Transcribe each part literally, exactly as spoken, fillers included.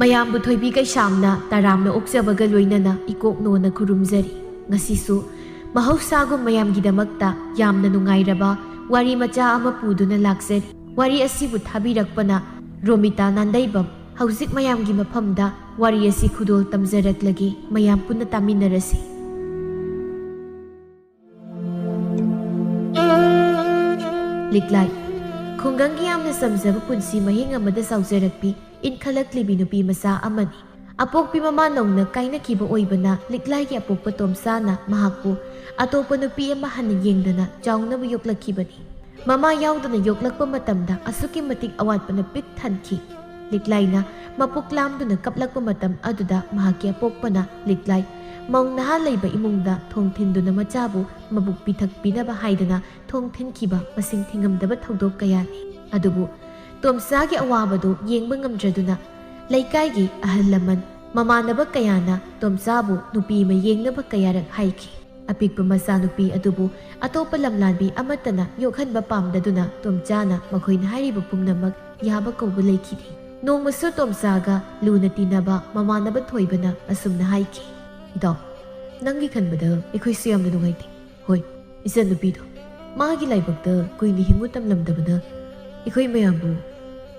ꯃꯌꯥꯝꯕꯨ ꯊꯣꯏꯕꯤ ꯀꯩꯁꯥꯝꯅ ꯇꯔꯥꯝꯅ ꯑꯣꯛꯆꯕꯒ ꯂꯣꯏꯅꯅ ꯏꯀꯣꯛꯅꯣꯅ ꯈꯨꯔꯨꯝꯖꯔꯤ꯫ ꯉꯁꯤꯁꯨ ꯃꯍꯧꯁꯥꯒꯨꯝ ꯃꯌꯥꯝꯒꯤꯗꯃꯛꯇ ꯌꯥꯝꯅ ꯅꯨꯡꯉꯥꯏꯔꯕ ꯋꯥꯔꯤ ꯃꯆꯥ ꯑꯃ ꯄꯨꯗꯨꯅ ꯂꯥꯛꯆꯔꯤ꯫ ꯋꯥꯔꯤ ꯑꯁꯤꯕꯨ ꯊꯥꯕꯤꯔꯛꯄꯅ ꯔꯣꯃꯤꯇꯥ ꯅꯥꯟꯗꯩꯕꯝ꯫ ꯍꯧꯖꯤꯛ ꯃꯌꯥꯝꯒꯤ ꯃꯐꯝꯗ ꯋꯥꯔꯤ ꯑꯁꯤ ꯈꯨꯗꯣꯜ ꯇꯝꯖꯔꯛꯂꯒꯦ, ꯃꯌꯥꯝ ꯄꯨꯟꯅ ꯇꯥꯃꯤꯟꯅꯔꯁꯤ꯫ ꯂꯤꯛꯂꯥꯏ꯫ ꯈꯨꯡꯒꯪꯒꯤ ꯌꯥꯝꯅ ꯆꯝꯖꯕ ꯄꯨꯟꯁꯤ ꯃꯍꯤꯡ ꯑꯃꯗ ꯆꯥꯎꯖꯔꯛꯄꯤ ꯏꯟꯈꯠꯂꯛꯂꯤꯕꯤ ꯅꯨꯄꯤ ꯃꯆꯥ ꯑꯃꯅꯤ꯫ ꯑꯄꯣꯛꯄꯤ ꯃꯃꯥ ꯅꯧꯅ ꯀꯥꯏꯅꯈꯤꯕ ꯑꯣꯏꯕꯅ ꯂꯤꯛꯂꯥꯏꯒꯤ ꯑꯄꯣꯛꯄ ꯇꯣꯝꯆꯥꯅ ꯃꯍꯥꯛꯄꯨ ꯑꯇꯣꯞꯄ ꯅꯨꯄꯤ ꯑꯃ ꯍꯟꯅ ꯌꯦꯡꯗꯅ ꯆꯥꯎꯅꯕ ꯌꯣꯛꯂꯛꯈꯤꯕꯅꯤ꯫ ꯃꯃꯥ ꯌꯥꯎꯗꯅ ꯌꯣꯛꯂꯛꯄ ꯃꯇꯝꯗ ꯑꯁꯨꯛꯀꯤ ꯃꯇꯤꯛ ꯑꯋꯥꯠꯄꯅ ꯄꯤꯛ ꯊꯟꯈꯤ꯫ ꯂꯤꯛꯂꯥꯏꯅ ꯃꯄꯨꯛ ꯂꯥꯝꯗꯨꯅ ꯀꯞꯂꯛꯄ ꯃꯇꯝ ꯑꯗꯨꯗ ꯃꯍꯥꯛꯀꯤ ꯑꯄꯣꯛꯄꯅ ꯂꯤꯛꯂꯥꯏ ꯃꯧ ꯅꯍꯥ ꯂꯩꯕ ꯏꯃꯨꯡꯗ ꯊꯣꯡ ꯊꯤꯟꯗꯨꯅ ꯃꯆꯥꯕꯨ ꯃꯕꯨꯛ ꯄꯤꯊꯛ ꯄꯤꯅꯕ ꯍꯥꯏꯗꯅ ꯊꯣꯡ ꯊꯤꯟꯈꯤꯕ ꯃꯁꯤꯡ ꯊꯤꯉꯝꯗꯕ ꯊꯧꯗꯣꯛ ꯀꯌꯥꯅꯤ꯫ ꯑꯗꯨꯕꯨ ꯇꯣꯝꯆꯥꯒꯤ ꯑꯋꯥꯕꯗꯨ ꯌꯦꯡꯕ ꯉꯝꯗ꯭ꯔꯗꯨꯅ ꯂꯩꯀꯥꯏꯒꯤ ꯑꯍꯜ ꯂꯃꯟ ꯃꯃꯥꯟꯅꯕ ꯀꯌꯥꯅ ꯇꯣꯝꯆꯥꯕꯨ ꯅꯨꯄꯤ ꯑꯃ ꯌꯦꯡꯅꯕ ꯀꯌꯥꯔꯛ ꯍꯥꯏꯈꯤ꯫ ꯑꯄꯤꯛꯄ ꯃꯆꯥꯅꯨꯄꯤ ꯑꯗꯨꯕꯨ ꯑꯇꯣꯞꯄ ꯂꯝꯂꯥꯟꯕꯤ ꯑꯃꯠꯇꯅ ꯌꯣꯛꯍꯟꯕ ꯄꯥꯝꯗꯗꯨꯅ ꯇꯣꯝꯆꯥꯅ ꯃꯈꯣꯏꯅ ꯍꯥꯏꯔꯤꯕ ꯄꯨꯝꯅꯃꯛ ꯌꯥꯕ ꯀꯧꯕ ꯂꯩꯈꯤꯗꯦ꯫ ꯅꯣꯡꯃꯁꯨ ꯇꯣꯝꯆꯥꯒ ꯂꯨꯅ ꯇꯤꯟꯅꯕ ꯃꯃꯥꯟꯅꯕ ꯊꯣꯏꯕꯅ ꯑꯁꯨꯝꯅ ꯍꯥꯏꯈꯤ, "ꯏꯇꯥꯎ, ꯅꯪꯒꯤ ꯈꯟꯕꯗ ꯑꯩꯈꯣꯏꯁꯨ ꯌꯥꯝꯅ ꯅꯨꯡꯉꯥꯏꯇꯦ꯫ ꯍꯣꯏ, ꯏꯆꯟꯅꯨꯄꯤꯗꯣ ꯃꯥꯒꯤ ꯂꯥꯏꯕꯛꯇ ꯀꯨꯏꯅ ꯍꯤꯡꯕ ꯇꯝꯂꯝꯗꯕꯅ ꯑꯩꯈꯣꯏ ꯃꯌꯥꯝꯕꯨ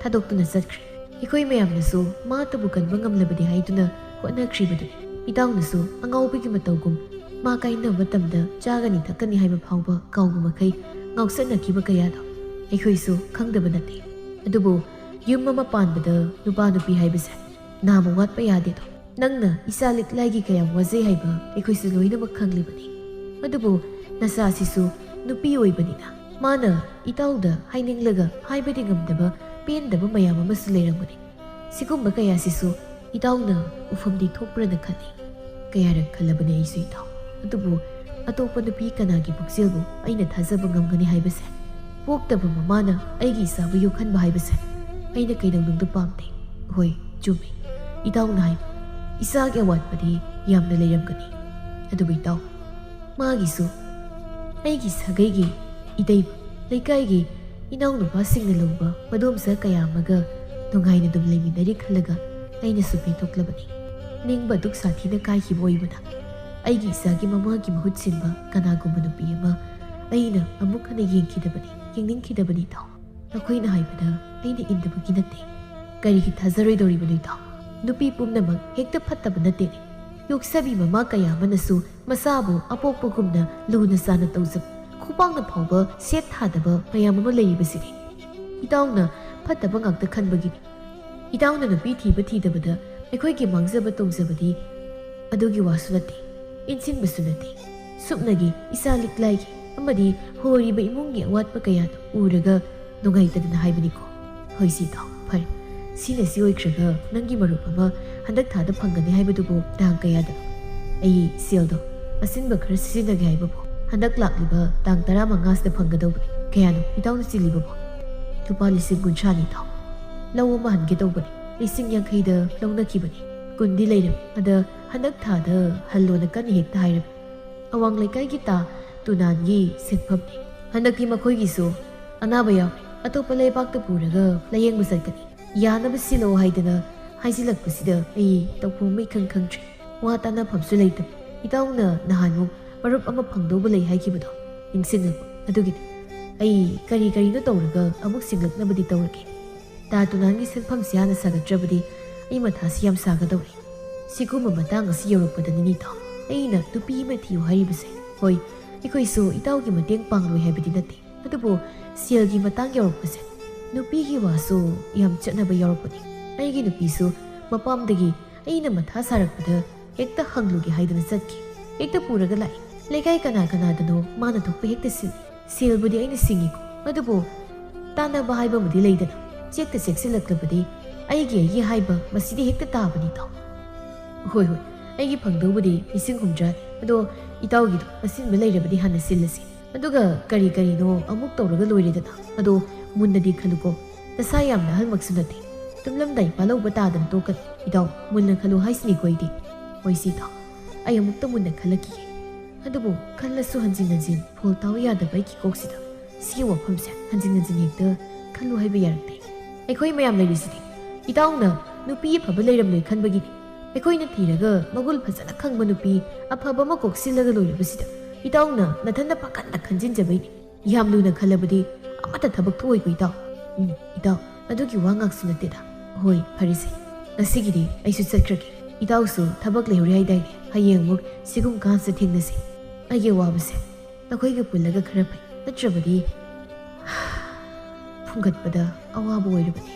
ꯊꯥꯗꯣꯛꯇꯨꯅ ꯆꯠꯈ꯭ꯔꯦ꯫ ꯑꯩꯈꯣꯏ ꯃꯌꯥꯝꯅꯁꯨ ꯃꯥꯇꯕꯨ ꯀꯟꯕ ꯉꯝꯂꯕꯗꯤ ꯍꯥꯏꯗꯨꯅ ꯍꯣꯠꯅꯈ꯭ꯔꯤꯕꯗꯨꯅꯤ꯫ ꯏꯇꯥꯎꯅꯁꯨ ꯑꯉꯥꯎꯕꯒꯤ ꯃꯇꯧꯒꯨꯝ ꯃꯥ ꯀꯥꯏꯅꯕ ꯃꯇꯝꯗ ꯆꯥꯒꯅꯤ ꯊꯛꯀꯅꯤ ꯍꯥꯏꯕ ꯐꯥꯎꯕ ꯀꯥꯎꯕ ꯃꯈꯩ ꯉꯥꯎꯁꯟꯅꯈꯤꯕ ꯀꯌꯥꯗꯣ ꯑꯩꯈꯣꯏꯁꯨ ꯈꯪꯗꯕ ꯅꯠꯇꯦ꯫ ꯑꯗꯨꯕꯨ ꯌꯨꯝ ꯑꯃ ꯄꯥꯟꯕꯗ ꯅꯨꯄꯥ ꯅꯨꯄꯤ ꯍꯥꯏꯕꯁꯦ ꯅꯥꯕ ꯋꯥꯠꯄ ꯌꯥꯗꯦꯗꯣ꯫ ꯅꯪꯅ ꯏꯆꯥ ꯂꯤꯛꯂꯥꯏꯒꯤ ꯀꯌꯥꯝ ꯋꯥꯖꯩ ꯍꯥꯏꯕ ꯑꯩꯈꯣꯏꯁꯨ ꯂꯣꯏꯅꯃꯛ ꯈꯪꯂꯤꯕꯅꯤ꯫ ꯑꯗꯨꯕꯨ ꯅꯆꯥꯁꯤꯁꯨ ꯅꯨꯄꯤ ꯑꯣꯏꯕꯅꯤꯅ ꯃꯥꯅ ꯏꯇꯥꯎꯗ ꯍꯥꯏꯅꯤꯡꯂꯒ ꯍꯥꯏꯕꯗꯤ ꯉꯝꯗꯕ ꯄꯦꯟꯗꯕ ꯃꯌꯥꯝ ꯑꯃꯁꯨ ꯂꯩꯔꯝꯒꯅꯤ꯫ ꯁꯤꯒꯨꯝꯕ ꯀꯌꯥꯁꯤꯁꯨ ꯏꯇꯥꯎꯅ ꯎꯐꯝꯗꯤ ꯊꯣꯛꯄ꯭ꯔꯅ ꯈꯜꯂꯤ꯫ ꯀꯌꯥꯔꯛ ꯈꯜꯂꯕꯅꯦ ꯑꯩꯁꯨ ꯏꯇꯥꯎ꯫ ꯑꯗꯨꯕꯨ ꯑꯇꯣꯞꯄ ꯅꯨꯄꯤ ꯀꯅꯥꯒꯤ ꯄꯨꯛꯆꯦꯜꯕꯨ ꯑꯩꯅ ꯊꯥꯖꯕ ꯉꯝꯒꯅꯤ ꯍꯥꯏꯕꯁꯦ? ꯄꯣꯛꯇꯕ ꯃꯃꯥꯅ ꯑꯩꯒꯤ ꯏꯆꯥꯕꯨ ꯌꯣꯛꯍꯟꯕ ꯍꯥꯏꯕꯁꯦ ꯑꯩꯅ ꯀꯩꯗꯧꯅꯨꯡꯗ ꯄꯥꯝꯗꯦ꯫ ꯍꯣꯏ, ꯆꯨꯝꯃꯤ꯫ ꯏꯇꯥꯎꯅ ꯍꯥꯏꯕ ꯏꯆꯥꯒꯤ ꯑꯋꯥꯠꯄꯗꯤ ꯌꯥꯝꯅ ꯂꯩꯔꯝꯒꯅꯤ꯫ ꯑꯗꯨꯕꯨ ꯏꯇꯥꯎ, ꯃꯥꯒꯤꯁꯨ ꯑꯩꯒꯤ ꯁꯥꯒꯩꯒꯤ ꯏꯇꯩꯕ, ꯂꯩꯀꯥꯏꯒꯤ ꯏꯅꯥꯎꯅꯨꯄꯥꯁꯤꯡꯅ ꯂꯧꯕ ꯃꯗꯣꯝꯆꯥ ꯀꯌꯥ ꯑꯃꯒ ꯅꯨꯡꯉꯥꯏꯅ ꯑꯗꯨꯝ ꯂꯩꯃꯤꯟꯅꯔꯤ ꯈꯜꯂꯒ ꯑꯩꯅꯁꯨ ꯄꯦꯟꯊꯣꯛꯂꯕꯅꯤ꯫ ꯅꯤꯡꯕ ꯑꯗꯨꯛ ꯁꯥꯊꯤꯅ ꯀꯥꯏꯈꯤꯕ ꯑꯣꯏꯕꯅ ꯑꯩꯒꯤ ꯏꯆꯥꯒꯤ ꯃꯃꯥꯒꯤ ꯃꯍꯨꯠ ꯁꯤꯟꯕ ꯀꯅꯥꯒꯨꯝꯕ ꯅꯨꯄꯤ ꯑꯃ ꯑꯩꯅ ꯑꯃꯨꯛ ꯍꯟꯅ ꯌꯦꯡꯈꯤꯗꯕꯅꯤ, ꯌꯦꯡꯅꯤꯡꯈꯤꯗꯕꯅꯤ ꯏꯇꯥꯎ꯫ ꯅꯈꯣꯏꯅ ꯍꯥꯏꯕꯗ ꯑꯩꯅ ꯏꯟꯗꯕꯒꯤ ꯅꯠꯇꯦ꯫ ꯀꯔꯤꯒꯤ ꯊꯥꯖꯔꯣꯏꯗꯧꯔꯤꯕꯅꯣ ꯏꯇꯥꯎ? ꯅꯨꯄꯤ ꯄꯨꯝꯅꯃꯛ ꯍꯦꯛꯇ ꯐꯠꯇꯕ ꯅꯠꯇꯦꯅꯦ꯫ ꯌꯣꯛꯆꯕꯤ ꯃꯃꯥ ꯀꯌꯥ ꯑꯃꯅꯁꯨ ꯃꯆꯥꯕꯨ ꯑꯄꯣꯛꯄꯒꯨꯝꯅ ꯂꯨꯅ ꯆꯥꯟꯅ ꯇꯧꯖꯕ, ꯈꯨꯄꯥꯛꯅ ꯐꯥꯎꯕ ꯁꯦꯠ ꯊꯥꯗꯕ ꯃꯌꯥꯝ ꯑꯃ ꯂꯩꯔꯤꯕꯁꯤꯅꯤ꯫ ꯏꯇꯥꯎꯅ ꯐꯠꯇꯕ ꯉꯥꯛꯇ ꯈꯟꯕꯒꯤꯅꯤ꯫ ꯏꯇꯥꯎꯅ ꯅꯨꯄꯤ ꯊꯤꯕ ꯊꯤꯗꯕꯗ ꯑꯩꯈꯣꯏꯒꯤ ꯃꯥꯡꯖꯕ ꯇꯣꯡꯖꯕꯗꯤ ꯑꯗꯨꯒꯤ ꯋꯥꯁꯨ ꯅꯠꯇꯦ, ꯏꯟꯁꯤꯟꯕꯁꯨ ꯅꯠꯇꯦ꯫ ꯁꯨꯞꯅꯒꯤ ꯏꯆꯥ ꯂꯤꯛꯂꯥꯏꯒꯤ ꯑꯃꯗꯤ ꯍꯣꯔꯤꯕ ꯏꯃꯨꯡꯒꯤ ꯑꯋꯥꯠꯄ ꯀꯌꯥꯗꯨ ꯎꯔꯒ ꯅꯨꯡꯉꯥꯏꯇꯗꯅ ꯍꯥꯏꯕꯅꯤꯀꯣ꯫ ꯍꯣꯏ ꯁꯤ ꯏꯇꯥꯎ, ꯐꯔꯦ꯫ ꯁꯤꯅ ꯁꯤ ꯑꯣꯏꯈ꯭ꯔꯒ ꯅꯪꯒꯤ ꯃꯔꯨꯞ ꯑꯃ ꯍꯟꯗꯛ ꯊꯥꯗ ꯐꯪꯒꯅꯤ ꯍꯥꯏꯕꯗꯨꯕꯨ ꯇꯥꯡ ꯀꯌꯥꯗꯅꯣ? ꯑꯩ ꯁꯦꯜꯗꯣ ꯑꯁꯤꯟꯕ ꯈꯔ ꯁꯤꯖꯤꯟꯅꯒꯦ ꯍꯥꯏꯕꯕꯨ ꯍꯟꯗꯛ ꯂꯥꯛꯂꯤꯕ ꯇꯥꯡ ꯇꯔꯥꯃꯉꯥꯁꯤꯗ ꯐꯪꯒꯗꯧꯕꯅꯤ꯫ ꯀꯌꯥꯅꯣ ꯏꯇꯥꯎꯅ ꯆꯤꯜꯂꯤꯕꯕꯨ? ꯂꯨꯄꯥ ꯂꯤꯁꯤꯡ ꯀꯨꯟꯊ꯭ꯔꯥꯅꯤ ꯏꯇꯥꯎ꯫ ꯂꯧ ꯑꯃ ꯍꯟꯒꯦ ꯇꯧꯕꯅꯤ꯫ ꯂꯤꯁꯤꯡ ꯌꯥꯡꯈꯩꯗ ꯂꯧꯅꯈꯤꯕꯅꯤ꯫ ꯀꯨꯟꯗꯤ ꯂꯩꯔꯝꯃꯤ꯫ ꯑꯗ ꯍꯟꯗꯛ ꯊꯥꯗ ꯍꯜꯂꯣꯅ ꯀꯟꯅ ꯍꯦꯛꯇ ꯍꯥꯏꯔꯝꯃꯤ꯫ ꯑꯋꯥꯡ ꯂꯩꯀꯥꯏꯒꯤ ꯇꯥ ꯇꯨꯅꯥꯟꯒꯤ ꯁꯦꯟꯐꯝꯅꯤ꯫ ꯍꯟꯗꯛꯇꯤ ꯃꯈꯣꯏꯒꯤꯁꯨ ꯑꯅꯥꯕ ꯌꯥꯎꯔꯦ꯫ ꯑꯇꯣꯞꯄ ꯂꯩꯕꯥꯛꯇ ꯄꯨꯔꯒ ꯂꯥꯌꯦꯡꯕ ꯆꯠꯀꯅꯤ꯫ ꯌꯥꯅꯕ ꯁꯤꯜꯂꯛꯑꯣ ꯍꯥꯏꯗꯅ ꯍꯥꯏꯖꯤꯜꯂꯛꯄꯁꯤꯗ ꯑꯩ ꯇꯧꯐꯝ ꯑꯃ ꯏꯈꯪ ꯈꯪꯗ꯭ꯔꯦ꯫ ꯋꯥ ꯇꯥꯅꯐꯝꯁꯨ ꯂꯩꯇꯕ꯫ ꯏꯇꯥꯎꯅ ꯅꯍꯥꯟꯃꯨꯛ ꯃꯔꯨꯞ ꯑꯃ ꯐꯪꯗꯧꯕ ꯂꯩ ꯍꯥꯏꯈꯤꯕꯗꯣ ꯅꯤꯡꯁꯤꯡꯂꯛꯄ꯫ ꯑꯗꯨꯒꯤꯅꯤ꯫ ꯑꯩ ꯀꯔꯤ ꯀꯔꯤꯅꯣ ꯇꯧꯔꯒ ꯑꯃꯨꯛ ꯁꯤꯡꯂꯛꯅꯕꯗꯤ ꯇꯧꯔꯒꯦ꯫ ꯇꯥ ꯇꯨꯅꯥꯟꯒꯤ ꯁꯦꯟꯐꯝꯁꯤ ꯍꯥꯟꯅ ꯁꯥꯒꯠꯇ꯭ꯔꯕꯗꯤ ꯑꯩ ꯃꯊꯥꯁꯤ ꯌꯥꯝ ꯁꯥꯒꯗꯧꯔꯤ꯫ ꯁꯤꯒꯨꯝꯕ ꯃꯇꯥꯡ ꯑꯁꯤ ꯌꯧꯔꯛꯄꯗꯅꯤꯅꯦ ꯏꯇꯥꯎ ꯑꯩꯅ ꯅꯨꯄꯤ ꯑꯃ ꯊꯤꯌꯨ ꯍꯥꯏꯔꯤꯕꯁꯦ꯫ ꯍꯣꯏ, ꯑꯩꯈꯣꯏꯁꯨ ꯏꯇꯥꯎꯒꯤ ꯃꯇꯦꯡ ꯄꯥꯡꯂꯣꯏ ꯍꯥꯏꯕꯗꯤ ꯅꯠꯇꯦ, ꯑꯗꯨꯕꯨ ꯁꯦꯜꯒꯤ ꯃꯇꯥꯡ ꯌꯧꯔꯛꯄꯁꯦ ꯅꯨꯄꯤꯒꯤ ꯋꯥꯁꯨ ꯌꯥꯝ ꯆꯠꯅꯕ ꯌꯥꯎꯔꯛꯄꯅꯤ꯫ ꯑꯩꯒꯤ ꯅꯨꯄꯤꯁꯨ ꯃꯄꯥꯝꯗꯒꯤ ꯑꯩꯅ ꯃꯊꯥ ꯁꯥꯔꯛꯄꯗ ꯍꯦꯛꯇ ꯍꯪꯂꯨꯒꯦ ꯍꯥꯏꯗꯅ ꯆꯠꯈꯤ꯫ ꯍꯦꯛꯇ ꯄꯨꯔꯒ ꯂꯥꯛꯏ꯫ ꯂꯩꯀꯥꯏ ꯀꯅꯥ ꯀꯅꯥꯗꯅꯣ ꯃꯥꯅ ꯊꯣꯛꯄ ꯍꯦꯛꯇ ꯁꯤꯜꯂꯤ꯫ ꯁꯦꯜꯕꯨꯗꯤ ꯑꯩꯅ ꯁꯤꯡꯉꯤꯀꯣ, ꯑꯗꯨꯕꯨ ꯇꯥꯟꯅꯕ ꯍꯥꯏꯕ ꯑꯃꯗꯤ ꯂꯩꯗꯅ, ꯆꯦꯛꯇ ꯆꯦꯛꯁꯤꯜꯂꯛꯂꯕꯗꯤ ꯑꯩꯒꯤ ꯑꯩꯒꯤ ꯍꯥꯏꯕ ꯃꯁꯤꯗꯤ ꯍꯦꯛꯇ ꯇꯥꯕꯅꯤꯗꯣ꯫ ꯍꯣꯏ ꯍꯣꯏ, ꯑꯩꯒꯤ ꯐꯪꯗꯧꯕꯗꯤ ꯂꯤꯁꯤꯡ ꯍꯨꯝꯗ꯭ꯔꯥꯅꯤ꯫ ꯑꯗꯣ ꯏꯇꯥꯎꯒꯤꯗꯣ ꯑꯁꯤꯟꯕ ꯂꯩꯔꯕꯗꯤ ꯍꯥꯟꯅ ꯁꯤꯜꯂꯁꯤ, ꯑꯗꯨꯒ ꯀꯔꯤ ꯀꯔꯤꯅꯣ ꯑꯃꯨꯛ ꯇꯧꯔꯒ ꯂꯣꯏꯔꯦꯗꯅ꯫ ꯑꯗꯣ ꯃꯨꯟꯅꯗꯤ ꯈꯜꯂꯨꯀꯣ, ꯅꯁꯥ ꯌꯥꯝꯅ ꯑꯍꯜꯃꯛꯁꯨ ꯅꯠꯇꯦ꯫ ꯇꯨꯝꯂꯝꯗꯥꯏ ꯄꯥꯜꯍꯧꯕ ꯇꯥꯗꯅ ꯇꯣꯛꯀꯅꯤ꯫ ꯏꯇꯥꯎ, ꯃꯨꯟꯅ ꯈꯜꯂꯨ ꯍꯥꯏꯁꯤꯅꯤꯀꯣ ꯑꯩꯗꯤ꯫ ꯍꯣꯏ ꯁꯤ ꯏꯇꯥꯎ, ꯑꯩ ꯑꯃꯨꯛꯇ ꯃꯨꯟꯅ ꯈꯜꯂꯛꯈꯤꯒꯦ꯫ ꯑꯗꯨꯕꯨ ꯈꯜꯂꯁꯨ ꯍꯟꯖꯤꯟ ꯍꯟꯖꯤꯟ ꯐꯣꯜ ꯇꯥꯎ ꯌꯥꯗꯕ ꯑꯩꯒꯤ ꯀꯣꯛꯁꯤꯗ ꯁꯤꯒꯤ ꯋꯥꯐꯝꯁꯦ ꯍꯟꯖꯤꯟ ꯍꯟꯖꯤꯟ ꯍꯦꯛꯇ ꯈꯜꯂꯨ ꯍꯥꯏꯕ ꯌꯥꯔꯛꯇꯦ꯫ ꯑꯩꯈꯣꯏ ꯃꯌꯥꯝ ꯂꯩꯔꯤꯁꯤꯗꯤ꯫ ꯏꯇꯥꯎꯅ ꯅꯨꯄꯤ ꯑꯐꯕ ꯂꯩꯔꯝꯂꯣꯏ ꯈꯟꯕꯒꯤꯅꯤ꯫ ꯑꯩꯈꯣꯏꯅ ꯊꯤꯔꯒ ꯃꯒꯨꯟ ꯐꯖꯅ ꯈꯪꯕ ꯅꯨꯄꯤ ꯑꯐꯕ ꯑꯃ ꯀꯣꯛꯁꯤꯜꯂꯒ ꯂꯣꯏꯔꯕꯁꯤꯗ ꯏꯇꯥꯎꯅ ꯅꯊꯟꯗ ꯄꯥꯈꯠꯅ ꯈꯟꯖꯤꯟꯖꯕꯩꯅꯤ꯫ ꯌꯥꯝ ꯂꯨꯅ ꯈꯜꯂꯕꯗꯤ ꯑꯃꯠꯇ ꯊꯕꯛ ꯊꯣꯛꯑꯣꯏꯀꯣ ꯏꯇꯥꯎ꯫ ꯎꯝ, ꯏꯇꯥꯎ, ꯑꯗꯨꯒꯤ ꯋꯥ ꯉꯥꯛꯁꯨ ꯅꯠꯇꯦꯗ꯫ ꯍꯣꯏ, ꯐꯔꯦꯁꯦ, ꯉꯁꯤꯒꯤꯗꯤ ꯑꯩꯁꯨ ꯆꯠꯈ꯭ꯔꯒꯦ꯫ ꯏꯇꯥꯎꯁꯨ ꯊꯕꯛ ꯂꯩꯍꯧꯔꯤ ꯍꯥꯏꯗꯥꯏꯅꯦ? ꯍꯌꯦꯡ ꯑꯃꯨꯛ ꯁꯤꯒꯨꯝ ꯀꯥꯟꯁꯤꯗ ꯊꯦꯡꯅꯁꯤ꯫ ꯑꯩꯒꯤ ꯑꯋꯥꯕꯁꯦ ꯅꯈꯣꯏꯒ ꯄꯨꯜꯂꯒ ꯈꯔ ꯐꯩ, ꯅꯠꯇ꯭ꯔꯕꯗꯤ ꯐꯨꯡꯒꯠꯄꯗ ꯑꯋꯥꯕ ꯑꯣꯏꯔꯕꯅꯤ꯫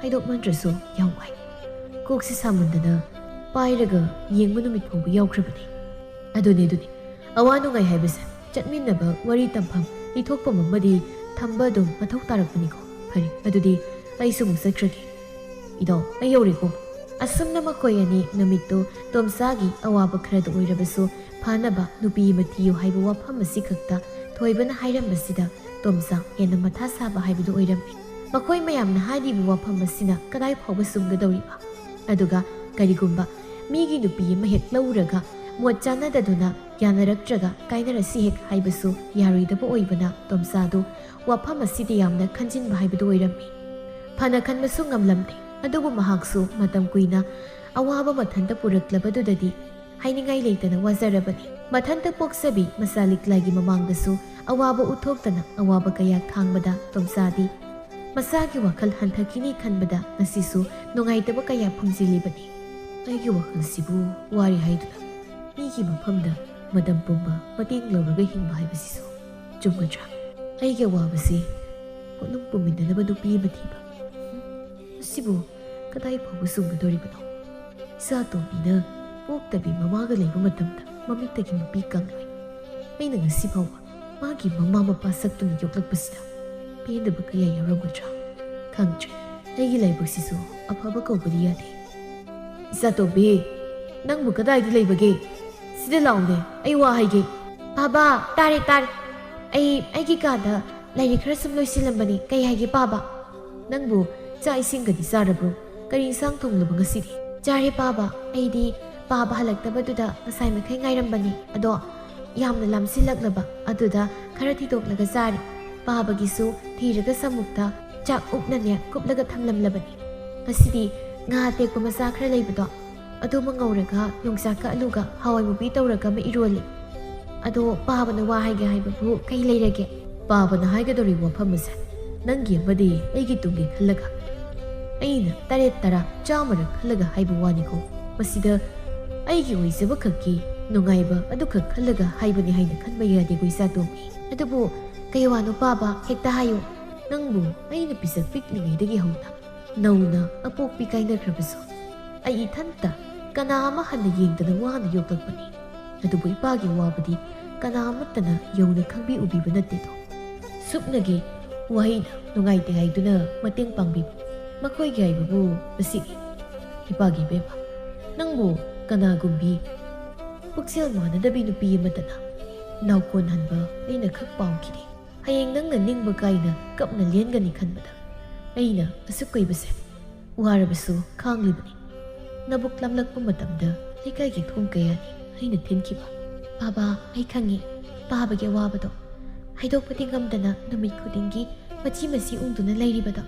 ꯍꯥꯏꯗꯣꯛꯃꯟꯗ꯭ꯔꯁꯨ ꯌꯥꯝ ꯋꯥꯏ꯫ ꯀꯣꯛꯁꯤ ꯁꯥꯃꯟꯗꯅ ꯄꯥꯏꯔꯒ ꯌꯦꯡꯕ ꯅꯨꯃꯤꯠ ꯐꯥꯎꯕ ꯌꯥꯎꯈ꯭ꯔꯕꯅꯤ꯫ ꯑꯗꯨꯅꯤ, ꯑꯗꯨꯅꯤ, ꯑꯋꯥ ꯅꯨꯡꯉꯥꯏ ꯍꯥꯏꯕꯁꯦ ꯆꯠꯃꯤꯟꯅꯕ, ꯋꯥꯔꯤ ꯇꯝꯐꯝ, ꯏꯊꯣꯛꯐꯝ ꯑꯃꯗꯤ ꯊꯝꯕ ꯑꯗꯨꯝ ꯃꯊꯧ ꯇꯥꯔꯛꯄꯅꯤꯀꯣ꯫ ꯐꯔꯦ, ꯑꯗꯨꯗꯤ ꯑꯩꯁꯨ ꯑꯃꯨꯛ ꯆꯠꯈ꯭ꯔꯒꯦ꯫ ꯏꯗꯣ, ꯑꯩ ꯌꯧꯔꯦꯀꯣ꯫ ꯑꯁꯨꯝꯅ ꯃꯈꯣꯏ ꯑꯅꯤ ꯅꯨꯃꯤꯠꯇꯨ ꯇꯣꯝꯆꯥꯒꯤ ꯑꯋꯥꯕ ꯈꯔꯗ ꯑꯣꯏꯔꯕꯁꯨ ꯐꯥꯅꯕ ꯅꯨꯄꯤ ꯑꯃ ꯊꯤꯌꯨ ꯍꯥꯏꯕ ꯋꯥꯐꯝ ꯑꯁꯤꯈꯛꯇ ꯊꯣꯏꯕꯅ ꯍꯥꯏꯔꯝꯕꯁꯤꯗ ꯇꯣꯝꯆꯥ ꯍꯦꯟꯅ ꯃꯊꯥ ꯁꯥꯕ ꯍꯥꯏꯕꯗꯨ ꯑꯣꯏꯔꯝꯃꯤ꯫ ꯃꯈꯣꯏ ꯃꯌꯥꯝꯅ ꯍꯥꯏꯔꯤꯕ ꯋꯥꯐꯝ ꯑꯁꯤꯅ ꯀꯗꯥꯏ ꯐꯥꯎꯕ ꯆꯨꯝꯒꯗꯧꯔꯤꯕ? ꯑꯗꯨꯒ ꯀꯔꯤꯒꯨꯝꯕ ꯃꯤꯒꯤ ꯅꯨꯄꯤ ꯑꯃ ꯍꯦꯛ ꯂꯧꯔꯒ ꯃꯣꯠ ꯆꯥꯅꯗꯗꯨꯅ ꯌꯥꯅꯔꯛꯇ꯭ꯔꯒ ꯀꯥꯏꯅꯔꯁꯤ ꯍꯦꯛ ꯍꯥꯏꯕꯁꯨ ꯌꯥꯔꯣꯏꯗꯕ ꯑꯣꯏꯕꯅ ꯇꯣꯝꯆꯥꯗꯨ ꯋꯥꯐꯝ ꯑꯁꯤꯗ ꯌꯥꯝꯅ ꯈꯟꯖꯤꯟꯕ ꯍꯥꯏꯕꯗꯨ ꯑꯣꯏꯔꯝꯃꯤ꯫ ꯐꯅ ꯈꯟꯕꯁꯨ ꯉꯝꯂꯝꯗꯦ꯫ ꯑꯗꯨꯕꯨ ꯃꯍꯥꯛꯁꯨ ꯃꯇꯝ ꯀꯨꯏꯅ ꯑꯋꯥꯕ ꯃꯊꯟꯇ ꯄꯨꯔꯛꯂꯕꯗꯨꯗꯗꯤ ꯍꯥꯏꯅꯤꯡꯉꯥꯏ ꯂꯩꯇꯅ ꯋꯥꯖꯔꯕꯅꯤ꯫ ꯃꯊꯟꯇ ꯄꯣꯛꯆꯕꯤ ꯃꯆꯥ ꯂꯤꯛꯂꯥꯒꯤ ꯃꯃꯥꯡꯗꯁꯨ ꯑꯋꯥꯕ ꯎꯠꯊꯣꯛꯇꯅ ꯑꯋꯥꯕ ꯀꯌꯥ ꯈꯥꯡꯕꯗ ꯇꯣꯝꯆꯥꯗꯤ ꯃꯁꯥꯒꯤ ꯋꯥꯈꯜ ꯍꯟꯊꯈꯤꯅꯤ ꯈꯟꯕꯗ ꯉꯁꯤꯁꯨ ꯅꯨꯡꯉꯥꯏꯇꯕ ꯀꯌꯥ ꯐꯨꯝꯖꯤꯜꯂꯤꯕꯅꯤ꯫ ꯑꯩꯒꯤ ꯋꯥꯈꯜꯁꯤꯕꯨ ꯋꯥꯔꯤ ꯍꯥꯏꯗꯨꯅ ꯃꯤꯒꯤ ꯃꯐꯝꯗ ꯃꯇꯝ ꯄꯨꯝꯕ ꯃꯇꯦꯡ ꯂꯧꯔꯒ ꯍꯤꯡꯕ ꯍꯥꯏꯕꯁꯤꯁꯨ ꯆꯨꯝꯒꯗ꯭ꯔꯥ? ꯑꯩꯒꯤ ꯑꯋꯥꯕꯁꯤ ꯄꯣꯠꯂꯨꯝ ꯄꯨꯃꯤꯟꯅꯅꯕ ꯅꯨꯄꯤ ꯑꯃ ꯊꯤꯕ꯫ ꯃꯁꯤꯕꯨ ꯀꯗꯥꯏ ꯐꯥꯎꯕ ꯆꯨꯝꯒꯗꯧꯔꯤꯕꯅꯣ? ꯏꯆꯥ ꯑꯇꯣꯝꯕꯤꯅ ꯄꯣꯛꯇꯕꯤ ꯃꯃꯥꯒ ꯂꯩꯕ ꯃꯇꯝꯗ ꯃꯃꯤꯠꯇꯒꯤ ꯃꯄꯤ ꯀꯪꯂꯣꯏ꯫ ꯑꯩꯅ ꯉꯁꯤ ꯐꯥꯎꯕ ꯃꯥꯒꯤ ꯃꯃꯥ ꯃꯄꯥ ꯁꯛꯇꯨꯅ ꯌꯣꯛꯂꯛꯄꯁꯤꯗ ꯄꯦꯟꯗꯕ ꯀꯌꯥ ꯌꯥꯎꯔꯝꯒꯗ꯭ꯔꯥ? ꯈꯪꯗ꯭ꯔꯦ꯫ ꯑꯩꯒꯤ ꯂꯥꯏꯕꯛꯁꯤꯁꯨ ꯑꯐꯕ ꯀꯧꯕꯗꯤ ꯌꯥꯗꯦ꯫ ꯏꯆꯥꯇꯣꯝꯕꯤ, ꯅꯪꯕꯨ ꯀꯗꯥꯏꯗ ꯂꯩꯕꯒꯦ? ꯁꯤꯗ ꯂꯥꯛꯎꯅꯦ, ꯑꯩ ꯋꯥ ꯍꯥꯏꯒꯦ꯫ ꯕꯥꯕꯥ, ꯇꯥꯔꯦ, ꯇꯥꯔꯦ꯫ ꯑꯩ ꯑꯩꯒꯤ ꯀꯥꯗ ꯂꯥꯏꯔꯤꯛ ꯈꯔ ꯁꯨꯝ ꯂꯣꯏꯁꯤꯜꯂꯝꯕꯅꯤ꯫ ꯀꯩ ꯍꯥꯏꯒꯦ, ꯄꯥꯕ? ꯅꯪꯕꯨ ꯆꯥꯛ ꯏꯁꯤꯡꯒꯗꯤ ꯆꯥꯔꯕ꯭ꯔꯣ? ꯀꯔꯤ ꯏꯟꯁꯥꯡ ꯊꯣꯡꯂꯕ ꯉꯁꯤꯗꯤ? ꯆꯥꯔꯦ, ꯄꯥꯕ꯫ ꯑꯩꯗꯤ ꯄꯥꯕ ꯍꯜꯂꯛꯇꯕꯗꯨꯗ ꯉꯁꯥꯏ ꯃꯈꯩ ꯉꯥꯏꯔꯝꯕꯅꯤ꯫ ꯑꯗꯣ ꯌꯥꯝꯅ ꯂꯥꯝꯁꯤꯜꯂꯛꯂꯕ ꯑꯗꯨꯗ ꯈꯔ ꯊꯤꯗꯣꯛꯂꯒ ꯆꯥꯔꯦ꯫ ꯄꯥꯕꯒꯤꯁꯨ ꯊꯤꯔꯒ ꯁꯃꯨꯛꯇ ꯆꯥꯛ ꯎꯞꯅꯅꯦ ꯀꯨꯞꯂꯒ ꯊꯝꯂꯝꯂꯕꯅꯤ꯫ ꯉꯁꯤꯗꯤ ꯉꯥ ꯑꯇꯦꯛꯄ ꯃꯆꯥ ꯈꯔ ꯂꯩꯕꯗꯣ, ꯑꯗꯨꯃ ꯉꯧꯔꯒ ꯌꯣꯡꯆꯥꯛꯀ ꯑꯂꯨꯒ ꯍꯋꯥꯏ ꯃꯨꯕꯤ ꯇꯧꯔꯒ ꯑꯃ ꯏꯔꯣꯜꯂꯤ꯫ ꯑꯗꯣ ꯄꯥꯕꯅ ꯋꯥ ꯍꯥꯏꯒꯦ ꯍꯥꯏꯕꯕꯨ ꯀꯩ ꯂꯩꯔꯒꯦ? ꯄꯥꯕꯅ ꯍꯥꯏꯒꯗꯧꯔꯤꯕ ꯋꯥꯐꯝ ꯑꯁꯦ ꯅꯪꯒꯤ ꯑꯃꯗꯤ ꯑꯩꯒꯤ ꯇꯨꯡꯒꯤ ꯈꯜꯂꯒ, ꯑꯩꯅ ꯇꯔꯦꯠ, ꯇꯔꯥ, ꯆꯥꯝꯃꯔꯛ ꯈꯜꯂꯒ ꯍꯥꯏꯕ ꯋꯥꯅꯤꯀꯣ꯫ ꯃꯁꯤꯗ ꯑꯩꯒꯤ ꯑꯣꯏꯖꯕ ꯈꯛꯀꯤ ꯅꯨꯡꯉꯥꯏꯕ ꯑꯗꯨꯈꯛ ꯈꯜꯂꯒ ꯍꯥꯏꯕꯅꯤ ꯍꯥꯏꯅ ꯈꯟꯕ ꯌꯥꯗꯦꯀꯣ ꯏꯆꯥꯇꯣꯝꯕꯤ꯫ ꯑꯗꯨꯕꯨ ꯀꯩ ꯋꯥꯅꯣ ꯄꯥꯕ? ꯍꯦꯛꯇ ꯍꯥꯏꯌꯨ꯫ ꯅꯪꯕꯨ ꯑꯩꯅ ꯄꯤꯁꯛ ꯄꯤꯛꯂꯤꯉꯩꯗꯒꯤ ꯍꯧꯅ ꯅꯧꯅ ꯑꯄꯣꯛꯄꯤ ꯀꯥꯏꯅꯈ꯭ꯔꯕꯁꯨ ꯑꯩ ꯏꯊꯟꯇ ꯀꯅꯥ ꯑꯃ ꯍꯟꯅ ꯌꯦꯡꯗꯅ ꯋꯥꯅ ꯌꯣꯛꯂꯛꯄꯅꯤ꯫ ꯑꯗꯨꯕꯨ ꯏꯄꯥꯒꯤ ꯑꯋꯥꯕꯗꯤ ꯀꯅꯥ ꯑꯃꯠꯇꯅ ꯌꯧꯅ ꯈꯪꯕꯤ ꯎꯕꯤꯕ ꯅꯠꯇꯦꯗꯣ꯫ ꯁꯨꯞꯅꯒꯤ ꯋꯥꯍꯩꯅ ꯅꯨꯡꯉꯥꯏꯇꯦ ꯍꯥꯏꯗꯨꯅ ꯃꯇꯦꯡ ꯄꯥꯡꯕꯤꯕ, ꯃꯈꯣꯏꯒꯤ ꯍꯥꯏꯕꯕꯨ ꯃꯁꯤꯅꯤ꯫ ꯏꯄꯥꯒꯤ ꯏꯕꯦꯝꯃ, ꯅꯪꯕꯨ ꯀꯅꯥꯒꯨꯝꯕꯤ ꯄꯨꯛꯆꯦꯜ ꯃꯥꯟꯅꯗꯕꯤ ꯅꯨꯄꯤ ꯑꯃꯠꯇꯅ ꯅꯥꯎꯀꯣꯟꯍꯟꯕ ꯑꯩꯅ ꯈꯛ ꯄꯥꯝꯈꯤꯗꯦ꯫ ꯍꯌꯦꯡ ꯅꯪꯅ ꯅꯤꯡꯕ ꯀꯥꯏꯅ ꯀꯞꯅ ꯂꯦꯟꯒꯅꯤ ꯈꯟꯕꯗ ꯑꯩꯅ ꯑꯁꯨꯛ ꯀꯨꯏꯕꯁꯦ ꯋꯥꯔꯕꯁꯨ ꯈꯥꯡꯂꯤꯕꯅꯤ꯫ ꯅꯕꯨꯛ ꯂꯥꯝꯂꯛꯄ ꯃꯇꯝꯗ ꯂꯩꯀꯥꯏꯒꯤ ꯊꯣꯡ ꯀꯌꯥꯅꯤ ꯑꯩꯅ ꯊꯤꯟꯈꯤꯕ꯫ ꯄꯥꯕ, ꯑꯩ ꯈꯪꯉꯤ ꯄꯥꯕꯒꯤ ꯑꯋꯥꯕꯗꯣ꯫ ꯍꯥꯏꯗꯣꯛꯄꯗꯤ ꯉꯝꯗꯅ ꯅꯨꯃꯤꯠ ꯈꯨꯗꯤꯡꯒꯤ ꯃꯆꯤ ꯃꯆꯤ ꯎꯪꯗꯨꯅ ꯂꯩꯔꯤꯕꯗꯣ꯫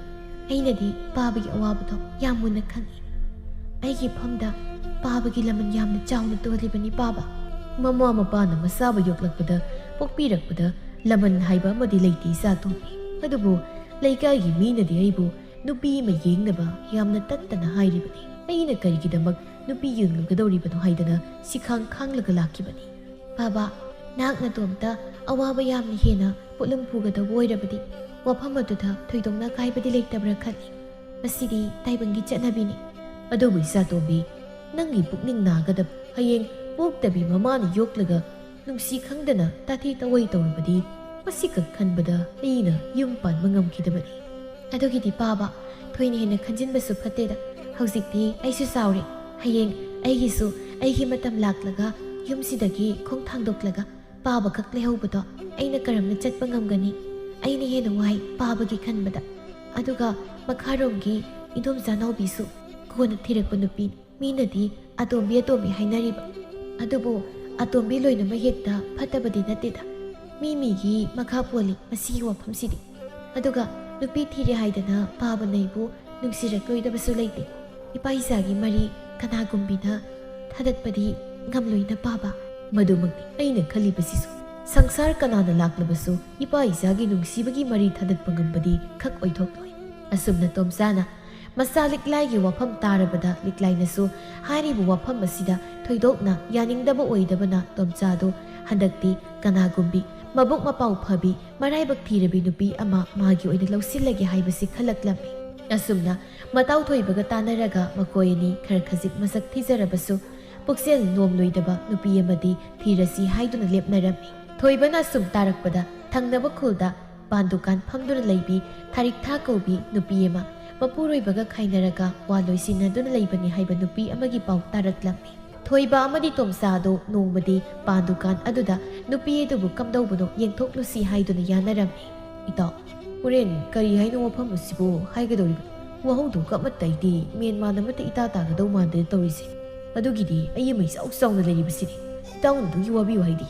ꯑꯩꯅꯗꯤ ꯄꯥꯕꯒꯤ ꯑꯋꯥꯕꯗꯣ ꯌꯥꯝ ꯃꯨꯟꯅ ꯈꯪꯉꯤ꯫ ꯑꯩꯒꯤ ꯐꯝꯗ ꯄꯥꯕꯒꯤ ꯂꯃꯟ ꯌꯥꯝꯅ ꯆꯥꯎꯅ ꯇꯣꯜꯂꯤꯕꯅꯤ ꯄꯥꯕ꯫ ꯃꯃꯥ ꯃꯄꯥꯅ ꯃꯆꯥꯕꯨ ꯌꯣꯛꯂꯛꯄꯗ, ꯄꯣꯛꯄꯤꯔꯛꯄꯗ ꯂꯃꯟ ꯍꯥꯏꯕ ꯑꯃꯗꯤ ꯂꯩꯇꯦ ꯏꯆꯥꯇꯣꯝꯕꯤ꯫ ꯑꯗꯨꯕꯨ ꯂꯩꯀꯥꯏꯒꯤ ꯃꯤꯅꯗꯤ ꯑꯩꯕꯨ ꯅꯨꯄꯤ ꯑꯃ ꯌꯦꯡꯅꯕ ꯌꯥꯝꯅ ꯇꯠꯇꯅ ꯍꯥꯏꯔꯤꯕꯅꯤ꯫ ꯑꯩꯅ ꯀꯔꯤꯒꯤꯗꯃꯛ ꯅꯨꯄꯤ ꯌꯦꯡꯂꯨꯒꯗꯧꯔꯤꯕꯅꯣ ꯍꯥꯏꯗꯅ ꯁꯤꯈꯥꯡ ꯈꯥꯡꯂꯒ ꯂꯥꯛꯈꯤꯕꯅꯤ꯫ ꯕꯥꯕꯥ, ꯅꯍꯥꯛ ꯅꯇꯣꯝꯇ ꯑꯋꯥꯕ ꯌꯥꯝꯅ ꯍꯦꯟꯅ ꯄꯣꯠꯂꯨꯝ ꯄꯨꯒꯗꯧꯕ ꯑꯣꯏꯔꯕꯗꯤ ꯋꯥꯐꯝ ꯑꯗꯨꯗ ꯊꯣꯏꯗꯣꯛꯅ ꯑꯀꯥꯏꯕꯗꯤ ꯂꯩꯇꯕ꯭ꯔꯥ ꯈꯜꯂꯤ꯫ ꯃꯁꯤꯗꯤ ꯇꯥꯏꯕꯪꯒꯤ ꯆꯠꯅꯕꯤꯅꯤ꯫ ꯑꯗꯨꯕꯨ ꯏꯆꯥꯇꯣꯝꯕꯤ, ꯅꯪꯒꯤ ꯄꯨꯛꯅꯤꯡ ꯅꯥꯒꯗꯕ, ꯍꯌꯦꯡ ꯄꯣꯛꯇꯕꯤ ꯃꯃꯥꯅ ꯌꯣꯛꯂꯒ ꯅꯨꯡꯁꯤ ꯈꯪꯗꯅ ꯇꯥꯊꯤ ꯇꯧꯑꯣꯏ ꯇꯧꯔꯕꯗꯤ ꯃꯁꯤꯈꯛ ꯈꯟꯕꯗ ꯑꯩꯅ ꯌꯨꯝ ꯄꯥꯟꯕ ꯉꯝꯈꯤꯗꯕꯅꯤ꯫ ꯑꯗꯨꯒꯤꯗꯤ ꯄꯥꯕ, ꯊꯣꯏꯅ ꯍꯦꯟꯅ ꯈꯟꯖꯤꯟꯕꯁꯨ ꯐꯠꯇꯦꯗ꯫ ꯍꯧꯖꯤꯛꯇꯤ ꯑꯩꯁꯨ ꯆꯥꯎꯔꯦ꯫ ꯍꯌꯦꯡ ꯑꯩꯒꯤꯁꯨ ꯑꯩꯒꯤ ꯃꯇꯝ ꯂꯥꯛꯂꯒ ꯌꯨꯝꯁꯤꯗꯒꯤ ꯈꯣꯡ ꯊꯥꯡꯗꯣꯛꯂꯒ ꯄꯥꯕ ꯈꯛ ꯂꯩꯍꯧꯕꯗꯣ ꯑꯩꯅ ꯀꯔꯝꯅ ꯆꯠꯄ ꯉꯝꯒꯅꯤ? ꯑꯩꯅ ꯍꯦꯟꯅ ꯋꯥꯏ ꯄꯥꯕꯒꯤ ꯈꯟꯕꯗ꯫ ꯑꯗꯨꯒ ꯃꯈꯥꯔꯣꯝꯒꯤ ꯏꯗꯣꯝꯆꯥ ꯅꯥꯎꯕꯤꯁꯨ ꯀꯣꯟꯅ ꯊꯤꯔꯛꯄ ꯅꯨꯄꯤꯅꯤ꯫ ꯃꯤꯅꯗꯤ ꯑꯇꯣꯝꯕꯤ ꯑꯇꯣꯝꯕꯤ ꯍꯥꯏꯅꯔꯤꯕ꯫ ꯑꯗꯨꯕꯨ ꯑꯇꯣꯝꯕꯤ ꯂꯣꯏꯅꯃꯛ ꯍꯦꯛꯇ ꯐꯠꯇꯕꯗꯤ ꯅꯠꯇꯦꯗ꯫ ꯃꯤ ꯃꯤꯒꯤ ꯃꯈꯥ ꯄꯣꯜꯂꯤ ꯃꯁꯤꯒꯤ ꯋꯥꯐꯝꯁꯤꯗꯤ꯫ ꯑꯗꯨꯒ ꯅꯨꯄꯤ ꯊꯤꯔꯦ ꯍꯥꯏꯗꯅ ꯄꯥꯕ ꯅꯩꯕꯨ ꯅꯨꯡꯁꯤꯔꯛꯂꯣꯏꯗꯕꯁꯨ ꯂꯩꯇꯦ꯫ ꯏꯄꯥ ꯏꯆꯥꯒꯤ ꯃꯔꯤ ꯀꯅꯥꯒꯨꯝꯕꯤꯅ ꯊꯥꯗꯠꯄꯗꯤ ꯉꯝꯂꯣꯏꯅ ꯄꯥꯕ꯫ ꯃꯗꯨꯃꯛꯅꯤ ꯑꯩꯅ ꯈꯜꯂꯤꯕꯁꯤꯁꯨ꯫ ꯁꯪꯁꯥꯔ ꯀꯅꯥꯅ ꯂꯥꯛꯂꯕꯁꯨ ꯏꯄꯥ ꯏꯆꯥꯒꯤ ꯅꯨꯡꯁꯤꯕꯒꯤ ꯃꯔꯤ ꯊꯥꯗꯠꯄ ꯉꯝꯕꯗꯤ ꯈꯛ ꯑꯣꯏꯊꯣꯛꯂꯣꯏ꯫ ꯑꯁꯨꯝꯅ ꯇꯣꯝꯆꯥꯅ ꯃꯆꯥ ꯂꯤꯛꯂꯥꯏꯒꯤ ꯋꯥꯐꯝ ꯇꯥꯔꯕꯗ ꯂꯤꯛꯂꯥꯏꯅꯁꯨ ꯍꯥꯏꯔꯤꯕ ꯋꯥꯐꯝ ꯑꯁꯤꯗ ꯊꯣꯏꯗꯣꯛꯅ ꯌꯥꯅꯤꯡꯗꯕ ꯑꯣꯏꯗꯕꯅ ꯇꯣꯝꯆꯥꯗꯨ ꯍꯟꯗꯛꯇꯤ ꯀꯅꯥꯒꯨꯝꯕꯤ ꯃꯕꯨꯛ ꯃꯄꯥꯎ ꯐꯕꯤ ꯃꯔꯥꯏꯕꯛ ꯊꯤꯔꯕꯤ ꯅꯨꯄꯤ ꯑꯃ ꯃꯥꯒꯤ ꯑꯣꯏꯅ ꯂꯧꯁꯤꯜꯂꯒꯦ ꯍꯥꯏꯕꯁꯤ ꯈꯜꯂꯛꯂꯝꯃꯤ꯫ ꯑꯁꯨꯝꯅ ꯃꯇꯥꯎ ꯊꯣꯏꯕꯒ ꯇꯥꯟꯅꯔꯒ ꯃꯈꯣꯏ ꯑꯅꯤ ꯈꯔ ꯈꯖꯤꯛ ꯃꯁꯛ ꯊꯤꯖꯔꯕꯁꯨ ꯄꯨꯛꯆꯦꯜ ꯅꯣꯝꯂꯣꯏꯗꯕ ꯅꯨꯄꯤ ꯑꯃꯗꯤ ꯊꯤꯔꯁꯤ ꯍꯥꯏꯗꯨꯅ ꯂꯦꯞꯅꯔꯝꯃꯤ꯫ ꯊꯣꯏꯕꯅ ꯑꯁꯨꯝ ꯇꯥꯔꯛꯄꯗ ꯊꯪꯅꯕ ꯈꯨꯜꯗ ꯄꯥꯟ ꯗꯨꯀꯥꯟ ꯐꯝꯗꯨꯅ ꯂꯩꯕꯤ ꯊꯥꯔꯤꯛꯊꯥ ꯀꯧꯕꯤ ꯅꯨꯄꯤ ꯑꯃ ꯃꯄꯨꯔꯣꯏꯕꯒ ꯈꯥꯏꯅꯔꯒ ꯋꯥ ꯂꯣꯏꯁꯤꯟꯅꯗꯨꯅ ꯂꯩꯕꯅꯤ ꯍꯥꯏꯕ ꯅꯨꯄꯤ ꯑꯃꯒꯤ ꯄꯥꯎ ꯇꯥꯔꯛꯂꯝꯃꯤ꯫ ꯊꯣꯏꯕ ꯑꯃꯗꯤ ꯇꯣꯝꯆꯥꯗꯣ ꯅꯣꯡꯃꯗꯤ ꯄꯥꯟ ꯗꯨꯀꯥꯟ ꯑꯗꯨꯗ ꯅꯨꯄꯤ ꯑꯗꯨꯕꯨ ꯀꯝꯗꯧꯕꯅꯣ ꯌꯦꯡꯊꯣꯛꯂꯨꯁꯤ ꯍꯥꯏꯗꯨꯅ ꯌꯥꯅꯔꯝꯃꯤ꯫ "ꯏꯇꯥꯎ, ꯍꯣꯔꯦꯟ ꯀꯔꯤ ꯍꯥꯏꯅꯣ ꯋꯥꯐꯝ ꯑꯁꯤꯕꯨ ꯍꯥꯏꯒꯗꯧꯔꯤꯕꯅꯣ? ꯋꯥꯍꯧꯗꯣꯛ ꯑꯃꯠꯇ ꯑꯩꯗꯤ ꯃꯦꯟ ꯃꯥꯟ ꯑꯃꯠꯇ ꯏꯇꯥ ꯇꯥꯒꯗꯧ ꯃꯥꯟꯗꯦ ꯇꯧꯔꯤꯁꯦ꯫ ꯑꯗꯨꯒꯤꯗꯤ ꯑꯩ ꯑꯃ ꯏꯆꯥꯎ ꯆꯥꯎꯅ ꯂꯩꯔꯤꯕꯁꯤꯗꯤ꯫ ꯏꯇꯥꯎꯅ ꯑꯗꯨꯒꯤ ꯋꯥꯕꯤꯌꯨ ꯍꯥꯏꯗꯤ꯫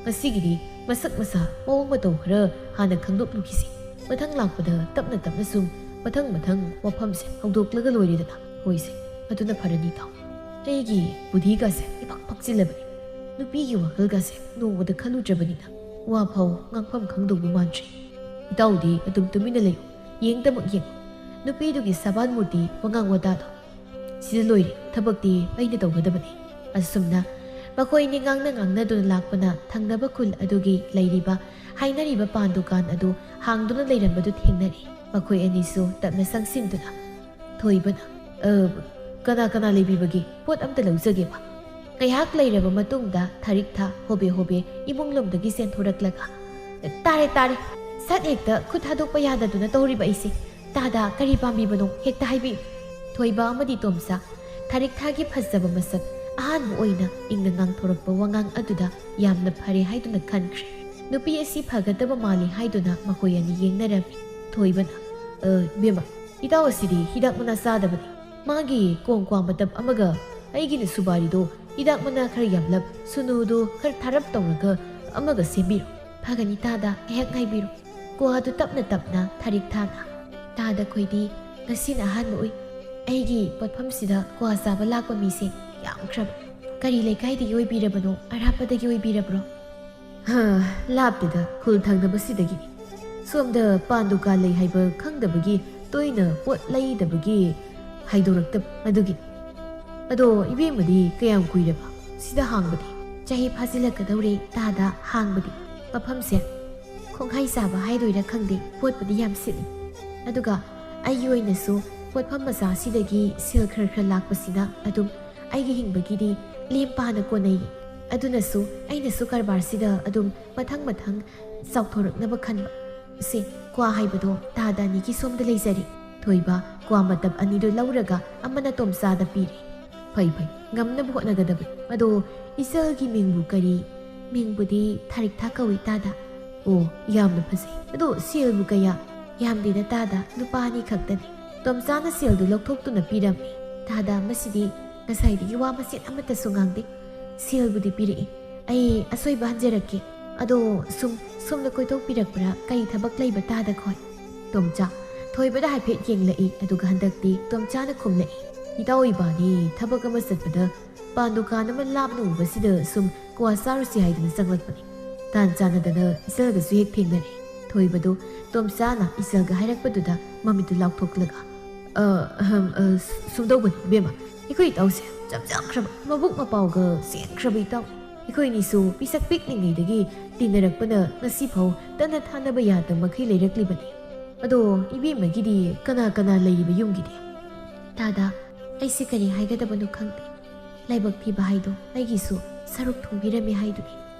ꯉꯁꯤꯒꯤꯗꯤ ꯃꯁꯛ ꯃꯁꯥ ꯃꯑꯣꯡ ꯃꯇꯧ ꯈꯔ ꯍꯥꯟꯅ ꯈꯪꯗꯣꯛꯂꯨꯈꯤꯁꯤ꯫ ꯃꯊꯪ ꯂꯥꯛꯄꯗ ꯇꯞꯅ ꯇꯞꯅ ꯁꯨꯝ ꯃꯊꯪ ꯃꯊꯪ ꯋꯥꯐꯝꯁꯦ ꯍꯧꯗꯣꯛꯂꯒ ꯂꯣꯏꯔꯦꯗꯅ꯫ ꯍꯣꯏꯁꯦ, ꯑꯗꯨꯅ ꯐꯔꯅꯤ ꯏꯇꯥꯎ꯫ ꯑꯩꯒꯤ ꯕꯨꯙꯤꯒꯁꯦ ꯏꯐꯛ ꯐꯛꯆꯤꯜꯂꯕꯅꯤ꯫ ꯅꯨꯄꯤꯒꯤ ꯋꯥꯈꯜꯒꯁꯦ ꯅꯣꯡꯃꯗ ꯈꯜꯂꯨꯗ꯭ꯔꯕꯅꯤꯅ ꯋꯥ ꯐꯥꯎ ꯉꯥꯡꯐꯝ ꯈꯪꯗꯧꯕ ꯃꯥꯟꯗ꯭ꯔꯦ꯫ ꯏꯇꯥꯎꯗꯤ ꯑꯗꯨꯝ ꯇꯨꯃꯤꯟꯅ ꯂꯩꯌꯨ, ꯌꯦꯡꯗꯃꯛ ꯌꯦꯡꯉꯨ꯫ ꯅꯨꯄꯤꯗꯨꯒꯤ ꯁꯕꯥꯟ ꯃꯨꯔꯇꯤ ꯋꯥꯉꯥꯡ ꯋꯥꯇꯥꯗꯣ꯫ ꯁꯤꯗ ꯂꯣꯏꯔꯦ, ꯊꯕꯛꯇꯤ ꯑꯩꯅ ꯇꯧꯒꯗꯕꯅꯤ"꯫ ꯑꯁꯨꯝꯅ ꯃꯈꯣꯏ ꯑꯅꯤ ꯉꯥꯡꯅ ꯉꯥꯡꯅꯗꯨꯅ ꯂꯥꯛꯄꯅ ꯊꯪꯅꯕ ꯈꯨꯜ ꯑꯗꯨꯒꯤ ꯂꯩꯔꯤꯕ ꯍꯥꯏꯅꯔꯤꯕ ꯄꯥꯟ ꯗꯨꯀꯥꯟ ꯑꯗꯨ ꯍꯥꯡꯗꯨꯅ ꯂꯩꯔꯝꯕꯗꯨ ꯊꯦꯡꯅꯔꯦ꯫ ꯃꯈꯣꯏ ꯑꯅꯤꯁꯨ ꯇꯞꯅ ꯆꯪꯁꯤꯟꯗꯨꯅ ꯊꯣꯏꯕꯅ, "ꯑ, ꯀꯅꯥ ꯀꯅꯥ ꯂꯩꯕꯤꯕꯒꯦ? ꯄꯣꯠ ꯑꯝꯇ ꯂꯧꯖꯒꯦꯕ"꯫ ꯉꯥꯏꯍꯥꯛ ꯂꯩꯔꯕ ꯃꯇꯨꯡꯗ ꯊꯥꯔꯤꯛꯊꯥ ꯍꯣꯕꯦ ꯍꯣꯕꯦ ꯏꯃꯨꯡ ꯂꯣꯝꯗꯒꯤ ꯆꯦꯟꯊꯣꯔꯛꯂꯒ, "ꯇꯥꯔꯦ, ꯇꯥꯔꯦ, ꯁꯠ ꯍꯦꯛꯇ ꯈꯨꯠ ꯊꯥꯗꯣꯛꯄ ꯌꯥꯗꯗꯨꯅ ꯇꯧꯔꯤꯕ ꯑꯩꯁꯦ꯫ ꯇꯥꯗ ꯀꯔꯤ ꯄꯥꯝꯕꯤꯕꯅꯣ ꯍꯦꯛꯇ ꯍꯥꯏꯕꯤꯌꯨ"꯫ ꯊꯣꯏꯕ ꯑꯃꯗꯤ ꯇꯣꯝꯆꯥ ꯊꯥꯔꯤꯛꯊꯥꯒꯤ ꯐꯖꯕ ꯃꯁꯛ ꯑꯍꯥꯟꯕ ꯑꯣꯏꯅ ꯏꯪꯅ ꯉꯥꯡꯊꯣꯔꯛꯄ ꯋꯥꯉꯥꯡ ꯑꯗꯨꯗ ꯌꯥꯝꯅ ꯐꯔꯦ ꯍꯥꯏꯗꯨꯅ ꯈꯟꯈ꯭ꯔꯦ꯫ ꯅꯨꯄꯤ ꯑꯁꯤ ꯐꯒꯗꯕ ꯃꯥꯜꯂꯤ ꯍꯥꯏꯗꯨꯅ ꯃꯈꯣꯏ ꯑꯅꯤ ꯌꯦꯡꯅꯔꯝꯃꯤ꯫ ꯊꯣꯏꯕꯅ, "ꯑ, ꯏꯕꯦꯝꯃ, ꯏꯇꯥꯎ ꯑꯁꯤꯗꯤ ꯍꯤꯗꯥꯛ ꯃꯅꯥ ꯆꯥꯗꯕꯅꯤ꯫ ꯃꯥꯒꯤ ꯀꯣꯡ ꯀ꯭ꯋꯥ ꯃꯇꯞ ꯑꯃꯒ ꯑꯩꯒꯤꯅ ꯁꯨꯕꯥꯔꯤꯗꯣ ꯍꯤꯗꯥꯛ ꯃꯅꯥ ꯈꯔ ꯌꯥꯝꯂꯞ, ꯁꯨꯅꯨꯗꯣ ꯈꯔ ꯊꯥꯔꯞ ꯇꯧꯔꯒ ꯑꯃꯒ ꯁꯦꯝꯕꯤꯔꯣ꯫ ꯐꯒꯅꯤ ꯇꯥꯗ, ꯉꯥꯏꯍꯥꯛ ꯉꯥꯏꯕꯤꯔꯣ꯫ ꯀ꯭ꯋꯥꯗꯨ ꯇꯞꯅ ꯇꯞꯅ ꯊꯥꯔꯤꯛ ꯊꯥꯅ꯫ ꯇꯥꯗ ꯈꯣꯏꯗꯤ ꯉꯁꯤꯅ ꯑꯍꯥꯟꯕ ꯎꯏ꯫ ꯑꯩꯒꯤ ꯄꯣꯠꯐꯝꯁꯤꯗ ꯀ꯭ꯋꯥ ꯆꯥꯕ ꯂꯥꯛꯄ ꯃꯤꯁꯦ ꯌꯥꯝꯈ꯭ꯔꯕ꯫ ꯀꯔꯤ ꯂꯩꯀꯥꯏꯗꯒꯤ ꯑꯣꯏꯕꯤꯔꯕꯅꯣ? ꯑꯔꯥꯞꯄꯗꯒꯤ ꯑꯣꯏꯕꯤꯔꯕ꯭ꯔꯣ? ꯍꯥ, ꯂꯥꯞꯇꯦꯗ, ꯈꯨꯜ ꯊꯪꯅꯕꯁꯤꯗꯒꯤꯅꯤ꯫ ꯁꯣꯝꯗ ꯄꯥꯟ ꯗꯨꯀꯥꯟ ꯂꯩ ꯍꯥꯏꯕ ꯈꯪꯗꯕꯒꯤ ꯇꯣꯏꯅ ꯄꯣꯠ ꯂꯩꯗꯕꯒꯤ ꯍꯥꯏꯗꯣꯔꯛꯇꯕ ꯑꯗꯨꯒꯤ꯫ ꯑꯗꯣ ꯏꯕꯦꯝꯃꯗꯤ ꯀꯌꯥꯝ ꯀꯨꯏꯔꯕ ꯁꯤꯗ ꯍꯥꯡꯕꯗꯤ? ꯆꯍꯤ ꯐꯥꯖꯤꯜꯂꯛꯀꯗꯧꯔꯦ ꯇꯥꯗ ꯍꯥꯡꯕꯗꯤ꯫ ꯃꯐꯝꯁꯦ ꯈꯣꯡꯍꯥꯏ ꯆꯥꯕ ꯍꯥꯏꯗꯣꯏꯔꯥ ꯈꯪꯗꯦ, ꯄꯣꯠꯄꯨꯗꯤ ꯌꯥꯝ ꯁꯤꯠꯂꯤ꯫ ꯑꯗꯨꯒ ꯑꯩꯒꯤ ꯑꯣꯏꯅꯁꯨ ꯄꯣꯠꯐꯝ ꯃꯆꯥꯁꯤꯗꯒꯤ ꯁꯦꯜ ꯈꯔ ꯈꯔ ꯂꯥꯛꯄꯁꯤꯅ ꯑꯗꯨꯝ ꯑꯩꯒꯤ ꯍꯤꯡꯕꯒꯤꯗꯤ ꯂꯦꯝ ꯄꯥꯅ ꯀꯣꯟꯅꯩ꯫ ꯑꯗꯨꯅꯁꯨ ꯑꯩꯅꯁꯨ ꯀꯔꯕꯥꯔꯁꯤꯗ ꯑꯗꯨꯝ ꯃꯊꯪ ꯃꯊꯪ ꯆꯥꯎꯊꯣꯔꯛꯅꯕ ꯈꯟꯕ꯫ ꯁꯦ, ꯀ꯭ꯋꯥ ꯍꯥꯏꯕꯗꯣ ꯇꯥꯗ ꯑꯅꯤꯒꯤ ꯁꯣꯝꯗ ꯂꯩꯖꯔꯦ꯫ ꯊꯣꯏꯕ ꯀ꯭ꯋꯥ ꯃꯇꯞ ꯑꯅꯤꯗꯨ ꯂꯧꯔꯒ ꯑꯃꯅ ꯇꯣꯝꯆꯥꯗ ꯄꯤꯔꯦ꯫ ꯐꯩ, ꯐꯩ, ꯉꯝꯅꯕ ꯍꯣꯠꯅꯒꯗꯕꯅꯤ꯫ ꯑꯗꯣ ꯏꯆꯜꯒꯤ ꯃꯤꯡꯕꯨ ꯀꯔꯤ? ꯃꯤꯡꯕꯨꯗꯤ ꯊꯥꯔꯤꯛꯊꯥ ꯀꯧꯏ ꯇꯥꯗ꯫ ꯑꯣ, ꯌꯥꯝꯅ ꯐꯖꯩ꯫ ꯑꯗꯣ ꯁꯦꯜꯕꯨ ꯀꯌꯥ? ꯌꯥꯝꯗꯦꯗ ꯇꯥꯗ, ꯂꯨꯄꯥ ꯑꯅꯤ ꯈꯛꯇꯅꯤ꯫ ꯇꯣꯝꯆꯥꯅ ꯁꯦꯜꯗꯨ ꯂꯧꯊꯣꯛꯇꯨꯅ ꯄꯤꯔꯝꯃꯤ꯫ ꯇꯥꯗ, ꯃꯁꯤꯗꯤ ꯉꯁꯥꯏꯗꯒꯤ ꯋꯥ ꯃꯆꯦꯠ ꯑꯃꯠꯇꯁꯨ ꯉꯥꯡꯗꯦ꯫ ꯁꯦꯜꯕꯨꯗꯤ ꯄꯤꯔꯛꯏ꯫ ꯑꯩ ꯑꯁꯣꯏꯕ ꯍꯟꯖꯔꯛꯀꯦ꯫ ꯑꯗꯣ ꯁꯨꯝ ꯁꯣꯝꯗ ꯀꯣꯏꯊꯣꯛꯄꯤꯔꯛꯄ꯭ꯔꯥ? ꯀꯔꯤ ꯊꯕꯛ ꯂꯩꯕ ꯇꯥꯗ ꯈꯣꯏ? ꯇꯣꯝꯆꯥ ꯊꯣꯏꯕꯗ ꯍꯥꯏꯐꯦꯠ ꯌꯦꯡꯂꯛꯏ, ꯑꯗꯨꯒ ꯍꯟꯗꯛꯇꯤ ꯇꯣꯝꯆꯥꯅ ꯈꯨꯝꯂꯛꯏ꯫ ꯏꯇꯥꯎ ꯏꯕꯥꯅꯤ ꯊꯕꯛ ꯑꯃ ꯆꯠꯄꯗ ꯄꯥꯟ ꯗꯨꯀꯥꯟ ꯑꯃ ꯂꯥꯞꯅ ꯎꯕꯁꯤꯗ ꯁꯨꯝ ꯀ꯭ꯋꯥ ꯆꯥꯔꯨꯁꯤ ꯍꯥꯏꯗꯨꯅ ꯆꯪꯂꯛꯄꯅꯤ꯫ ꯇꯥꯟ ꯆꯥꯟꯅꯗꯅ ꯏꯆꯜꯒꯁꯨ ꯍꯦꯛ ꯊꯦꯡꯅꯔꯦ꯫ ꯊꯣꯏꯕꯗꯨ ꯇꯣꯝꯆꯥꯅ ꯏꯆꯜꯒ ꯍꯥꯏꯔꯛꯄꯗꯨꯗ ꯃꯃꯤꯠꯇꯨ ꯂꯥꯎꯊꯣꯛꯂꯒ, "ꯑ, ꯑꯍꯝ, ꯑ, ꯁ-, ꯁꯨꯝꯗꯧꯕꯅꯤ ꯏꯕꯦꯝꯃ, ꯑꯩꯈꯣꯏ ꯏꯇꯥꯎꯁꯦ ꯆꯝꯖꯥꯈ꯭ꯔꯕ, ꯃꯕꯨꯛ ꯃꯄꯥꯎꯒ ꯆꯦꯟꯈ꯭ꯔꯕ ꯏꯇꯥꯎ꯫ ꯑꯩꯈꯣꯏ ꯑꯅꯤꯁꯨ ꯄꯤꯁꯛ ꯄꯤꯛꯂꯤꯉꯩꯗꯒꯤ ꯇꯤꯟꯅꯔꯛꯄꯅ ꯉꯁꯤꯐꯥꯎ ꯇꯠꯅ ꯊꯥꯅꯕ ꯌꯥꯗꯕ ꯃꯈꯩ ꯂꯩꯔꯛꯂꯤꯕꯅꯤ꯫ ꯑꯗꯣ ꯏꯕꯦꯝꯃꯒꯤꯗꯤ ꯀꯅꯥ ꯀꯅꯥ ꯂꯩꯔꯤꯕ ꯌꯨꯝꯒꯤꯗꯤ?" ꯇꯥꯗ, ꯑꯩꯁꯦ ꯀꯔꯤ ꯍꯥꯏꯒꯗꯕꯅꯣ ꯈꯪꯗꯦ꯫ ꯂꯥꯏꯕꯛ ꯊꯤꯕ ꯍꯥꯏꯗꯣ ꯑꯩꯒꯤꯁꯨ ꯁꯔꯨꯛ ꯊꯨꯡꯕꯤꯔꯝꯃꯦ ꯍꯥꯏꯗꯨꯅꯤ꯫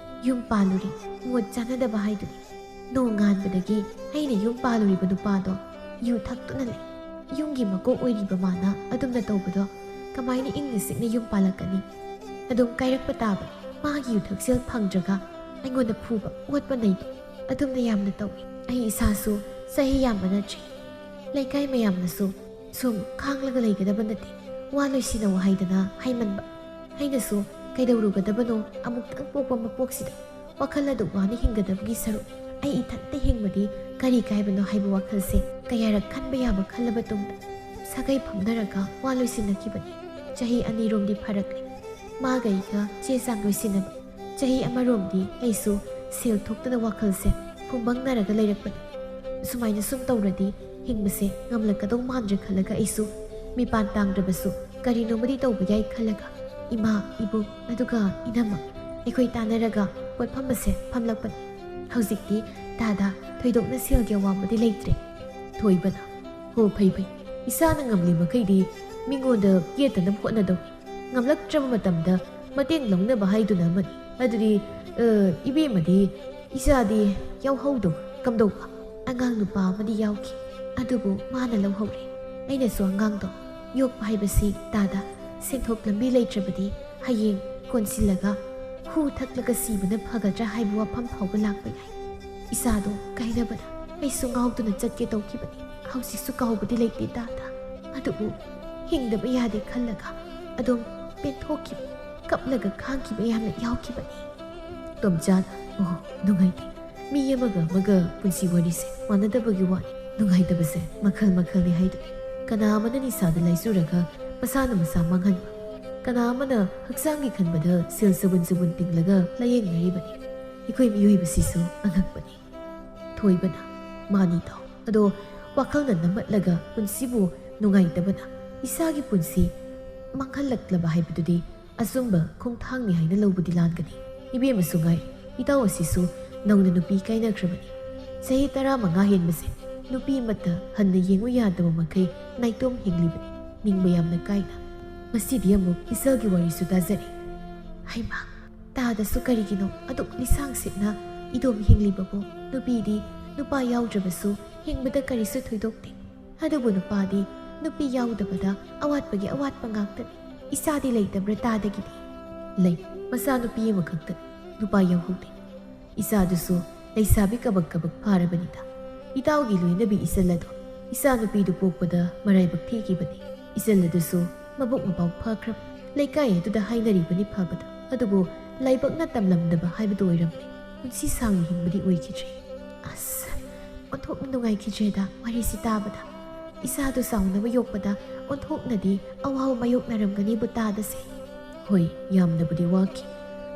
ꯌꯨꯝ ꯄꯥꯜꯂꯨꯔꯦ, ꯃꯣꯠ ꯆꯥꯅꯗꯕ ꯍꯥꯏꯗꯨꯅꯤ꯫ ꯅꯣꯡꯉꯥꯟꯕꯗꯒꯤ ꯑꯩꯅ ꯌꯨꯝ ꯄꯥꯜꯂꯨꯔꯤꯕ ꯅꯨꯄꯥꯗꯣ ꯌꯨ ꯊꯛꯇꯨꯅ ꯂꯩ꯫ ꯌꯨꯝꯒꯤ ꯃꯀꯣꯛ ꯑꯣꯏꯔꯤꯕ ꯃꯥꯅ ꯑꯗꯨꯝꯅ ꯇꯧꯕꯗꯣ ꯀꯃꯥꯏꯅ ꯏꯪꯅ ꯆꯤꯛꯅ ꯌꯨꯝ ꯄꯥꯜꯂꯛꯀꯅꯤ? ꯑꯗꯨꯝ ꯀꯥꯏꯔꯛꯄ ꯇꯥꯕꯅꯤ꯫ ꯃꯥꯒꯤ ꯌꯨ ꯊꯛꯁꯦꯜ ꯐꯪꯗ꯭ꯔꯒ ꯑꯩꯉꯣꯟꯗ ꯐꯨꯕ, ꯑꯣꯠꯄ ꯅꯩꯕ ꯑꯗꯨꯝꯅ ꯌꯥꯝꯅ ꯇꯧꯏ꯫ ꯑꯩ ꯏꯁꯥꯁꯨ ꯆꯍꯤ ꯌꯥꯝꯕ ꯅꯠꯇ꯭ꯔꯤ꯫ ꯂꯩꯀꯥꯏ ꯃꯌꯥꯝꯅꯁꯨ ꯁꯨꯝ ꯈꯥꯡꯂꯒ ꯂꯩꯒꯗꯕ ꯅꯠꯇꯦ꯫ ꯋꯥ ꯂꯣꯏꯁꯤꯟꯅꯧ ꯍꯥꯏꯗꯅ ꯍꯥꯏꯃꯟꯕ꯫ ꯑꯩꯅꯁꯨ ꯀꯩꯗꯧꯔꯨꯒꯗꯕꯅꯣ ꯑꯃꯨꯛꯇꯪ ꯄꯣꯛꯄ ꯃꯄꯣꯛꯁꯤꯗ ꯋꯥꯈꯜ ꯑꯗꯨ ꯋꯥꯅ ꯍꯤꯡꯒꯗꯕꯒꯤ ꯁꯔꯨꯛ ꯑꯩ ꯏꯊꯟꯇ ꯍꯤꯡꯕꯗꯤ ꯀꯔꯤ ꯀꯥꯏꯕꯅꯣ ꯍꯥꯏꯕ ꯋꯥꯈꯜꯁꯦ ꯀꯌꯥꯔꯛ ꯈꯟꯕ ꯌꯥꯕ ꯈꯜꯂꯕ ꯇꯨꯡꯗ ꯁꯥꯒꯩ ꯐꯝꯅꯔꯒ ꯋꯥ ꯂꯣꯏꯁꯤꯟꯅꯈꯤꯕꯅꯤ꯫ ꯆꯍꯤ ꯑꯅꯤꯔꯣꯝꯗꯤ ꯐꯥꯔꯛꯂꯦ꯫ ꯃꯥꯒ ꯑꯩꯒ ꯆꯦ ꯆꯥꯡ ꯂꯣꯏꯁꯤꯟꯅꯕ ꯆꯍꯤ ꯑꯃꯔꯣꯝꯗꯤ ꯑꯩꯁꯨ ꯁꯦꯜ ꯊꯣꯛꯇꯅ ꯋꯥꯈꯜꯁꯦ ꯐꯨꯝꯕꯪꯅꯔꯒ ꯂꯩꯔꯛꯄꯅꯤ꯫ ꯁꯨꯃꯥꯏꯅ ꯁꯨꯝ ꯇꯧꯔꯗꯤ ꯍꯤꯡꯕꯁꯦ ꯉꯝꯂꯛꯀꯗꯧ ꯃꯥꯟꯗ꯭ꯔꯦ ꯈꯜꯂꯒ ꯑꯩꯁꯨ ꯃꯤꯄꯥꯟ ꯇꯥꯡꯗ꯭ꯔꯕꯁꯨ ꯀꯔꯤꯅꯣꯃꯗꯤ ꯇꯧꯕ ꯌꯥꯏ ꯈꯜꯂꯒ ꯏꯃꯥ, ꯏꯕꯨꯡ, ꯑꯗꯨꯒ ꯏꯅꯝꯃ ꯑꯩꯈꯣꯏ ꯇꯥꯟꯅꯔꯒ ꯄꯣꯠꯐꯝ ꯑꯁꯦ ꯐꯝꯂꯛꯄꯅꯤ꯫ ꯍꯧꯖꯤꯛꯇꯤ ꯇꯥꯗ ꯊꯣꯏꯗꯣꯛꯅ ꯁꯦꯜꯒꯤ ꯑꯋꯥꯕꯗꯤ ꯂꯩꯇ꯭ꯔꯦ꯫ ꯊꯣꯏꯕꯅ, "ꯍꯣ, ꯐꯩ ꯐꯩ, ꯏꯁꯥꯅ ꯉꯝꯂꯤ ꯃꯈꯩꯗꯤ ꯃꯤꯉꯣꯟꯗ ꯌꯦꯠꯇꯅꯕ ꯍꯣꯠꯅꯗꯧ꯫ ꯉꯝꯂꯛꯇ꯭ꯔꯕ ꯃꯇꯝꯗ ꯃꯇꯦꯡ ꯂꯧꯅꯕ ꯍꯥꯏꯗꯨꯅ ꯑꯃꯅꯤ꯫ ꯑꯗꯨꯗꯤ, ꯑ, ꯏꯕꯦꯝꯃꯗꯤ ꯏꯆꯥꯗꯤ ꯌꯥꯎꯍꯧꯗꯧ ꯀꯝꯗꯧꯕ?" ꯑꯉꯥꯡ ꯅꯨꯄꯥ ꯑꯃꯗꯤ ꯌꯥꯎꯈꯤ꯫ ꯑꯗꯨꯕꯨ ꯃꯥꯅ ꯂꯧꯍꯧꯔꯦ꯫ ꯑꯩꯅꯁꯨ ꯑꯉꯥꯡꯗꯣ ꯌꯣꯛꯄ ꯍꯥꯏꯕꯁꯤ ꯇꯥꯗ ꯁꯦꯟꯊꯣꯛ ꯂꯝꯕꯤ ꯂꯩꯇ꯭ꯔꯕꯗꯤ ꯍꯌꯦꯡ ꯀꯣꯟꯁꯤꯜꯂꯒ ꯍꯨ ꯊꯛꯂꯒ ꯁꯤꯕꯅ ꯐꯒꯗ꯭ꯔꯥ ꯍꯥꯏꯕ ꯋꯥꯐꯝ ꯐꯥꯎꯕ ꯂꯥꯛꯄ ꯌꯥꯏ꯫ ꯏꯆꯥꯗꯣ ꯀꯥꯏꯅꯕꯗ ꯑꯩꯁꯨ ꯉꯥꯎꯗꯨꯅ ꯆꯠꯀꯦ ꯇꯧꯈꯤꯕꯅꯤ꯫ ꯍꯧꯖꯤꯛꯁꯨ ꯀꯥꯎꯕꯗꯤ ꯂꯩꯇꯦ ꯇꯥꯗ꯫ ꯑꯗꯨꯕꯨ ꯍꯤꯡꯗꯕ ꯌꯥꯗꯦ ꯈꯜꯂꯒ ꯑꯗꯨꯝ ꯄꯦꯟꯊꯣꯛꯈꯤꯕ, ꯀꯞꯂꯒ ꯈꯥꯡꯈꯤꯕ ꯌꯥꯝꯅ ꯌꯥꯎꯈꯤꯕꯅꯤ꯫ ꯇꯣꯝꯆꯥꯅ, "ꯑꯣ, ꯅꯨꯡꯉꯥꯏꯇꯦ꯫ ꯃꯤ ꯑꯃꯒ ꯑꯃꯒ ꯄꯨꯟꯁꯤ ꯋꯥꯔꯤꯁꯦ ꯃꯥꯟꯅꯗꯕꯒꯤ ꯋꯥꯅꯤ꯫ ꯅꯨꯡꯉꯥꯏꯇꯕꯁꯦ ꯃꯈꯜ ꯃꯈꯜꯅꯤ ꯍꯥꯏꯗꯨꯅꯤ꯫ ꯀꯅꯥ ꯑꯃꯅ ꯅꯤꯁꯥꯗ ꯂꯥꯏꯆꯨꯔꯒ ꯃꯁꯥꯅ ꯃꯁꯥ ꯃꯥꯡꯍꯟꯕ, ꯀꯅꯥ ꯑꯃꯅ ꯍꯛꯆꯥꯡꯒꯤ ꯈꯟꯕꯗ ꯁꯦꯜ ꯆꯕꯨꯟ ꯆꯕꯨꯟ ꯇꯤꯡꯂꯒ ꯂꯥꯌꯦꯡꯅꯔꯤꯕꯅꯤ꯫ ꯑꯩꯈꯣꯏ ꯃꯤꯑꯣꯏꯕꯁꯤꯁꯨ ꯑꯉꯛꯄꯅꯤ꯫" ꯊꯣꯏꯕꯅ, "ꯃꯥꯅꯤ ꯇꯥꯎ꯫ ꯑꯗꯣ ꯋꯥꯈꯜꯅ ꯅꯝꯃꯠꯂꯒ ꯄꯨꯟꯁꯤꯕꯨ ꯅꯨꯡꯉꯥꯏꯇꯕꯅ ꯏꯁꯥꯒꯤ ꯄꯨꯟꯁꯤ ꯃꯥꯡꯍꯜꯂꯛꯂꯕ ꯍꯥꯏꯕꯗꯨꯗꯤ ꯑꯆꯨꯝꯕ ꯈꯣꯡꯊꯥꯡꯅꯤ ꯍꯥꯏꯅ ꯂꯧꯕꯗꯤ ꯂꯥꯟꯒꯅꯤ꯫ ꯏꯕꯦꯝꯃꯁꯨ ꯉꯥꯏꯔꯦ꯫ ꯏꯇꯥꯎ ꯑꯁꯤꯁꯨ ꯅꯧꯅ ꯅꯨꯄꯤ ꯀꯥꯏꯅꯈ꯭ꯔꯕꯅꯤ꯫ ꯆꯍꯤ ꯇꯔꯥꯃꯉꯥ ꯍꯦꯟꯕꯁꯦ ꯅꯨꯄꯤ ꯑꯃꯠꯇ ꯍꯟꯅ ꯌꯦꯡꯉꯨ ꯌꯥꯗꯕ ꯃꯈꯩ ꯅꯥꯏꯇꯣꯝ ꯍꯤꯡꯂꯤꯕꯅꯤ꯫ ꯅꯤꯡꯕ ꯌꯥꯝꯅ ꯀꯥꯏꯅ꯫ ꯃꯁꯤꯗꯤ ꯑꯃꯨꯛ ꯏꯆꯜꯒꯤ ꯋꯥꯔꯤꯁꯨ ꯇꯥꯖꯔꯦ꯫ ꯍꯩꯃꯥ, ꯇꯥꯗꯁꯨ ꯀꯔꯤꯒꯤꯅꯣ ꯑꯗꯨꯛ ꯂꯤꯁꯥꯡ ꯁꯤꯠꯅ ꯏꯗꯣꯝ ꯍꯤꯡꯂꯤꯕꯕꯨ? ꯅꯨꯄꯤꯗꯤ ꯅꯨꯄꯥ ꯌꯥꯎꯗ꯭ꯔꯕꯁꯨ ꯍꯤꯡꯕꯗ ꯀꯔꯤꯁꯨ ꯊꯣꯏꯗꯣꯛꯇꯦ꯫ ꯑꯗꯨꯕꯨ ꯅꯨꯄꯥꯗꯤ ꯅꯨꯄꯤ ꯌꯥꯎꯗꯕꯗ ꯑꯋꯥꯠꯄꯒꯤ ꯑꯋꯥꯠꯄ ꯉꯥꯛꯇꯅꯤ꯫ ꯏꯆꯥꯗꯤ ꯂꯩꯇꯕ꯭ꯔꯥ ꯇꯥꯗꯒꯤꯗꯤ?" "ꯂꯩ, ꯃꯆꯥ ꯅꯨꯄꯤ ꯑꯃꯈꯛꯇꯅꯤ꯫ ꯅꯨꯄꯥ ꯌꯥꯎꯍꯧꯗꯦ꯫ ꯏꯆꯥꯗꯨꯁꯨ ꯂꯩꯁꯥꯕꯤ ꯀꯕꯛ ꯀꯕꯛ ꯐꯥꯔꯕꯅꯤꯗ꯫ ꯏꯇꯥꯎꯒꯤ ꯂꯣꯏꯅꯕꯤ ꯏꯆꯜ ꯑꯗꯣ ꯏꯆꯥ ꯅꯨꯄꯤꯗꯨ ꯄꯣꯛꯄꯗ ꯃꯔꯥꯏꯕꯛ ꯊꯤꯈꯤꯕꯅꯤ꯫ ꯏꯆꯜ ꯑꯗꯨꯁꯨ ꯃꯕꯨꯛ ꯃꯄꯥꯎ ꯐꯈ꯭ꯔꯕ꯫ ꯂꯩꯀꯥꯏ ꯑꯗꯨꯗ ꯍꯥꯏꯅꯔꯤꯕꯅꯤ ꯐꯕꯗ, ꯑꯗꯨꯕꯨ ꯂꯥꯏꯕꯛꯅ ꯇꯝꯂꯝꯗꯕ ꯍꯥꯏꯕꯗꯨ ꯑꯣꯏꯔꯝꯂꯦ꯫ ꯄꯨꯟꯁꯤ ꯁꯥꯡꯅ ꯍꯤꯡꯕꯗꯤ ꯑꯣꯏꯈꯤꯗ꯭ꯔꯦ꯫ ꯑꯁ, ꯑꯣꯟꯊꯣꯛꯅ ꯅꯨꯡꯉꯥꯏꯈꯤꯗ꯭ꯔꯦꯗ ꯋꯥꯔꯤꯁꯤ ꯇꯥꯕꯗ꯫ ꯏꯆꯥꯗꯨ ꯆꯥꯎꯅꯕ ꯌꯣꯛꯄꯗ ꯑꯣꯟꯊꯣꯛꯅꯗꯤ ꯑꯋꯥꯕ ꯃꯥꯌꯣꯛꯅꯔꯝꯒꯅꯤꯕꯨ ꯇꯥꯗꯁꯦ꯫ ꯍꯣꯏ, ꯌꯥꯝꯅꯕꯨꯗꯤ ꯋꯥꯈꯤ,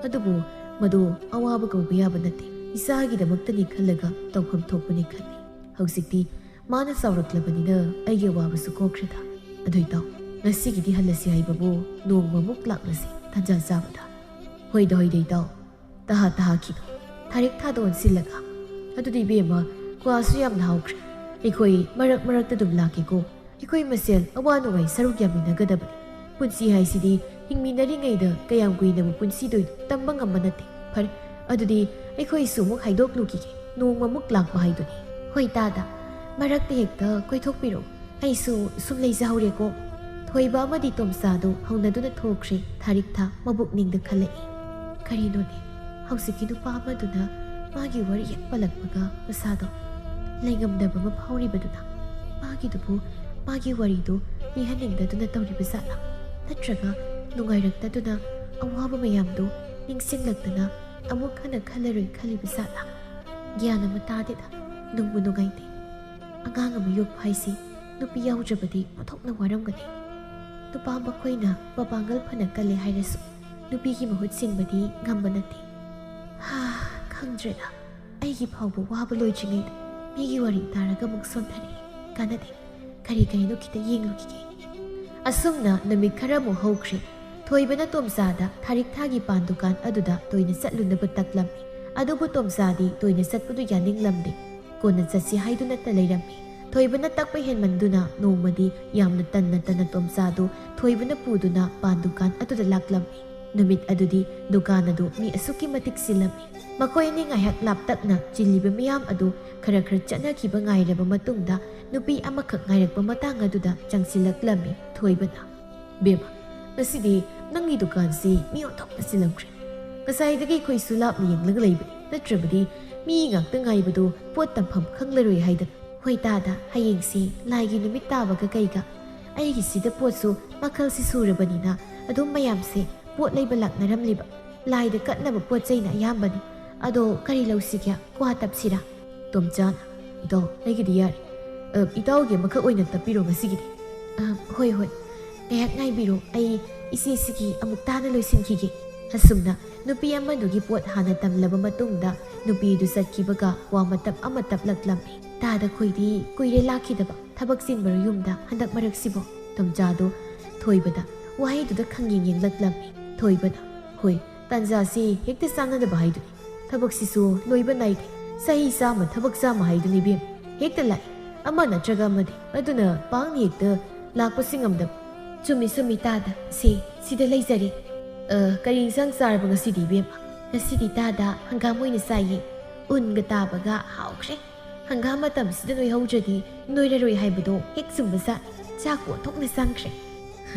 ꯑꯗꯨꯕꯨ ꯃꯗꯨ ꯑꯋꯥꯕ ꯀꯧꯕ ꯌꯥꯕ ꯅꯠꯇꯦ꯫ ꯏꯆꯥꯒꯤꯗꯃꯛꯇꯅꯤ ꯈꯜꯂꯒ ꯇꯧꯐꯝ ꯊꯣꯛꯄꯅꯤ ꯈꯜꯂꯤ꯫ ꯍꯧꯖꯤꯛꯇꯤ ꯃꯥꯅ ꯆꯥꯎꯔꯛꯂꯕꯅꯤꯅ ꯑꯩꯒꯤ ꯑꯋꯥꯕꯁꯨ ꯀꯣꯛꯈ꯭ꯔꯦꯗ꯫ ꯑꯗꯨ ꯏꯇꯥꯎ, ꯉꯁꯤꯒꯤꯗꯤ ꯍꯜꯂꯁꯤ ꯍꯥꯏꯕꯕꯨ ꯅꯣꯡꯃꯃꯨꯛ ꯂꯥꯛꯂꯁꯤ ꯇꯟꯖꯥ ꯆꯥꯕꯗ꯫ ꯍꯣꯏꯗ, ꯍꯣꯏꯗ ꯏꯇꯥꯎ, ꯇꯍꯥ ꯇꯍꯥꯈꯤꯅꯨ꯫ ꯊꯥꯔꯤꯛ ꯊꯥꯗ ꯑꯣꯟꯁꯤꯜꯂꯒ, ꯑꯗꯨꯗꯤ ꯏꯕꯦꯝꯃ, ꯀ꯭ꯋꯥꯁꯨ ꯌꯥꯝꯅ ꯍꯥꯎꯈ꯭ꯔꯦ꯫ ꯑꯩꯈꯣꯏ ꯃꯔꯛ ꯃꯔꯛꯇ ꯑꯗꯨꯝ ꯂꯥꯛꯀꯦꯀꯣ꯫ ꯑꯩꯈꯣꯏ ꯃꯁꯦꯜ ꯑꯋꯥ ꯅꯨꯡꯉꯥꯏ ꯁꯔꯨꯛ ꯌꯥꯃꯤꯟꯅꯒꯗꯕꯅꯤ꯫ ꯄꯨꯟꯁꯤ ꯍꯥꯏꯁꯤꯗꯤ ꯍꯤꯡꯃꯤꯟꯅꯔꯤꯉꯩꯗ ꯀꯌꯥꯝ ꯀꯨꯏꯅꯕꯨ ꯄꯨꯟꯁꯤꯗꯣꯏꯅꯣ ꯇꯝꯕ ꯉꯝꯕ ꯅꯠꯇꯦ꯫ ꯐꯔꯦ, ꯑꯗꯨꯗꯤ ꯑꯩꯈꯣꯏꯁꯨ ꯑꯃꯨꯛ ꯍꯥꯏꯗꯣꯛꯂꯨꯈꯤꯒꯦ꯫ ꯅꯣꯡꯃꯃꯨꯛ ꯂꯥꯛꯄ ꯍꯥꯏꯗꯨꯅꯤ꯫ ꯍꯣꯏ ꯇꯥꯗ, ꯃꯔꯛꯇ ꯍꯦꯛꯇ ꯀꯣꯏꯊꯣꯛꯄꯤꯔꯛꯎ꯫ ꯑꯩꯁꯨ ꯁꯨꯝ ꯂꯩꯖꯍꯧꯔꯦꯀꯣ꯫ ꯊꯣꯏꯕ ꯑꯃꯗꯤ ꯇꯣꯝꯆꯥꯗꯨ ꯍꯧꯅꯗꯨꯅ ꯊꯣꯛꯈ꯭ꯔꯦ꯫ ꯊꯥꯔꯤꯛꯊꯥ ꯃꯕꯨꯛꯅꯤꯡꯗ ꯈꯜꯂꯛꯏ, "ꯀꯔꯤꯅꯣꯅꯦ, ꯍꯧꯖꯤꯛꯀꯤ ꯅꯨꯄꯥ ꯑꯃꯗꯨꯅ ꯃꯥꯒꯤ ꯋꯥꯔꯤ ꯍꯦꯛ ꯄꯜꯂꯛꯄꯒ ꯃꯁꯥꯗꯣ ꯂꯩꯉꯝꯗꯕ ꯑꯃ ꯐꯥꯎꯔꯤꯕꯗꯨꯅ? ꯃꯥꯒꯤꯗꯨꯕꯨ ꯃꯥꯒꯤ ꯋꯥꯔꯤꯗꯨ ꯂꯤꯍꯟꯅꯤꯡꯗꯗꯨꯅ ꯇꯧꯔꯤꯕ ꯖꯥꯠꯂꯥ? ꯅꯠꯇ꯭ꯔꯒ ꯅꯨꯡꯉꯥꯏꯔꯛꯇꯗꯨꯅ ꯑꯋꯥꯕ ꯃꯌꯥꯝꯗꯨ ꯅꯤꯡꯁꯤꯡꯂꯛꯇꯅ ꯑꯃꯨꯛ ꯍꯟꯅ ꯈꯜꯂꯔꯣꯏ ꯈꯜꯂꯤꯕ ꯖꯥꯠꯂꯥ? ꯒ꯭ꯌꯥꯟ ꯑꯃ ꯇꯥꯗꯦꯗ꯫ ꯅꯨꯡꯕꯨ ꯅꯨꯡꯉꯥꯏꯇꯦ꯫ ꯑꯉꯥꯡ ꯑꯃ ꯌꯣꯛꯄ ꯍꯥꯏꯁꯤ ꯅꯨꯄꯤ ꯌꯥꯎꯗ꯭ꯔꯕꯗꯤ ꯑꯣꯟꯊꯣꯛꯅ ꯋꯥꯔꯝꯒꯅꯤ꯫ ꯅꯨꯄꯥ ꯃꯈꯣꯏꯅ ꯃꯄꯥꯡꯒꯜ ꯐꯅ ꯀꯜꯂꯦ ꯍꯥꯏꯔꯁꯨ ꯅꯨꯄꯤꯒꯤ ꯃꯍꯨꯠ ꯁꯤꯟꯕꯗꯤ ꯉꯝꯕ ꯅꯠꯇꯦ꯫ ꯍꯥ, ꯈꯪꯗ꯭ꯔꯦꯗ꯫ ꯑꯩꯒꯤ ꯐꯥꯎꯕ ꯋꯥꯕ ꯂꯣꯏꯗ꯭ꯔꯤꯉꯩꯗ ꯃꯤꯒꯤ ꯋꯥꯔꯤ ꯇꯥꯔꯒ ꯑꯃꯨꯛ ꯁꯣꯟꯊꯔꯛꯏ꯫ ꯀꯥꯟꯅꯗꯦ꯫ ꯀꯔꯤ ꯀꯔꯤꯅꯣ ꯈꯤꯇ ꯌꯦꯡꯂꯨꯈꯤꯒꯦ꯫" ꯑꯁꯨꯝꯅ ꯅꯨꯃꯤꯠ ꯈꯔꯃꯨꯛ ꯍꯧꯈ꯭ꯔꯦ꯫ ꯊꯣꯏꯕꯅ ꯇꯣꯝꯆꯥꯗ ꯊꯥꯔꯤꯛꯊꯥꯒꯤ ꯄꯥꯟ ꯗꯨꯀꯥꯟ ꯑꯗꯨꯗ ꯇꯣꯏꯅ ꯆꯠꯂꯨꯅꯕ ꯇꯛꯂꯝꯃꯤ꯫ ꯑꯗꯨꯕꯨ ꯇꯣꯝꯆꯥꯗꯤ ꯇꯣꯏꯅ ꯆꯠꯄꯗꯨ ꯌꯥꯅꯤꯡꯂꯝꯗꯦ꯫ ꯀꯣꯟꯅ ꯆꯠꯁꯤ ꯍꯥꯏꯗꯨꯅꯇ ꯂꯩꯔꯝꯃꯤ꯫ ꯊꯣꯏꯕꯅ ꯇꯛꯄ ꯍꯦꯟꯃꯟꯗꯨꯅ ꯅꯣꯡꯃꯗꯤ ꯌꯥꯝꯅ ꯇꯟꯅ ꯇꯟꯅ ꯇꯣꯝꯆꯥꯗꯨ ꯊꯣꯏꯕꯅ ꯄꯨꯗꯨꯅ ꯄꯥꯟ ꯗꯨꯀꯥꯟ ꯑꯗꯨꯗ ꯂꯥꯛꯂꯝꯃꯤ꯫ ꯅꯨꯃꯤꯠ ꯑꯗꯨꯗꯤ ꯗꯨꯀꯥꯟ ꯑꯗꯨ ꯃꯤ ꯑꯁꯨꯛꯀꯤ ꯃꯇꯤꯛ ꯆꯤꯜꯂꯝꯃꯤ꯫ ꯃꯈꯣꯏ ꯑꯅꯤ ꯉꯥꯏꯍꯥꯛ ꯂꯥꯞꯇꯛꯅ ꯆꯤꯜꯂꯤꯕ ꯃꯤꯌꯥꯝ ꯑꯗꯨ ꯈꯔ ꯈꯔ ꯆꯠꯅꯈꯤꯕ ꯉꯥꯏꯔꯕ ꯃꯇꯨꯡꯗ ꯅꯨꯄꯤ ꯑꯃꯈꯛ ꯉꯥꯏꯔꯛꯄ ꯃꯇꯥꯡ ꯑꯗꯨꯗ ꯆꯪꯁꯤꯜꯂꯛꯂꯝꯃꯤ ꯊꯣꯏꯕꯅ꯫ "ꯕꯦꯝꯃ, ꯉꯁꯤꯗꯤ ꯅꯪꯒꯤ ꯗꯨꯀꯥꯟꯁꯤ ꯃꯤ ꯑꯣꯟꯊꯣꯛꯅ ꯆꯤꯜꯂꯝꯈ꯭ꯔꯦ꯫ ꯉꯁꯥꯏꯗꯒꯤ ꯑꯩꯈꯣꯏꯁꯨ ꯂꯥꯞꯅ ꯌꯦꯡꯂꯒ ꯂꯩꯕꯅꯤ, ꯅꯠꯇ꯭ꯔꯕꯗꯤ ꯃꯤ ꯉꯥꯛꯇ ꯉꯥꯏꯕꯗꯨ ꯄꯣꯠ ꯇꯝꯐꯝ ꯈꯪꯂꯔꯣꯏ ꯍꯥꯏꯗꯅ꯫" "ꯍꯣꯏ ꯇꯥꯗ, ꯍꯌꯦꯡꯁꯤ ꯂꯥꯏꯒꯤ ꯅꯨꯃꯤꯠ ꯇꯥꯕꯒ ꯀꯩꯒ ꯑꯩꯒꯤꯁꯤꯗ ꯄꯣꯠꯁꯨ ꯃꯈꯜꯁꯤ ꯁꯨꯔꯕꯅꯤꯅ ꯑꯗꯨꯝ ꯃꯌꯥꯝꯁꯦ ꯄꯣꯠ ꯂꯩꯕ ꯂꯥꯛꯅꯔꯝꯂꯤꯕ꯫ ꯂꯥꯏꯗ ꯀꯠꯅꯕ ꯄꯣꯠ ꯆꯩꯅ ꯑꯌꯥꯝꯕꯅꯤ꯫ ꯑꯗꯣ ꯀꯔꯤ ꯂꯧꯁꯤꯒꯦ? ꯀ꯭ꯋꯥ ꯇꯞꯁꯤꯔꯥ? ꯇꯣꯝꯆꯥꯅ, "ꯏꯇꯥꯎ, ꯑꯩꯒꯤꯗꯤ ꯌꯥꯔꯦ꯫ ꯑ, ꯏꯇꯥꯎꯒꯤ ꯑꯃꯈꯛ ꯑꯣꯏꯅ ꯇꯞꯄꯤꯔꯣ ꯉꯁꯤꯒꯤꯗꯤ꯫" "ꯑ, ꯍꯣꯏ, ꯍꯣꯏ꯫ ꯉꯥꯏꯍꯥꯛ ꯉꯥꯏꯕꯤꯔꯣ, ꯑꯩ ꯏꯆꯦꯁꯤꯒꯤ ꯑꯃꯨꯛ ꯇꯥꯅ ꯂꯣꯏꯁꯤꯟꯈꯤꯒꯦ꯫" ꯑꯁꯨꯝꯅ ꯅꯨꯄꯤ ꯑꯃꯗꯨꯒꯤ ꯄꯣꯠ ꯍꯥꯟꯅ ꯇꯝꯂꯕ ꯃꯇꯨꯡꯗ ꯅꯨꯄꯤꯗꯨ ꯆꯠꯈꯤꯕꯒ ꯀ꯭ꯋꯥ ꯃꯇꯞ ꯑꯃ ꯇꯞꯂꯛꯂꯝꯃꯤ꯫ "ꯇꯥꯗ ꯈꯣꯏꯗꯤ ꯀꯨꯏꯔꯦ ꯂꯥꯛꯈꯤꯗꯕ꯫ ꯊꯕꯛ ꯆꯤꯟꯕꯔꯣ ꯌꯨꯝꯗ ꯍꯟꯗꯛ ꯃꯔꯛꯁꯤꯕꯣ?" ꯇꯣꯝꯆꯥꯗꯨ ꯊꯣꯏꯕꯗ ꯋꯥꯍꯩꯗꯨꯗ ꯈꯪꯌꯦꯡ ꯌꯦꯡꯂꯛꯂꯝꯃꯤ꯫ ꯊꯣꯏꯕꯅ, "ꯍꯣꯏ, ꯇꯥꯟꯖꯥꯁꯤ ꯍꯦꯛꯇ ꯆꯥꯟꯅꯗꯕ ꯍꯥꯏꯗꯨꯅꯤ꯫ ꯊꯕꯛꯁꯤꯁꯨ ꯂꯣꯏꯕ ꯅꯥꯏꯗꯦ꯫ ꯆꯍꯤ ꯆꯥꯝꯃ ꯊꯕꯛ ꯆꯥꯝꯃ ꯍꯥꯏꯗꯨꯅꯤ ꯏꯕꯦꯝ꯫ ꯍꯦꯛꯇ ꯂꯥꯛꯏ, ꯑꯃ ꯅꯠꯇ꯭ꯔꯒ ꯑꯃꯗꯤ꯫ ꯑꯗꯨꯅ ꯄꯥꯛꯅ ꯍꯦꯛꯇ ꯂꯥꯛꯄꯁꯤ ꯉꯝꯗꯕ꯫" "ꯆꯨꯝꯃꯤ, ꯆꯨꯝꯃꯤ ꯇꯥꯗ꯫ ꯁꯦ, ꯁꯤꯗ ꯂꯩꯖꯔꯦ꯫ ꯑ, ꯀꯔꯤ ꯏꯟꯁꯥꯡ ꯆꯥꯔꯕ ꯉꯁꯤꯗꯤ ꯏꯕꯦꯝꯃ?" "ꯉꯁꯤꯗꯤ ꯇꯥꯗ ꯍꯪꯒꯥꯝ ꯑꯣꯏꯅ ꯆꯥꯏꯌꯦ꯫ ꯎꯟꯒ ꯇꯥꯕꯒ ꯍꯥꯎꯈ꯭ꯔꯦ꯫ ꯍꯪꯒꯥꯝ ꯃꯇꯝꯁꯤꯗ ꯅꯣꯏꯍꯧꯗ꯭ꯔꯗꯤ ꯅꯣꯏꯔꯔꯣꯏ ꯍꯥꯏꯕꯗꯣ ꯍꯦꯛ ꯆꯨꯝꯕꯖꯥꯠꯅꯤ꯫ ꯆꯥꯛ ꯑꯣꯟꯊꯣꯛꯅ ꯆꯪꯈ꯭ꯔꯦ꯫"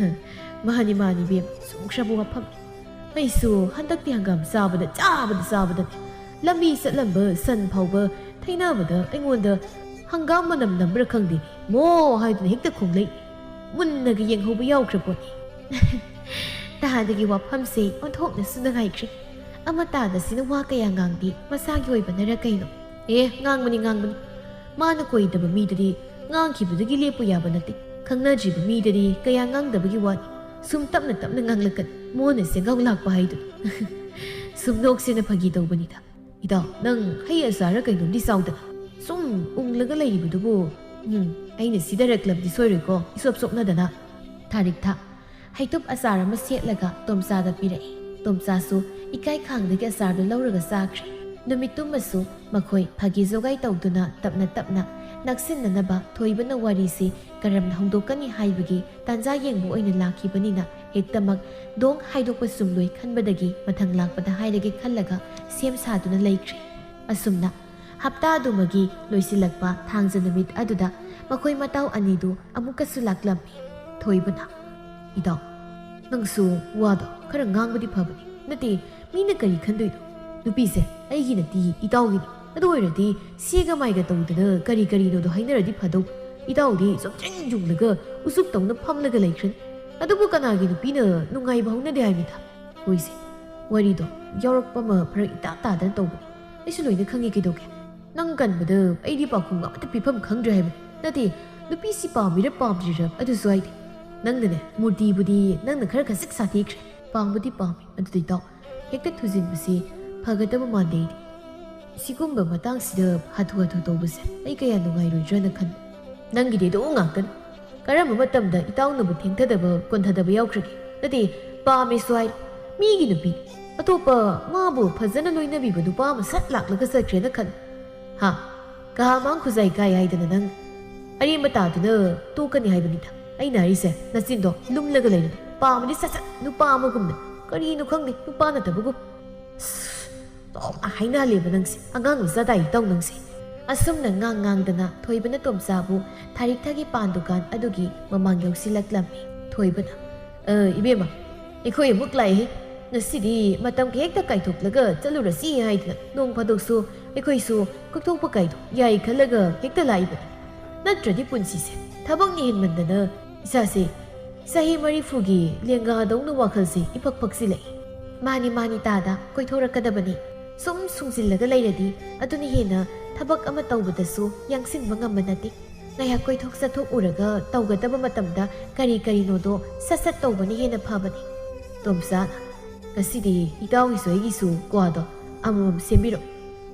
"ꯃꯥꯅꯤ, ꯃꯥꯅꯤ ꯏꯕꯦꯝ, ꯆꯨꯝꯈ꯭ꯔꯕ ꯋꯥꯐꯝꯅꯤ꯫ ꯑꯩꯁꯨ ꯍꯟꯗꯛꯇꯤ ꯍꯪꯒꯥꯝ ꯆꯥꯕꯗ, ꯆꯥꯕꯗ, ꯆꯥꯕꯗꯅꯤ꯫ ꯂꯝꯕꯤ ꯆꯠꯂꯝꯕ ꯁꯟ ꯐꯥꯎꯕ ꯊꯩꯅꯕꯗ ꯑꯩꯉꯣꯟꯗ ꯍꯪꯒꯥꯝ ꯃꯅꯝ ꯅꯝꯕ꯭ꯔꯥ ꯈꯪꯗꯦ, ꯃꯣ ꯍꯥꯏꯗꯨꯅ ꯍꯦꯛꯇ ꯈꯣꯡꯂꯩ꯫ ꯃꯨꯟꯅꯒ ꯌꯦꯡꯍꯧꯕ ꯌꯥꯎꯈ꯭ꯔ ꯄꯣꯠꯅꯤ꯫" ꯇꯥꯗꯒꯤ ꯋꯥꯐꯝꯁꯦ ꯑꯣꯟꯊꯣꯛꯅꯁꯨ ꯅꯨꯡꯉꯥꯏꯈ꯭ꯔꯦ꯫ ꯑꯃ ꯇꯥꯗꯁꯤꯅ ꯋꯥ ꯀꯌꯥ ꯉꯥꯡꯗꯦ, ꯃꯁꯥꯒꯤ ꯑꯣꯏꯕꯅꯔ ꯀꯩꯅꯣ꯫ "ꯑꯦ, ꯉꯥꯡꯕꯅꯤ, ꯉꯥꯡꯕꯅꯤ꯫ ꯃꯥꯅ ꯀꯣꯏꯗꯕ ꯃꯤꯗꯗꯤ ꯉꯥꯡꯈꯤꯕꯗꯒꯤ ꯂꯦꯞꯄꯨ ꯌꯥꯕ ꯅꯠꯇꯦ꯫ ꯈꯪꯅꯗ꯭ꯔꯤꯕ ꯃꯤꯗꯗꯤ ꯀꯌꯥ ꯉꯥꯡꯗꯕꯒꯤ ꯋꯥꯅꯤ꯫ ꯁꯨꯝ ꯇꯞꯅ ꯇꯞꯅ ꯉꯥꯡꯂꯛꯀꯅꯤ, ꯃꯣꯟꯅ ꯁꯦꯡꯒꯥꯎ ꯂꯥꯛꯄ ꯍꯥꯏꯗꯨꯅꯤ꯫" "ꯁꯨꯝ ꯅꯣꯛꯁꯦꯅ ꯐꯥꯒꯤ ꯇꯧꯕꯅꯤꯗ꯫ ꯏꯇꯥꯎ, ꯅꯪ ꯍꯩ ꯑꯆꯥꯔ ꯀꯩꯅꯣꯝꯗꯤ ꯆꯥꯎꯗꯅ꯫ ꯁꯨꯝ ꯎꯪꯂꯒ ꯂꯩꯔꯤꯕꯗꯨꯕꯨ꯫ ꯎꯝ, ꯑꯩꯅ ꯁꯤꯗꯔꯛꯂꯕꯗꯤ ꯁꯣꯏꯔꯣꯏꯀꯣ, ꯏꯁꯣꯞ ꯁꯣꯞꯅꯗꯅ꯫" ꯊꯥꯔꯤꯛꯊ ꯍꯩꯇꯨꯞ ꯑꯆꯥꯔ ꯑꯃ ꯁꯦꯠꯂꯒ ꯇꯣꯝꯆꯥꯗ ꯄꯤꯔꯛꯏ꯫ ꯇꯣꯝꯆꯥꯁꯨ ꯏꯀꯥꯏ ꯈꯥꯡꯗꯒꯤ ꯑꯆꯥꯔꯗꯨ ꯂꯧꯔꯒ ꯆꯥꯈ꯭ꯔꯦ꯫ ꯅꯨꯃꯤꯠꯇꯨꯃꯁꯨ ꯃꯈꯣꯏ ꯐꯥꯒꯤ ꯖꯣꯒꯥꯏ ꯇꯧꯗꯨꯅ ꯇꯞꯅ ꯇꯞꯅ ꯅꯛꯁꯤꯟꯅꯅꯕ ꯊꯣꯏꯕꯅ ꯋꯥꯔꯤꯁꯤ ꯀꯔꯝꯅ ꯍꯧꯗꯣꯛꯀꯅꯤ ꯍꯥꯏꯕꯒꯤ ꯇꯥꯟꯖꯥ ꯌꯦꯡꯕ ꯑꯣꯏꯅ ꯂꯥꯛꯈꯤꯕꯅꯤꯅ ꯍꯦꯛꯇꯃꯛ ꯗꯣꯡ ꯍꯥꯏꯗꯣꯛꯄ ꯆꯨꯝꯂꯣꯏ ꯈꯟꯕꯗꯒꯤ ꯃꯊꯪ ꯂꯥꯛꯄꯗ ꯍꯥꯏꯔꯒꯦ ꯈꯜꯂꯒ ꯁꯦꯝ ꯁꯥꯗꯨꯅ ꯂꯩꯈ꯭ꯔꯦ꯫ ꯑꯁꯨꯝꯅ ꯍꯞꯇꯥꯗꯨꯃꯒꯤ ꯂꯣꯏꯁꯤꯜꯂꯛꯄ ꯊꯥꯡꯖ ꯅꯨꯃꯤꯠ ꯑꯗꯨꯗ ꯃꯈꯣꯏ ꯃꯇꯥꯎ ꯑꯅꯤꯗꯨ ꯑꯃꯨꯛꯀꯁꯨ ꯂꯥꯛꯂꯝꯃꯤ꯫ ꯊꯣꯏꯕꯅ, "ꯏꯇꯥꯎ, ꯅꯪꯁꯨ ꯋꯥꯗꯣ ꯈꯔ ꯉꯥꯡꯕꯗꯤ ꯐꯕꯅꯤ꯫ ꯅꯠꯇꯦ, ꯃꯤꯅ ꯀꯔꯤ ꯈꯟꯗꯣꯏꯅꯣ? ꯅꯨꯄꯤꯁꯦ ꯑꯩꯒꯤ ꯅꯠꯇꯦ, ꯏꯇꯥꯎꯒꯤꯅꯤ꯫ ꯑꯗꯨ ꯑꯣꯏꯔꯗꯤ ꯁꯤꯒ ꯃꯥꯏꯒ ꯇꯧꯗꯅ ꯀꯔꯤ ꯀꯔꯤꯅꯣꯗꯣ ꯍꯥꯏꯅꯔꯗꯤ ꯐꯗꯧ꯫ ꯏꯇꯥꯎꯗꯤ ꯆꯨꯝꯗ꯭ꯔꯤꯡ ꯌꯨꯡꯂꯒ ꯎꯁꯨꯞ ꯇꯧꯅ ꯐꯝꯂꯒ ꯂꯩꯈ꯭ꯔꯅꯤ꯫ ꯑꯗꯨꯕꯨ ꯀꯅꯥꯒꯤ ꯅꯨꯄꯤꯅ ꯅꯨꯡꯉꯥꯏꯕ ꯍꯧꯅꯗꯦ ꯍꯥꯏꯕꯅꯤꯗ? ꯍꯣꯏꯁꯦ, ꯋꯥꯔꯤꯗꯣ ꯌꯥꯎꯔꯛꯄ ꯑꯃ ꯐꯔꯛ ꯏꯇꯥ ꯇꯥꯗꯅ ꯇꯧꯕꯅꯤ꯫ ꯑꯩꯁꯨ ꯂꯣꯏꯅ ꯈꯪꯉꯤ, ꯀꯩꯗꯧꯒꯦ? ꯅꯪ ꯀꯟꯕꯗ ꯑꯩꯗꯤ ꯄꯥꯎꯈꯨꯝ ꯑꯃꯠꯇ ꯄꯤꯐꯝ ꯈꯪꯗ꯭ꯔꯦ ꯍꯥꯏꯕꯅꯤ꯫ ꯅꯠꯇꯦ, ꯅꯨꯄꯤꯁꯤ ꯄꯥꯝꯃꯤꯔ ꯄꯥꯝꯗ꯭ꯔꯤꯔ ꯑꯗꯨꯁꯨ ꯍꯥꯏꯗꯦ꯫ ꯅꯪꯅꯅꯦ, ꯃꯨꯔꯇꯤꯕꯨꯗꯤ ꯅꯪꯅ ꯈꯔ ꯈꯖꯤꯛ ꯁꯥꯊꯤꯈ꯭ꯔꯦ꯫ ꯄꯥꯝꯕꯨꯗꯤ ꯄꯥꯝꯃꯤ, ꯑꯗꯨꯗ ꯏꯇꯥꯎ, ꯍꯦꯛꯇ ꯊꯨꯖꯤꯟꯕꯁꯤ ꯐꯒꯗꯕ ꯃꯥꯟꯗꯦ ꯑꯩꯗꯤ꯫ ꯁꯤꯒꯨꯝꯕ ꯃꯇꯥꯡꯁꯤꯗ ꯍꯥꯊꯨ ꯍꯥꯊꯨ ꯇꯧꯕꯁꯦ ꯑꯩ ꯀꯌꯥ ꯅꯨꯡꯉꯥꯏꯔꯣꯏꯗ꯭ꯔꯅ ꯈꯟꯕ꯫ ꯅꯪꯒꯤꯗꯤ ꯑꯗꯨ ꯉꯥꯛꯇꯅꯤ꯫ ꯀꯔꯝꯕ ꯃꯇꯝꯗ ꯏꯇꯥꯎꯅꯕꯨ ꯊꯦꯡꯊꯗꯕ ꯀꯣꯟꯊꯗꯕ ꯌꯥꯎꯈ꯭ꯔꯒꯦ? ꯅꯠꯇꯦ, ꯄꯥꯝꯃꯦꯁꯨ ꯍꯥꯏꯔꯤ꯫ ꯃꯤꯒꯤ ꯅꯨꯄꯤ ꯑꯇꯣꯞꯄ ꯃꯥꯕꯨ ꯐꯖꯅ ꯂꯣꯏꯅꯕꯤꯕ ꯅꯨꯄꯥ ꯑꯃ ꯁꯠ ꯂꯥꯛꯂꯒ ꯆꯠꯈ꯭ꯔꯦꯅ ꯈꯜꯂꯨ꯫ ꯍꯥ? ꯀꯍꯥ ꯃꯥꯡ ꯈꯨꯖꯥꯏ ꯀꯥꯏ ꯍꯥꯏꯗꯅ ꯅꯪ ꯑꯔꯦꯝꯕ ꯇꯥꯗꯨꯅ ꯇꯣꯛꯀꯅꯤ ꯍꯥꯏꯕꯅꯤꯗ꯫ ꯑꯩꯅ ꯍꯥꯏꯔꯤꯁꯦ, ꯅꯆꯤꯟꯗꯣ ꯂꯨꯝꯂꯒ ꯂꯩꯔꯨꯅꯨ꯫ ꯄꯥꯝꯃꯗꯤ ꯁꯠ ꯁꯠ ꯅꯨꯄꯥ ꯑꯃꯒꯨꯝꯅ, ꯀꯔꯤꯅꯣ ꯈꯪꯗꯦ, ꯅꯨꯄꯥ ꯅꯠꯇꯕꯒꯨꯝ꯫ ꯑꯁ, ꯇꯣꯛꯅ ꯍꯥꯏꯅꯍꯜꯂꯦꯕ ꯅꯪꯁꯦ, ꯑꯉꯥꯡ ꯃꯆꯥ ꯇꯥꯏ ꯇꯧ ꯅꯪꯁꯦ꯫ ꯑꯁꯨꯝꯅ ꯉꯥꯡ ꯉꯥꯡꯗꯅ ꯊꯣꯏꯕꯅ ꯇꯣꯝꯆꯥꯕꯨ ꯊꯥꯔꯤꯛꯊꯥꯒꯤ ꯄꯥꯟ ꯗꯨꯀꯥꯟ ꯑꯗꯨꯒꯤ ꯃꯃꯥꯡ ꯌꯧꯁꯤꯜꯂꯛꯂꯝꯃꯤ꯫ ꯊꯣꯏꯕꯅ, "ꯑ, ꯏꯕꯦꯝꯃ, ꯑꯩꯈꯣꯏ ꯑꯃꯨꯛ ꯂꯥꯛꯑꯦꯍꯦ꯫ ꯉꯁꯤꯗꯤ ꯃꯇꯝ ꯍꯦꯛꯇ ꯀꯥꯏꯊꯣꯛꯂꯒ ꯆꯠꯂꯨꯔꯁꯤ ꯍꯥꯏꯗꯅ ꯅꯣꯡ ꯐꯥꯗꯣꯛꯁꯨ ꯑꯩꯈꯣꯏꯁꯨ ꯀꯣꯏꯊꯣꯛꯄ ꯀꯥꯏꯗꯣ ꯌꯥꯏ ꯈꯜꯂꯒ ꯍꯦꯛꯇ ꯂꯥꯛꯏꯕꯅꯤ꯫ ꯅꯠꯇ꯭ꯔꯗꯤ ꯄꯨꯟꯁꯤꯁꯦ ꯊꯕꯛꯅ ꯍꯦꯟꯃꯟꯗꯅ ꯏꯁꯥꯁꯦ ꯆꯍꯤ ꯃꯔꯤꯐꯨꯒꯤ ꯂꯦꯡꯒꯥꯗꯧꯅ ꯋꯥꯈꯜꯁꯦ ꯏꯐꯛ ꯐꯛꯆꯤꯜꯂꯛꯏ꯫" "ꯃꯥꯅꯤ, ꯃꯥꯅꯤ ꯇꯥꯗ, ꯀꯣꯏꯊꯣꯔꯛꯀꯗꯕꯅꯤ꯫ ꯁꯨꯝ ꯁꯨꯡꯖꯤꯜꯂꯒ ꯂꯩꯔꯗꯤ ꯑꯗꯨꯅ ꯍꯦꯟꯅ ꯊꯕꯛ ꯑꯃ ꯇꯧꯕꯗꯁꯨ ꯌꯥꯡꯁꯤꯟꯕ ꯉꯝꯕ ꯅꯠꯇꯦ꯫ ꯉꯥꯏꯍꯥꯛ ꯀꯣꯏꯊꯣꯛ ꯆꯠꯊꯣꯛꯎꯔꯒ ꯇꯧꯒꯗꯕ ꯃꯇꯝꯗ ꯀꯔꯤ ꯀꯔꯤꯅꯣꯗꯣ ꯁꯠ ꯁꯠ ꯇꯧꯕꯅ ꯍꯦꯟꯅ ꯐꯕꯅꯤ꯫" ꯇꯣꯝꯆꯥꯅ, "ꯉꯁꯤꯗꯤ ꯏꯇꯥꯎꯒꯤꯁꯨ ꯑꯩꯒꯤꯁꯨ ꯀ꯭ꯋꯥꯗꯣ ꯑꯃꯃꯝ ꯁꯦꯝꯕꯤꯔꯛꯑꯣ꯫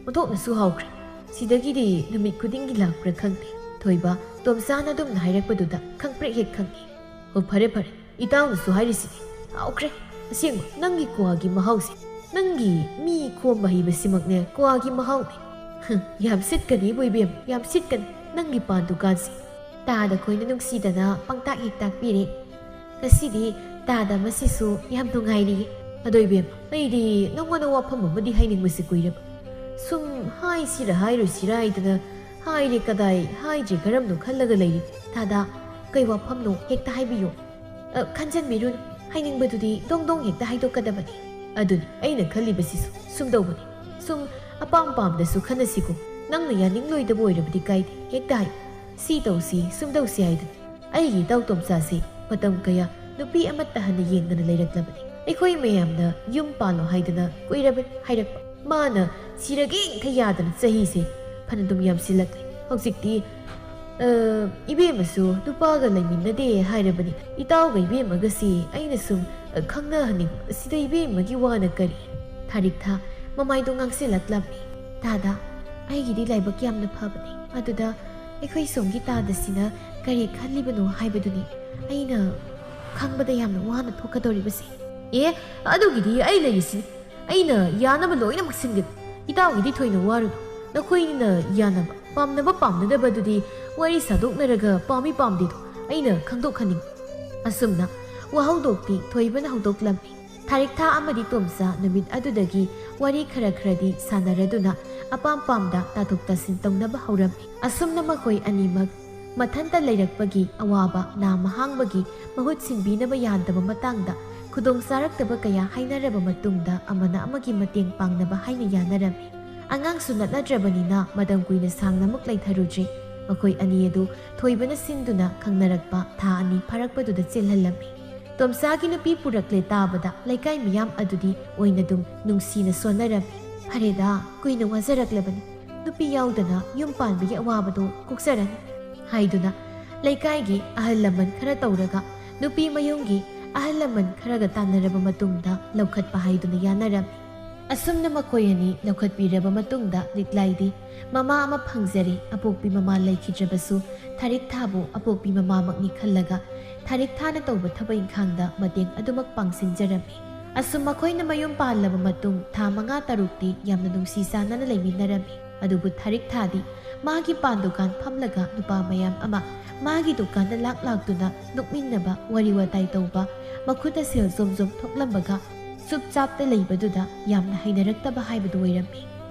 ꯑꯣꯟꯊꯣꯛꯅꯁꯨ ꯍꯥꯎꯈ꯭ꯔꯦ꯫ ꯁꯤꯗꯒꯤꯗꯤ ꯅꯨꯃꯤꯠ ꯈꯨꯗꯤꯡꯒꯤ ꯂꯥꯛꯄ꯭ꯔꯥ ꯈꯪꯗꯦ꯫" ꯊꯣꯏꯕ ꯇꯣꯝꯆꯥꯅ ꯑꯗꯨꯝꯅ ꯍꯥꯏꯔꯛꯄꯗꯨꯗ ꯈꯪꯄ꯭ꯔꯦꯛ ꯍꯦꯛ ꯈꯪꯉꯤ꯫ "ꯑꯣ, ꯐꯔꯦ ꯐꯔꯦ, ꯏꯇꯥꯎꯅꯁꯨ ꯍꯥꯏꯔꯤꯁꯤꯗꯤ ꯍꯥꯎꯈ꯭ꯔꯦ꯫ ꯑꯁꯦꯡꯕ, ꯅꯪꯒꯤ ꯀ꯭ꯋꯥꯒꯤ ꯃꯍꯥꯎꯁꯦ, ꯅꯪꯒꯤ ꯃꯤ ꯈꯣꯝꯕ ꯍꯩꯕꯁꯤꯃꯛꯅꯦ ꯀ꯭ꯋꯥꯒꯤ ꯃꯍꯥꯎꯅꯦ꯫" "ꯍꯝ, ꯌꯥꯝ ꯁꯤꯠꯀꯅꯤꯕꯨ ꯏꯕꯦꯝ, ꯌꯥꯝ ꯁꯤꯠꯀꯅꯤ ꯅꯪꯒꯤ ꯄꯥꯟ ꯗꯨꯀꯥꯟꯁꯦ꯫" ꯇꯥꯗ ꯈꯣꯏꯅ ꯅꯨꯡꯁꯤꯗꯅ ꯄꯪꯇꯥꯛ ꯍꯦꯛ ꯇꯥꯛꯄꯤꯔꯦ꯫ "ꯉꯁꯤꯗꯤ ꯇꯥꯗ ꯃꯁꯤꯁꯨ ꯌꯥꯝ ꯅꯨꯡꯉꯥꯏꯔꯤꯌꯦ꯫ ꯑꯗꯣ ꯏꯕꯦꯝ, ꯑꯩꯗꯤ ꯅꯪꯉꯣꯟꯗ ꯋꯥꯐꯝ ꯑꯃꯗꯤ ꯍꯥꯏꯅꯤꯡꯕꯁꯦ ꯀꯨꯏꯔꯕ꯫ ꯁꯨꯝ ꯍꯥꯏꯁꯤꯔ ꯍꯥꯏꯔꯣꯏꯁꯤꯔ ꯍꯥꯏꯗꯅ ꯍꯥꯏꯔꯦ ꯀꯗꯥꯏ, ꯍꯥꯏꯗ꯭ꯔꯦ ꯀꯔꯝꯅꯣ ꯈꯜꯂꯒ ꯂꯩꯔꯤ꯫ ꯇꯥꯗ, ꯀꯩ ꯋꯥꯐꯝꯅꯣ ꯍꯦꯛꯇ ꯍꯥꯏꯕꯤꯌꯨ꯫" "ꯑ, ꯈꯟꯖꯟꯕꯤꯔꯨꯅꯨ, ꯍꯥꯏꯅꯤꯡꯕꯗꯨꯗꯤ ꯗꯣꯡ ꯗꯣꯡ ꯍꯦꯛꯇ ꯍꯥꯏꯗꯣꯛꯀꯗꯕꯅꯤ꯫" "ꯑꯗꯨꯅꯤ ꯑꯩꯅ ꯈꯜꯂꯤꯕꯁꯤꯁꯨ꯫ ꯁꯨꯝ ꯇꯧꯕꯅꯤ, ꯁꯨꯝ ꯑꯄꯥꯝ ꯄꯥꯝꯗꯁꯨ ꯈꯟꯅꯁꯤꯀꯣ꯫ ꯅꯪꯅ ꯌꯥꯅꯤꯡꯂꯣꯏꯗꯕ ꯑꯣꯏꯔꯕꯗꯤ ꯀꯥꯏꯗꯦ, ꯍꯦꯛꯇ ꯍꯥꯏ꯫ ꯁꯤ ꯇꯧꯁꯤ, ꯁꯨꯝ ꯇꯧꯁꯤ ꯍꯥꯏꯗꯅ ꯑꯩꯒꯤ ꯏꯇꯥꯎ ꯇꯣꯝꯆꯥꯁꯤ ꯃꯇꯝ ꯀꯌꯥ ꯅꯨꯄꯤ ꯑꯃꯠꯇ ꯍꯟꯅ ꯌꯦꯡꯗꯅ ꯂꯩꯔꯛꯂꯕꯅꯤ꯫ ꯑꯩꯈꯣꯏ ꯃꯌꯥꯝꯅ ꯌꯨꯝ ꯄꯥꯜꯂꯣ ꯍꯥꯏꯗꯅ ꯀꯨꯏꯔꯕꯅꯤ ꯍꯥꯏꯔꯛꯄ꯫ ꯃꯥꯅ ꯁꯤꯔꯒꯦ ꯍꯦꯛꯇ ꯌꯥꯗꯅ ꯆꯍꯤꯁꯦ ꯐꯅꯗꯨꯝ ꯌꯥꯝꯁꯤꯜꯂꯛꯂꯦ꯫ ꯍꯧꯖꯤꯛꯇꯤ, ꯑ, ꯏꯕꯦꯝꯃꯁꯨ ꯅꯨꯄꯥꯒ ꯂꯩꯃꯤꯟꯅꯗꯦ ꯍꯥꯏꯔꯕꯅꯤ꯫ ꯏꯇꯥꯎꯒ ꯏꯕꯦꯝꯃꯒꯁꯤ ꯑꯩꯅ ꯁꯨꯝ, ꯑ, ꯈꯪꯅꯍꯟꯅꯤꯡꯕ꯫ ꯑꯁꯤꯗ ꯏꯕꯦꯝꯃꯒꯤ ꯋꯥꯅ ꯀꯔꯤ? ꯊꯥꯔꯤꯛꯊꯥ ꯃꯃꯥꯏꯗꯣ ꯉꯥꯡꯁꯤꯜꯂꯛꯂꯝꯃꯤ꯫ "ꯇꯥꯗ, ꯑꯩꯒꯤꯗꯤ ꯂꯥꯏꯕꯛ ꯌꯥꯝꯅ ꯐꯕꯅꯤ꯫ ꯑꯗꯨꯗ ꯑꯩꯈꯣꯏ ꯁꯣꯝꯒꯤ ꯇꯥꯗꯁꯤꯅ ꯀꯔꯤ ꯈꯜꯂꯤꯕꯅꯣ ꯍꯥꯏꯕꯗꯨꯅꯤ ꯑꯩꯅ ꯈꯪꯕꯗ ꯌꯥꯝꯅ ꯋꯥꯅ ꯊꯣꯛꯀꯗꯧꯔꯤꯕꯁꯦ꯫" "ꯑꯦ, ꯑꯗꯨꯒꯤꯗꯤ ꯑꯩ ꯂꯩꯔꯤꯁꯤ꯫ ꯑꯩꯅ ꯌꯥꯅꯕ ꯂꯣꯏꯅꯃꯛ ꯁꯤꯟꯒꯅꯤ꯫ ꯏꯇꯥꯎꯒꯤꯗꯤ ꯊꯣꯏꯅ ꯋꯥꯔꯨꯅꯨ꯫ ꯅꯈꯣꯏꯅ ꯌꯥꯅꯕ, ꯄꯥꯝꯅꯕ ꯄꯥꯝꯅꯗꯕꯗꯨꯗꯤ ꯋꯥꯔꯤ ꯁꯥꯗꯣꯛꯅꯔꯒ ꯄꯥꯝꯃꯤ ꯄꯥꯝꯗꯦꯗꯣ ꯑꯩꯅ ꯈꯪꯗꯣꯛꯍꯟꯅꯤꯡꯏ꯫" ꯑꯁꯨꯝꯅ ꯋꯥꯍꯧꯗꯣꯛꯇꯤ ꯊꯣꯏꯕꯅ ꯍꯧꯗꯣꯛꯂꯝꯃꯤ꯫ ꯊꯥꯔꯤꯛꯊꯥ ꯑꯃꯗꯤ ꯇꯣꯝꯆꯥ ꯅꯨꯃꯤꯠ ꯑꯗꯨꯗꯒꯤ ꯋꯥꯔꯤ ꯈꯔ ꯈꯔꯗꯤ ꯁꯥꯟꯅꯔꯗꯨꯅ ꯑꯄꯥꯝ ꯄꯥꯝꯗ ꯇꯥꯊꯣꯛ ꯇꯥꯁꯤꯟ ꯇꯧꯅꯕ ꯍꯧꯔꯝꯃꯤ꯫ ꯑꯁꯨꯝꯅ ꯃꯈꯣꯏ ꯑꯅꯤꯃꯛ ꯃꯊꯟꯇ ꯂꯩꯔꯛꯄꯒꯤ ꯑꯋꯥꯕ, ꯅꯥ ꯃꯍꯥꯡꯕꯒꯤ ꯃꯍꯨꯠ ꯁꯤꯟꯕꯤꯅꯕ ꯌꯥꯗꯕ ꯃꯇꯥꯡꯗ ꯈꯨꯗꯣꯡ ꯆꯥꯔꯛꯇꯕ ꯀꯌꯥ ꯍꯥꯏꯅꯔꯕ ꯃꯇꯨꯡꯗ ꯑꯃꯅ ꯑꯃꯒꯤ ꯃꯇꯦꯡ ꯄꯥꯡꯅꯕ ꯍꯥꯏꯅ ꯌꯥꯅꯔꯝꯃꯤ꯫ ꯑꯉꯥꯡꯁꯨ ꯅꯠꯅꯗ꯭ꯔꯕꯅꯤꯅ ꯃꯇꯝ ꯀꯨꯏꯅ ꯁꯥꯡꯅꯃꯨꯛ ꯂꯩꯊꯔꯨꯗ꯭ꯔꯤ꯫ ꯃꯈꯣꯏ ꯑꯅꯤ ꯑꯗꯨ ꯊꯣꯏꯕꯅ ꯁꯤꯟꯗꯨꯅ ꯈꯪꯅꯔꯛꯄ ꯊꯥ ꯑꯅꯤ ꯐꯥꯔꯛꯄꯗꯨꯗ ꯆꯦꯜꯍꯜꯂꯝꯃꯤ꯫ ꯇꯣꯝꯆꯥꯒꯤ ꯅꯨꯄꯤ ꯄꯨꯔꯛꯂꯦ ꯇꯥꯕꯗ ꯂꯩꯀꯥꯏ ꯃꯤꯌꯥꯝ ꯑꯗꯨꯗꯤ ꯑꯣꯏꯅꯗꯨꯝ ꯅꯨꯡꯁꯤꯅ ꯁꯣꯟꯅꯔꯝꯃꯤ꯫ "ꯐꯔꯦꯗ, ꯀꯨꯏꯅ ꯋꯥꯖꯔꯛꯂꯕꯅꯤ꯫ ꯅꯨꯄꯤ ꯌꯥꯎꯗꯅ ꯌꯨꯝ ꯄꯥꯟꯕꯒꯤ ꯑꯋꯥꯕꯗꯣ ꯀꯣꯛꯆꯔꯅꯤ" ꯍꯥꯏꯗꯨꯅ ꯂꯩꯀꯥꯏꯒꯤ ꯑꯍꯜ ꯂꯃꯟ ꯈꯔ ꯇꯧꯔꯒ ꯅꯨꯄꯤ ꯃꯌꯨꯝꯒꯤ ꯑꯍꯜ ꯂꯃꯟ ꯈꯔꯒ ꯇꯥꯟꯅꯔꯕ ꯃꯇꯨꯡꯗ ꯂꯧꯈꯠꯄ ꯍꯥꯏꯗꯨꯅ ꯌꯥꯅꯔꯝꯃꯤ꯫ ꯑꯁꯨꯝꯅ ꯃꯈꯣꯏ ꯑꯅꯤ ꯂꯧꯈꯠꯄꯤꯔꯕ ꯃꯇꯨꯡꯗ ꯂꯤꯛꯂꯥꯏꯗꯤ ꯃꯃꯥ ꯑꯃ ꯐꯪꯖꯔꯦ꯫ ꯑꯄꯣꯛꯄꯤ ꯃꯃꯥ ꯂꯩꯈꯤꯗ꯭ꯔꯕꯁꯨ ꯊꯥꯔꯤꯛ ꯊꯥꯕꯨ ꯑꯄꯣꯛꯄꯤ ꯃꯃꯥꯃꯛꯅꯤ ꯈꯜꯂꯒ ꯊꯥꯔꯤꯛ ꯊꯥꯅ ꯇꯧꯕ ꯊꯕꯛ ꯏꯪꯈꯥꯡꯗ ꯃꯇꯦꯡ ꯑꯗꯨꯃꯛ ꯄꯥꯡꯁꯤꯟꯖꯔꯝꯃꯤ꯫ ꯑꯁꯨꯝ ꯃꯈꯣꯏꯅ ꯃꯌꯨꯝ ꯄꯥꯜꯂꯕ ꯃꯇꯨꯡ ꯊꯥ ꯃꯉꯥ ꯇꯔꯨꯛꯇꯤ ꯌꯥꯝꯅ ꯅꯨꯡꯁꯤ ꯆꯥꯟꯅꯅ ꯂꯩꯃꯤꯟꯅꯔꯝꯃꯤ꯫ ꯑꯗꯨꯕꯨ ꯊꯥꯔꯤꯛ ꯊꯥꯗꯤ ꯃꯥꯒꯤ ꯄꯥꯟ ꯗꯨꯀꯥꯟ ꯐꯝꯂꯒ ꯅꯨꯄꯥ ꯃꯌꯥꯝ ꯑꯃ ꯃꯥꯒꯤ ꯗꯨꯀꯥꯟꯗ ꯂꯥꯛ ꯂꯥꯛꯇꯨꯅ ꯅꯣꯛꯃꯤꯟꯅꯕ, ꯋꯥꯔꯤ ꯋꯥꯇꯥꯏ ꯇꯧꯕ, ꯃꯈꯨꯠꯇ ꯁꯦꯜ ꯖꯣꯝ ꯖꯣꯝ ꯊꯣꯛꯂꯝꯕꯒ ꯆꯨꯞ ꯆꯥꯞꯇ ꯂꯩꯕꯗꯨꯗ ꯌꯥꯝꯅ ꯍꯩꯅꯔꯛꯇꯕ ꯍꯥꯏꯕꯗꯨ ꯑꯣꯏꯔꯝꯃꯤ꯫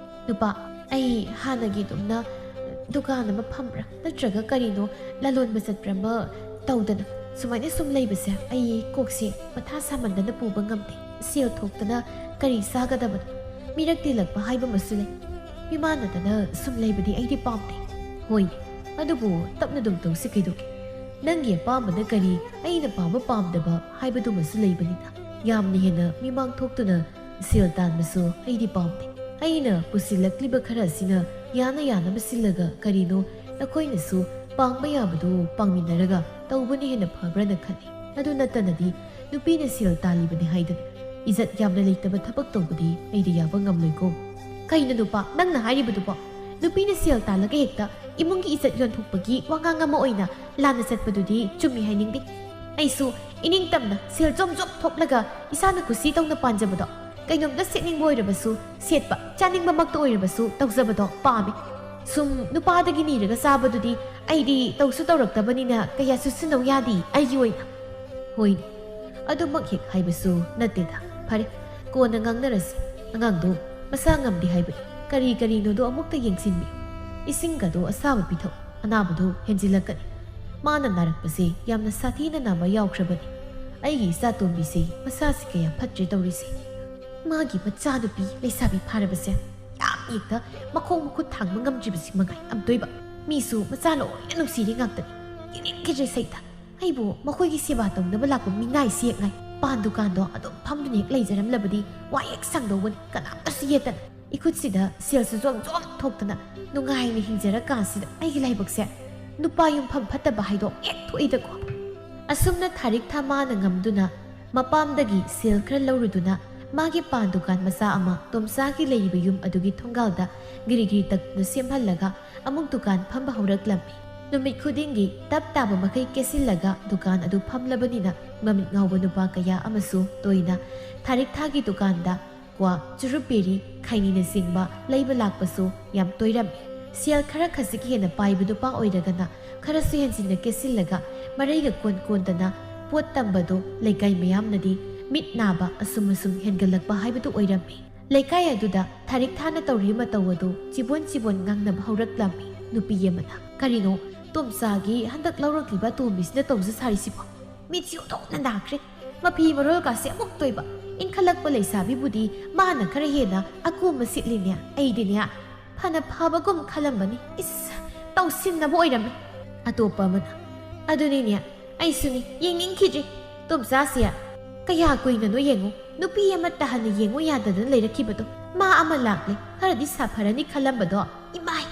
"ꯅꯨꯄꯥ, ꯑꯩ ꯍꯥꯟꯅꯒꯤꯗꯨꯝꯅ ꯗꯨꯀꯥꯟ ꯑꯃ ꯐꯝꯕ꯭ꯔꯥ ꯅꯠꯇ꯭ꯔꯒ ꯀꯔꯤꯅꯣ ꯂꯂꯣꯟꯕ ꯆꯠꯄ꯭ꯔꯥ ꯑꯃ ꯇꯧꯗꯅ ꯁꯨꯃꯥꯏꯅ ꯁꯨꯝ ꯂꯩꯕꯁꯦ ꯑꯩ ꯀꯣꯛꯁꯦ ꯃꯊꯥ ꯁꯥꯃꯟꯗꯅ ꯄꯨꯕ ꯉꯝꯗꯦ꯫ ꯁꯦꯜ ꯊꯣꯛꯇꯅ ꯀꯔꯤ ꯆꯥꯒꯗꯕꯅꯣ? ꯃꯤꯔꯛ ꯇꯤꯜꯂꯛꯄ ꯍꯥꯏꯕ ꯑꯃꯁꯨ ꯂꯩ꯫ ꯃꯤꯃꯥꯟꯅꯗꯅ ꯁꯨꯝ ꯂꯩꯕꯗꯤ ꯑꯩꯗꯤ ꯄꯥꯝꯗꯦ꯫" "ꯍꯣꯏꯅꯦ, ꯑꯗꯨꯕꯨ ꯇꯞꯅ ꯑꯗꯨꯝ ꯇꯧꯁꯤ ꯀꯩꯗꯧꯒꯦ? ꯅꯪꯒꯤ ꯑꯄꯥꯝꯕꯅ ꯀꯔꯤ, ꯑꯩꯅ ꯄꯥꯝꯕ ꯄꯥꯝꯗꯕ ꯍꯥꯏꯕꯗꯨꯃꯁꯨ ꯂꯩꯕꯅꯤꯅ꯫ ꯌꯥꯝꯅ ꯍꯦꯟꯅ ꯃꯤꯃꯥꯡ ꯊꯣꯛꯇꯨꯅ ꯁꯦꯜ ꯇꯥꯟꯕꯁꯨ ꯑꯩꯗꯤ ꯄꯥꯝꯗꯦ꯫ ꯑꯩꯅ ꯄꯨꯁꯤꯜꯂꯛꯂꯤꯕ ꯈꯔ ꯑꯁꯤꯅ ꯌꯥꯅ ꯌꯥꯅꯕ ꯁꯤꯜꯂꯒ ꯀꯔꯤꯅꯣ ꯅꯈꯣꯏꯅꯁꯨ ꯄꯥꯡꯕ ꯌꯥꯕꯗꯨ ꯄꯥꯡꯃꯤꯟꯅꯔꯒ ꯇꯧꯕꯅ ꯍꯦꯟꯅ ꯐꯕ꯭ꯔꯅ ꯈꯜꯂꯤ꯫ ꯑꯗꯨ ꯅꯠꯇꯅꯗꯤ ꯅꯨꯄꯤꯅ ꯁꯦꯜ ꯇꯥꯜꯂꯤꯕꯅꯤ ꯍꯥꯏꯗꯅ ꯏꯖꯠ ꯌꯥꯝꯅ ꯂꯩꯇꯕ ꯊꯕꯛ ꯇꯧꯕꯗꯤ ꯑꯩꯗꯤ ꯌꯥꯕ ꯉꯝꯂꯣꯏꯀꯣ꯫ ꯀꯩꯅꯣ ꯅꯨꯄꯥ, ꯅꯪꯅ ꯍꯥꯏꯔꯤꯕꯗꯨꯕꯣ? ꯅꯨꯄꯤꯅ ꯁꯦꯜ ꯇꯥꯜꯂꯒ ꯍꯦꯛꯇ ꯏꯃꯨꯡꯒꯤ ꯏꯖꯠ ꯌꯣꯟꯊꯣꯛꯄꯒꯤ ꯋꯥꯉꯥꯡ ꯑꯃ ꯑꯣꯏꯅ ꯂꯥꯟꯅ ꯆꯠꯄꯗꯨꯗꯤ ꯆꯨꯝꯃꯤ ꯍꯥꯏꯅꯤꯡꯗꯦ꯫ ꯑꯩꯁꯨ ꯏꯅꯤꯡꯇꯝꯅ ꯁꯦꯜ ꯖꯣꯝ ꯖꯣꯝ ꯊꯣꯛꯂꯒ ꯏꯁꯥꯅ ꯀꯨꯁꯤ ꯇꯧꯅ ꯄꯥꯟꯖꯕꯗꯣ, ꯀꯩꯅꯣꯝꯇ ꯁꯦꯠꯅꯤꯡꯕ ꯑꯣꯏꯔꯕꯁꯨ ꯁꯦꯠꯄ, ꯆꯥꯅꯤꯡꯕꯃꯛꯇ ꯑꯣꯏꯔꯕꯁꯨ ꯇꯧꯖꯕꯗꯣ ꯄꯥꯝꯃꯤ꯫ ꯁꯨꯝ ꯅꯨꯄꯥꯗꯒꯤ ꯅꯤꯔꯒ ꯆꯥꯕꯗꯨꯗꯤ ꯑꯩꯗꯤ ꯇꯧꯁꯨ ꯇꯧꯔꯛꯇꯕꯅꯤꯅ ꯀꯌꯥ ꯆꯨꯁꯤꯟꯅꯧ ꯌꯥꯗꯦ ꯑꯩꯒꯤ ꯑꯣꯏꯅ꯫ ꯍꯣꯏꯅꯦ, ꯑꯗꯨꯃꯛ ꯍꯦꯛ ꯍꯥꯏꯕꯁꯨ ꯅꯠꯇꯦꯗ꯫ ꯐꯔꯦ, ꯀꯣꯟꯅ ꯉꯥꯡꯅꯔꯁꯤ꯫ ꯑꯉꯥꯡꯗꯣ ꯃꯁꯥ ꯉꯝꯗꯦ ꯍꯥꯏꯕꯅꯤ꯫ ꯀꯔꯤ ꯀꯔꯤꯅꯣꯗꯣ ꯑꯃꯨꯛꯇ ꯌꯦꯡꯁꯤꯟꯕꯤꯌꯨ꯫ ꯏꯁꯤꯡꯒꯗꯣ ꯑꯁꯥꯕ ꯄꯤꯊꯛꯎ꯫ ꯑꯅꯥꯕꯗꯣ ꯍꯦꯟꯖꯤꯜꯂꯛꯀꯅꯤ꯫ ꯃꯥꯅ ꯅꯥꯔꯛꯄꯁꯦ ꯌꯥꯝꯅ ꯁꯥꯊꯤꯅ ꯅꯥꯕ ꯌꯥꯎꯈ꯭ꯔꯕꯅꯤ꯫ ꯑꯩꯒꯤ ꯏꯆꯥꯇꯣꯝꯕꯤꯁꯦ ꯃꯁꯥꯁꯤ ꯀꯌꯥ ꯐꯠꯇ꯭ꯔꯦ ꯇꯧꯔꯤꯁꯦ꯫ ꯃꯥꯒꯤ ꯃꯆꯥꯅꯨꯄꯤ ꯂꯩꯁꯥꯕꯤ ꯐꯥꯔꯕꯁꯦ ꯌꯥꯝ ꯍꯦꯛꯇ ꯃꯈꯣꯡ ꯃꯈꯨꯠ ꯊꯥꯡꯕ ꯉꯝꯗ꯭ꯔꯤꯕꯁꯤ ꯃꯉꯥꯏ ꯑꯝꯇꯣꯏꯕ꯫ ꯃꯤꯁꯨ ꯃꯆꯥ ꯂꯣꯏꯅ ꯅꯨꯡꯁꯤꯔꯦ ꯉꯥꯛꯇꯅꯤ꯫ ꯌꯦꯡꯅꯤꯡꯈꯤꯗ꯭ꯔꯦ ꯁꯩꯇ꯫ ꯑꯩꯕꯨ ꯃꯈꯣꯏꯒꯤ ꯁꯦꯕꯥ ꯇꯧꯅꯕ ꯂꯥꯛꯄ ꯃꯤꯅꯥꯏꯁꯤ ꯍꯦꯛ ꯉꯥꯏ꯫ ꯄꯥꯟ ꯗꯨꯀꯥꯟꯗꯣ ꯑꯗꯨꯝ ꯐꯝꯗꯨꯅ ꯍꯦꯛ ꯂꯩꯖꯔꯝꯂꯕꯗꯤ ꯋꯥ ꯍꯦꯛ ꯁꯪꯗꯧꯕꯅꯤ, ꯀꯅꯥꯝꯇꯁꯨ ꯌꯦꯠꯇꯅ꯫ ꯏꯈꯨꯠꯁꯤꯗ ꯁꯦꯜꯁꯨ ꯖꯣꯝ ꯖꯣꯝ ꯊꯣꯛꯇꯅ ꯅꯨꯡꯉꯥꯏꯅ ꯍꯤꯡꯖꯔꯀꯥꯟꯁꯤꯗ ꯑꯩꯒꯤ ꯂꯥꯏꯕꯛꯁꯦ ꯅꯨꯄꯥ ꯌꯨꯝꯐꯝ ꯐꯠꯇꯕ ꯍꯥꯏꯗꯣ ꯍꯦꯛ ꯊꯣꯛꯏꯗꯀꯣ꯫ ꯑꯁꯨꯝꯅ ꯊꯥꯔꯤꯛ ꯊꯥ ꯃꯥꯅ ꯉꯝꯗꯨꯅ ꯃꯄꯥꯝꯗꯒꯤ ꯁꯦꯜ ꯈꯔ ꯂꯧꯔꯨꯗꯨꯅ ꯃꯥꯒꯤ ꯄꯥꯟ ꯗꯨꯀꯥꯟ ꯃꯆꯥ ꯑꯃ ꯇꯣꯝꯆꯥꯒꯤ ꯂꯩꯔꯤꯕ ꯌꯨꯝ ꯑꯗꯨꯒꯤ ꯊꯣꯡꯒꯥꯜꯗ ꯒꯤꯔꯤ ꯒꯤꯔꯤ ꯇꯛꯇꯨꯅ ꯁꯦꯝꯍꯜꯂꯒ ꯑꯃꯨꯛ ꯗꯨꯀꯥꯟ ꯐꯝꯕ ꯍꯧꯔꯛꯂꯝꯃꯤ꯫ ꯅꯨꯃꯤꯠ ꯈꯨꯗꯤꯡꯒꯤ ꯇꯞ ꯇꯥꯕ ꯃꯈꯩ ꯀꯦꯁꯤꯜꯂꯒ ꯗꯨꯀꯥꯟ ꯑꯗꯨ ꯐꯝꯂꯕꯅꯤꯅ ꯃꯃꯤꯠ ꯉꯥꯎꯕ ꯅꯨꯄꯥ ꯀꯌꯥ ꯑꯃꯁꯨ ꯇꯣꯏꯅ ꯊꯥꯔꯤꯛ ꯊꯥꯒꯤ ꯗꯨꯀꯥꯟꯗ ꯀ꯭ꯋꯥ, ꯆꯨꯔꯨꯞ ꯕꯤꯔꯤ, ꯈꯩꯅꯤꯅꯆꯤꯡꯕ ꯂꯩꯕ ꯂꯥꯛꯄꯁꯨ ꯌꯥꯝ ꯇꯣꯏꯔꯝꯃꯤ꯫ ꯁꯦꯜ ꯈꯔ ꯈꯖꯤꯛ ꯍꯦꯟꯅ ꯄꯥꯏꯕ ꯅꯨꯄꯥ ꯑꯣꯏꯔꯒꯅ ꯈꯔꯁꯨ ꯍꯦꯟꯖꯤꯟꯅ ꯀꯦꯁꯤꯜꯂꯒ ꯃꯔꯩꯒ ꯀꯣꯟ ꯀꯣꯟꯗꯅ ꯄꯣꯠ ꯇꯝꯕꯗꯨ ꯂꯩꯀꯥꯏ ꯃꯌꯥꯝꯅꯗꯤ ꯃꯤꯠ ꯅꯥꯕ ꯑꯁꯨꯝ ꯑꯁꯨꯝ ꯍꯦꯟꯒꯠꯂꯛꯄ ꯍꯥꯏꯕꯗꯨ ꯑꯣꯏꯔꯝꯃꯤ꯫ ꯂꯩꯀꯥꯏ ꯑꯗꯨꯗ ꯊꯥꯔꯤꯛ ꯊꯥꯅ ꯇꯧꯔꯤꯕ ꯃꯇꯧ ꯑꯗꯨ ꯆꯤꯕꯣꯟ ꯆꯤꯕꯣꯟ ꯉꯥꯡꯅꯕ ꯍꯧꯔꯛꯂꯝꯃꯤ꯫ ꯅꯨꯄꯤ ꯑꯃꯅ, "ꯀꯔꯤꯅꯣ ꯇꯣꯝꯆꯥꯒꯤ ꯍꯟꯗꯛ ꯂꯧꯔꯛꯂꯤꯕ ꯑꯇꯣꯝꯕꯤꯁꯤꯅ ꯇꯧꯖ ꯁꯥꯔꯤꯁꯤꯕꯣ? ꯃꯤꯠꯁꯤ ꯎꯟꯊꯣꯛꯅ ꯅꯥꯈ꯭ꯔꯦ꯫ ꯃꯐꯤ ꯃꯔꯣꯜꯒꯁꯦ ꯑꯃꯨꯛ ꯇꯣꯏꯕ꯫ ꯏꯟꯈꯠꯂꯛꯄ ꯂꯩꯁꯥꯕꯤꯕꯨꯗꯤ ꯃꯥꯅ ꯈꯔ ꯍꯦꯟꯅ ꯑꯀꯣꯝꯕ ꯁꯤꯠꯂꯤꯅꯦ꯫ ꯑꯩꯗꯤꯅꯦ ꯐꯅ ꯐꯕꯒꯨꯝ ꯈꯜꯂꯝꯕꯅꯤ꯫ ꯏꯁ, ꯇꯧꯁꯤꯟꯅꯕ ꯑꯣꯏꯔꯝꯃꯦ꯫ ꯑꯇꯣꯞꯄ ꯑꯃꯅ, "ꯑꯗꯨꯅꯤꯅꯦ, ꯑꯩꯁꯨꯅꯤ, ꯌꯦꯡꯅꯤꯡꯈꯤꯗ꯭ꯔꯤ꯫ ꯇꯣꯝꯆꯥꯁꯦ ꯀꯌꯥ ꯀꯨꯏꯅꯅꯣ ꯌꯦꯡꯉꯨ, ꯅꯨꯄꯤ ꯑꯃꯠꯇ ꯍꯟꯅ ꯌꯦꯡꯉꯨ ꯌꯥꯗꯗꯅ ꯂꯩꯔꯛꯈꯤꯕꯗꯣ꯫ ꯃꯥ ꯑꯃ ꯂꯥꯛꯂꯦ, ꯈꯔꯗꯤ ꯁꯥꯐꯔꯅꯤ ꯈꯜꯂꯝꯕꯗꯣ꯫ ꯏꯃꯥꯏ,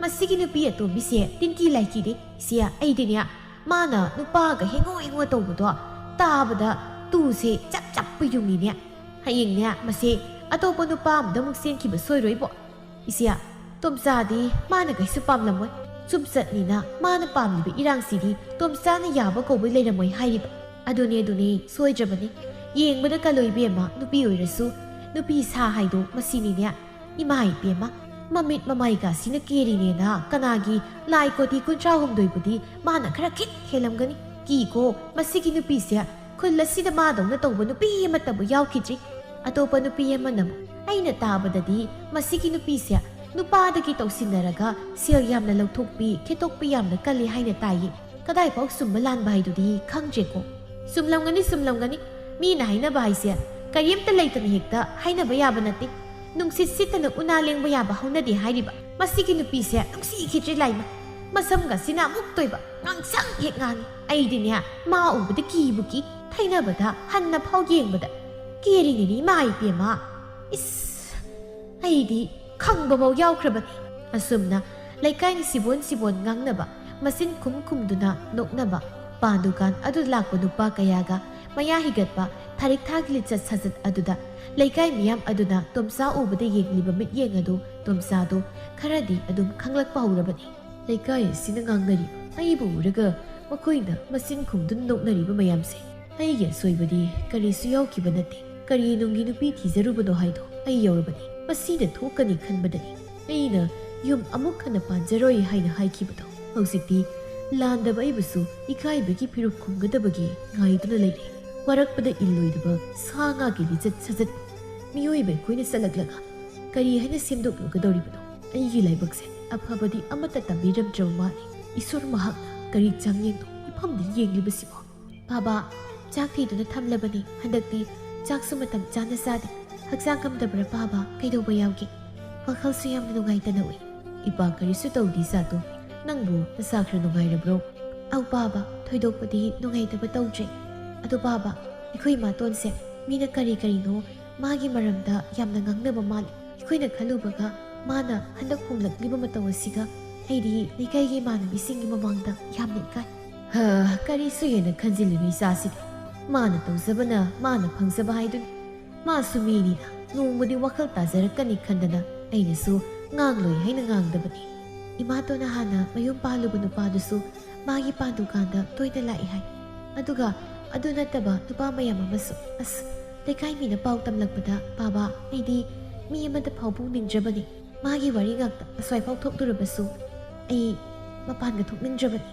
ꯃꯁꯤꯒꯤ ꯅꯨꯄꯤ ꯑꯇꯣꯝꯕꯤꯁꯦ ꯇꯤꯟꯒꯤ ꯂꯥꯏꯀꯤꯗꯤ꯫ ꯏꯆꯦ, ꯑꯩꯗꯤꯅꯦ, ꯃꯥꯅ ꯅꯨꯄꯥꯒ ꯍꯦꯡꯉꯣ ꯍꯦꯡꯉꯣ ꯇꯧꯕꯗꯣ ꯇꯥꯕꯗ ꯇꯨꯁꯦ ꯆꯞ ꯆꯞꯄ ꯌꯨꯡꯉꯤꯅꯦ꯫ ꯍꯌꯦꯡꯅꯦ, ꯃꯁꯦ ꯑꯇꯣꯞꯄ ꯅꯨꯄꯥ ꯑꯃꯗ ꯑꯃꯨꯛ ꯆꯦꯟꯈꯤꯕ ꯁꯣꯏꯔꯣꯏꯕꯣ꯫ ꯏꯆꯦ, ꯇꯣꯝꯆꯥꯗꯤ ꯃꯥꯅ ꯀꯩꯁꯨ ꯄꯥꯝꯂꯝꯃꯣꯏ꯫ ꯆꯨꯞꯆꯠꯅꯤꯅ ꯃꯥꯅ ꯄꯥꯝꯂꯤꯕ ꯏꯔꯥꯡꯁꯤꯗꯤ ꯇꯣꯝꯆꯥꯅ ꯌꯥꯕ ꯀꯧꯕ ꯂꯩꯔꯝꯃꯣꯏ ꯍꯥꯏꯔꯤꯕ꯫ ꯑꯗꯨꯅꯦ, ꯑꯗꯨꯅꯦ, ꯁꯣꯏꯗ꯭ꯔꯕꯅꯤ꯫ ꯌꯦꯡꯕꯗ ꯀꯜꯂꯣ ꯏꯕꯦꯝꯃ, ꯅꯨꯄꯤ ꯑꯣꯏꯔꯁꯨ ꯅꯨꯄꯤ ꯁꯥ ꯍꯥꯏꯗꯣ ꯃꯁꯤꯅꯤꯅꯦ꯫ ꯏꯃꯥ ꯏꯕꯦꯝꯃ, ꯃꯃꯤꯠ ꯃꯃꯥꯏꯒꯁꯤꯅ ꯀꯦꯔꯤꯅꯦꯅ ꯀꯅꯥꯒꯤ ꯂꯥꯏ ꯀꯣꯇꯤ ꯀꯨꯟꯊ꯭ꯔꯥ ꯍꯨꯝꯗꯣꯏꯕꯨꯗꯤ ꯃꯥꯅ ꯈꯔ ꯈꯤꯠ ꯍꯦꯜꯂꯝꯒꯅꯤ꯫ ꯀꯤꯀꯣ, ꯃꯁꯤꯒꯤ ꯅꯨꯄꯤꯁꯦ ꯈꯨꯜ ꯑꯁꯤꯗ ꯃꯥꯗꯧꯅ ꯇꯧꯕ ꯅꯨꯄꯤ ꯑꯃꯠꯇꯕꯨ ꯌꯥꯎꯈꯤꯗ꯭ꯔꯤ꯫ ꯑꯇꯣꯞꯄ ꯅꯨꯄꯤ ꯑꯃꯅ ꯑꯃꯨꯛ, "ꯑꯩꯅ ꯇꯥꯕꯗꯗꯤ ꯃꯁꯤꯒꯤ ꯅꯨꯄꯤꯁꯦ ꯅꯨꯄꯥꯗꯒꯤ ꯇꯧꯁꯤꯟꯅꯔꯒ ꯁꯦꯜ ꯌꯥꯝꯅ ꯂꯧꯊꯣꯛꯄꯤ, ꯈꯦꯠꯇꯣꯛꯄꯤ ꯌꯥꯝꯅ ꯀꯜꯂꯤ ꯍꯥꯏꯅ ꯇꯥꯏꯌꯦ꯫ ꯀꯗꯥꯏꯐꯥꯎ ꯆꯨꯝꯕ ꯂꯥꯟꯕ ꯍꯥꯏꯗꯨꯗꯤ ꯈꯪꯗ꯭ꯔꯦꯀꯣ꯫" "ꯆꯨꯝꯂꯝꯒꯅꯤ, ꯆꯨꯝꯂꯝꯒꯅꯤ꯫ ꯃꯤꯅ ꯍꯥꯏꯅꯕ ꯍꯥꯏꯁꯦ ꯀꯔꯤꯝꯇ ꯂꯩꯇꯅ ꯍꯦꯛꯇ ꯍꯥꯏꯅꯕ ꯌꯥꯕ ꯅꯠꯇꯦ꯫ ꯅꯨꯡꯁꯤꯠ ꯁꯤꯠꯇꯅ ꯎꯅꯥ ꯂꯦꯡꯕ ꯌꯥꯕ ꯍꯧꯅꯗꯦ ꯍꯥꯏꯔꯤꯕ꯫ ꯃꯁꯤꯒꯤ ꯅꯨꯄꯤꯁꯦ ꯅꯨꯡꯁꯤꯈꯤꯗ꯭ꯔꯤ ꯂꯥꯏꯃ꯫ ꯃꯁꯝꯒꯁꯤꯅ ꯑꯃꯨꯛ ꯇꯣꯏꯕ, ꯉꯥꯡꯁꯪ ꯍꯦꯛ ꯉꯥꯡꯉꯤ꯫ ꯑꯩꯗꯤꯅꯦ, ꯃꯥ ꯎꯕꯗ ꯀꯤꯕꯨ ꯀꯤ꯫ ꯊꯩꯅꯕꯗ, ꯍꯟꯅ ꯐꯥꯎ ꯌꯦꯡꯕꯗ ꯀꯦꯔꯤꯅꯤꯅꯦ ꯏꯃꯥ ꯏꯕꯦꯝꯃ꯫ ꯏꯁ, ꯑꯩꯗꯤ ꯈꯪꯕꯐꯥꯎ ꯌꯥꯎꯈ꯭ꯔꯕꯅꯤ꯫" ꯑꯁꯨꯝꯅ ꯂꯩꯀꯥꯏꯅ ꯁꯤꯕꯣꯟ ꯁꯤꯕꯣꯟ ꯉꯥꯡꯅꯕ, ꯃꯆꯤꯟ ꯈꯨꯝ ꯈꯨꯝꯗꯨꯅ ꯅꯣꯛꯅꯕ, ꯄꯥꯟ ꯗꯨꯀꯥꯟ ꯑꯗꯨ ꯂꯥꯛꯄ ꯅꯨꯄꯥ ꯀꯌꯥꯒ ꯃꯌꯥ ꯍꯤꯒꯠꯄ, ꯊꯥꯔꯤꯛ ꯊꯥꯒꯤ ꯂꯤꯆꯠ ꯁꯥꯖꯠ ꯑꯗꯨꯗ ꯂꯩꯀꯥꯏ ꯃꯤꯌꯥꯝ ꯑꯗꯨꯅ ꯇꯣꯝꯆꯥ ꯎꯕꯗ ꯌꯦꯡꯂꯤꯕ ꯃꯤꯠꯌꯦꯡ ꯑꯗꯨ ꯇꯣꯝꯆꯥꯗꯨ ꯈꯔꯗꯤ ꯑꯗꯨꯝ ꯈꯪꯂꯛꯄ ꯍꯧꯔꯕꯅꯤ꯫ ꯂꯩꯀꯥꯏ ꯑꯁꯤꯅ ꯉꯥꯡꯅꯔꯤ, ꯑꯩꯕꯨ ꯎꯔꯒ ꯃꯈꯣꯏꯅ ꯃꯆꯤꯟ ꯈꯨꯝꯗꯨꯅ ꯅꯣꯛꯅꯔꯤꯕ ꯃꯌꯥꯝꯁꯦ꯫ ꯑꯩꯒꯤ ꯑꯁꯣꯏꯕꯗꯤ ꯀꯔꯤꯁꯨ ꯌꯥꯎꯈꯤꯕ ꯅꯠꯇꯦ꯫ ꯀꯔꯤ ꯅꯨꯡꯒꯤ ꯅꯨꯄꯤ ꯊꯤꯖꯔꯨꯕꯅꯣ ꯍꯥꯏꯗꯣ ꯑꯩ ꯌꯧꯔꯕꯅꯤ꯫ ꯃꯁꯤꯅ ꯊꯣꯛꯀꯅꯤ ꯈꯟꯕꯗꯅꯤ ꯑꯩꯅ ꯌꯨꯝ ꯑꯃꯨꯛ ꯍꯟꯅ ꯄꯥꯟꯖꯔꯣꯏ ꯍꯥꯏꯅ ꯍꯥꯏꯈꯤꯕꯗꯣ꯫ ꯍꯧꯖꯤꯛꯇꯤ ꯂꯥꯟꯗꯕ ꯑꯩꯕꯨꯁꯨ ꯏꯀꯥꯏꯕꯒꯤ ꯐꯤꯔꯨꯛ ꯈꯨꯝꯒꯗꯕꯒꯤ ꯉꯥꯏꯗꯨꯅ ꯂꯩꯔꯦ꯫ ꯋꯥꯔꯛꯄꯗ ꯏꯜꯂꯣꯏꯗꯕ ꯁꯥ ꯉꯥꯒꯤ ꯂꯤꯆꯠ ꯁꯥꯖꯠ ꯃꯤꯑꯣꯏꯕ ꯑꯩꯈꯣꯏꯅ ꯆꯠꯂꯛꯂꯒ ꯀꯔꯤ ꯍꯥꯏꯅ ꯁꯦꯝꯗꯣꯛꯂꯨꯒꯗꯧꯔꯤꯕꯅꯣ? ꯑꯩꯒꯤ ꯂꯥꯏꯕꯛꯁꯦ ꯑꯐꯕꯗꯤ ꯑꯃꯠꯇ ꯇꯝꯕꯤꯔꯝꯗ꯭ꯔꯕ ꯃꯥꯜꯂꯦ꯫ ꯏꯁꯣꯔ ꯃꯍꯥꯛꯅ ꯀꯔꯤ ꯆꯥꯡꯌꯦꯡꯅꯣ ꯏꯐꯝꯗ ꯌꯦꯡꯂꯤꯕꯁꯤꯕꯣ? "ꯄꯥꯕ, ꯆꯥꯛ ꯊꯤꯗꯨꯅ ꯊꯝꯂꯕꯅꯤ꯫ ꯍꯟꯗꯛꯇꯤ ꯆꯥꯛꯁꯨ ꯃꯇꯝ ꯆꯥꯅ ꯆꯥꯗꯦ꯫ ꯍꯛꯆꯥꯡ ꯉꯝꯗꯕ꯭ꯔꯥ ꯄꯥꯕ? ꯀꯩꯗꯧꯕ ꯌꯥꯎꯒꯦ? ꯋꯥꯈꯜꯁꯨ ꯌꯥꯝꯅ ꯅꯨꯡꯉꯥꯏꯇꯅ ꯎꯏ꯫" "ꯏꯄꯥ ꯀꯔꯤꯁꯨ ꯇꯧꯗꯦ ꯏꯆꯥꯇꯣꯝꯕꯤ꯫ "ꯅꯪꯕꯨ ꯅꯁꯥ ꯈꯔ ꯅꯨꯡꯉꯥꯏꯔꯕ꯭ꯔꯣ?" "ꯑꯧ ꯄꯥꯕ, ꯊꯣꯏꯗꯣꯛꯄꯗꯤ ꯅꯨꯡꯉꯥꯏꯇꯕ ꯇꯧꯗ꯭ꯔꯦ꯫ ꯑꯗꯣ ꯄꯥꯕ, ꯑꯩꯈꯣꯏ ꯏꯃꯥꯇꯣꯟꯁꯦ ꯃꯤꯅ ꯀꯔꯤ ꯀꯔꯤꯅꯣ ꯃꯥꯒꯤ ꯃꯔꯝꯗ ꯌꯥꯝꯅ ꯉꯥꯡꯅꯕ ꯃꯥꯜꯂꯤ꯫ ꯑꯩꯈꯣꯏꯅ ꯈꯜꯂꯨꯕꯒ ꯃꯥꯅ ꯍꯟꯗꯛ ꯍꯣꯡꯂꯛꯂꯤꯕ ꯃꯇꯧ ꯑꯁꯤꯒ ꯑꯩꯗꯤ ꯂꯩꯀꯥꯏꯒꯤ ꯏꯃꯥꯟꯅꯕꯤꯁꯤꯡꯒꯤ ꯃꯃꯥꯡꯗ ꯌꯥꯝꯅ ꯏꯀꯥꯏ꯫" "ꯍꯥ, ꯀꯔꯤꯁꯨ ꯍꯦꯟꯅ ꯈꯟꯖꯤꯜꯂꯨꯅꯨ ꯏꯆꯥꯁꯤꯗꯤ꯫ ꯃꯥꯅ ꯇꯧꯖꯕꯅ ꯃꯥꯅ ꯐꯪꯖꯕ ꯍꯥꯏꯗꯨꯅꯤ꯫ ꯃꯥꯁꯨ ꯃꯤꯅꯤꯅ ꯅꯣꯡꯃꯗꯤ ꯋꯥꯈꯜ ꯇꯥꯖꯔꯛꯀꯅꯤ ꯈꯟꯗꯅ ꯑꯩꯅꯁꯨ ꯉꯥꯡꯂꯣꯏ ꯍꯥꯏꯅ ꯉꯥꯡꯗꯕꯅꯤ꯫" ꯏꯃꯥꯇꯣꯟꯅ ꯍꯥꯟꯅ ꯃꯌꯨꯝ ꯄꯥꯜꯂꯨꯕ ꯅꯨꯄꯥꯗꯨꯁꯨ ꯃꯥꯒꯤ ꯄꯥꯟꯗꯨꯀꯥꯟꯗ ꯇꯣꯏꯅ ꯂꯥꯛꯏ ꯍꯥꯏ꯫ ꯑꯗꯨꯒ ꯑꯗꯨ ꯅꯠꯇꯕ ꯅꯨꯄꯥ ꯃꯌꯥꯝ ꯑꯃꯁꯨ, ꯑꯁ, ꯂꯩꯀꯥꯏ ꯃꯤꯅ ꯄꯥꯎ ꯇꯝꯂꯛꯄꯗ, "ꯄꯥꯕ, ꯑꯩꯗꯤ ꯃꯤ ꯑꯃꯗ ꯐꯥꯎꯕ ꯎꯅꯤꯡꯗ꯭ꯔꯕꯅꯤ꯫ ꯃꯥꯒꯤ ꯋꯥꯔꯤ ꯉꯥꯛꯇ ꯑꯁ꯭ꯋꯥꯏꯐꯥꯎ ꯊꯣꯛꯂꯨꯔꯕꯁꯨ ꯑꯩ ꯃꯄꯥꯟꯒ ꯊꯣꯛꯅꯤꯡꯗ꯭ꯔꯕꯅꯤ꯫"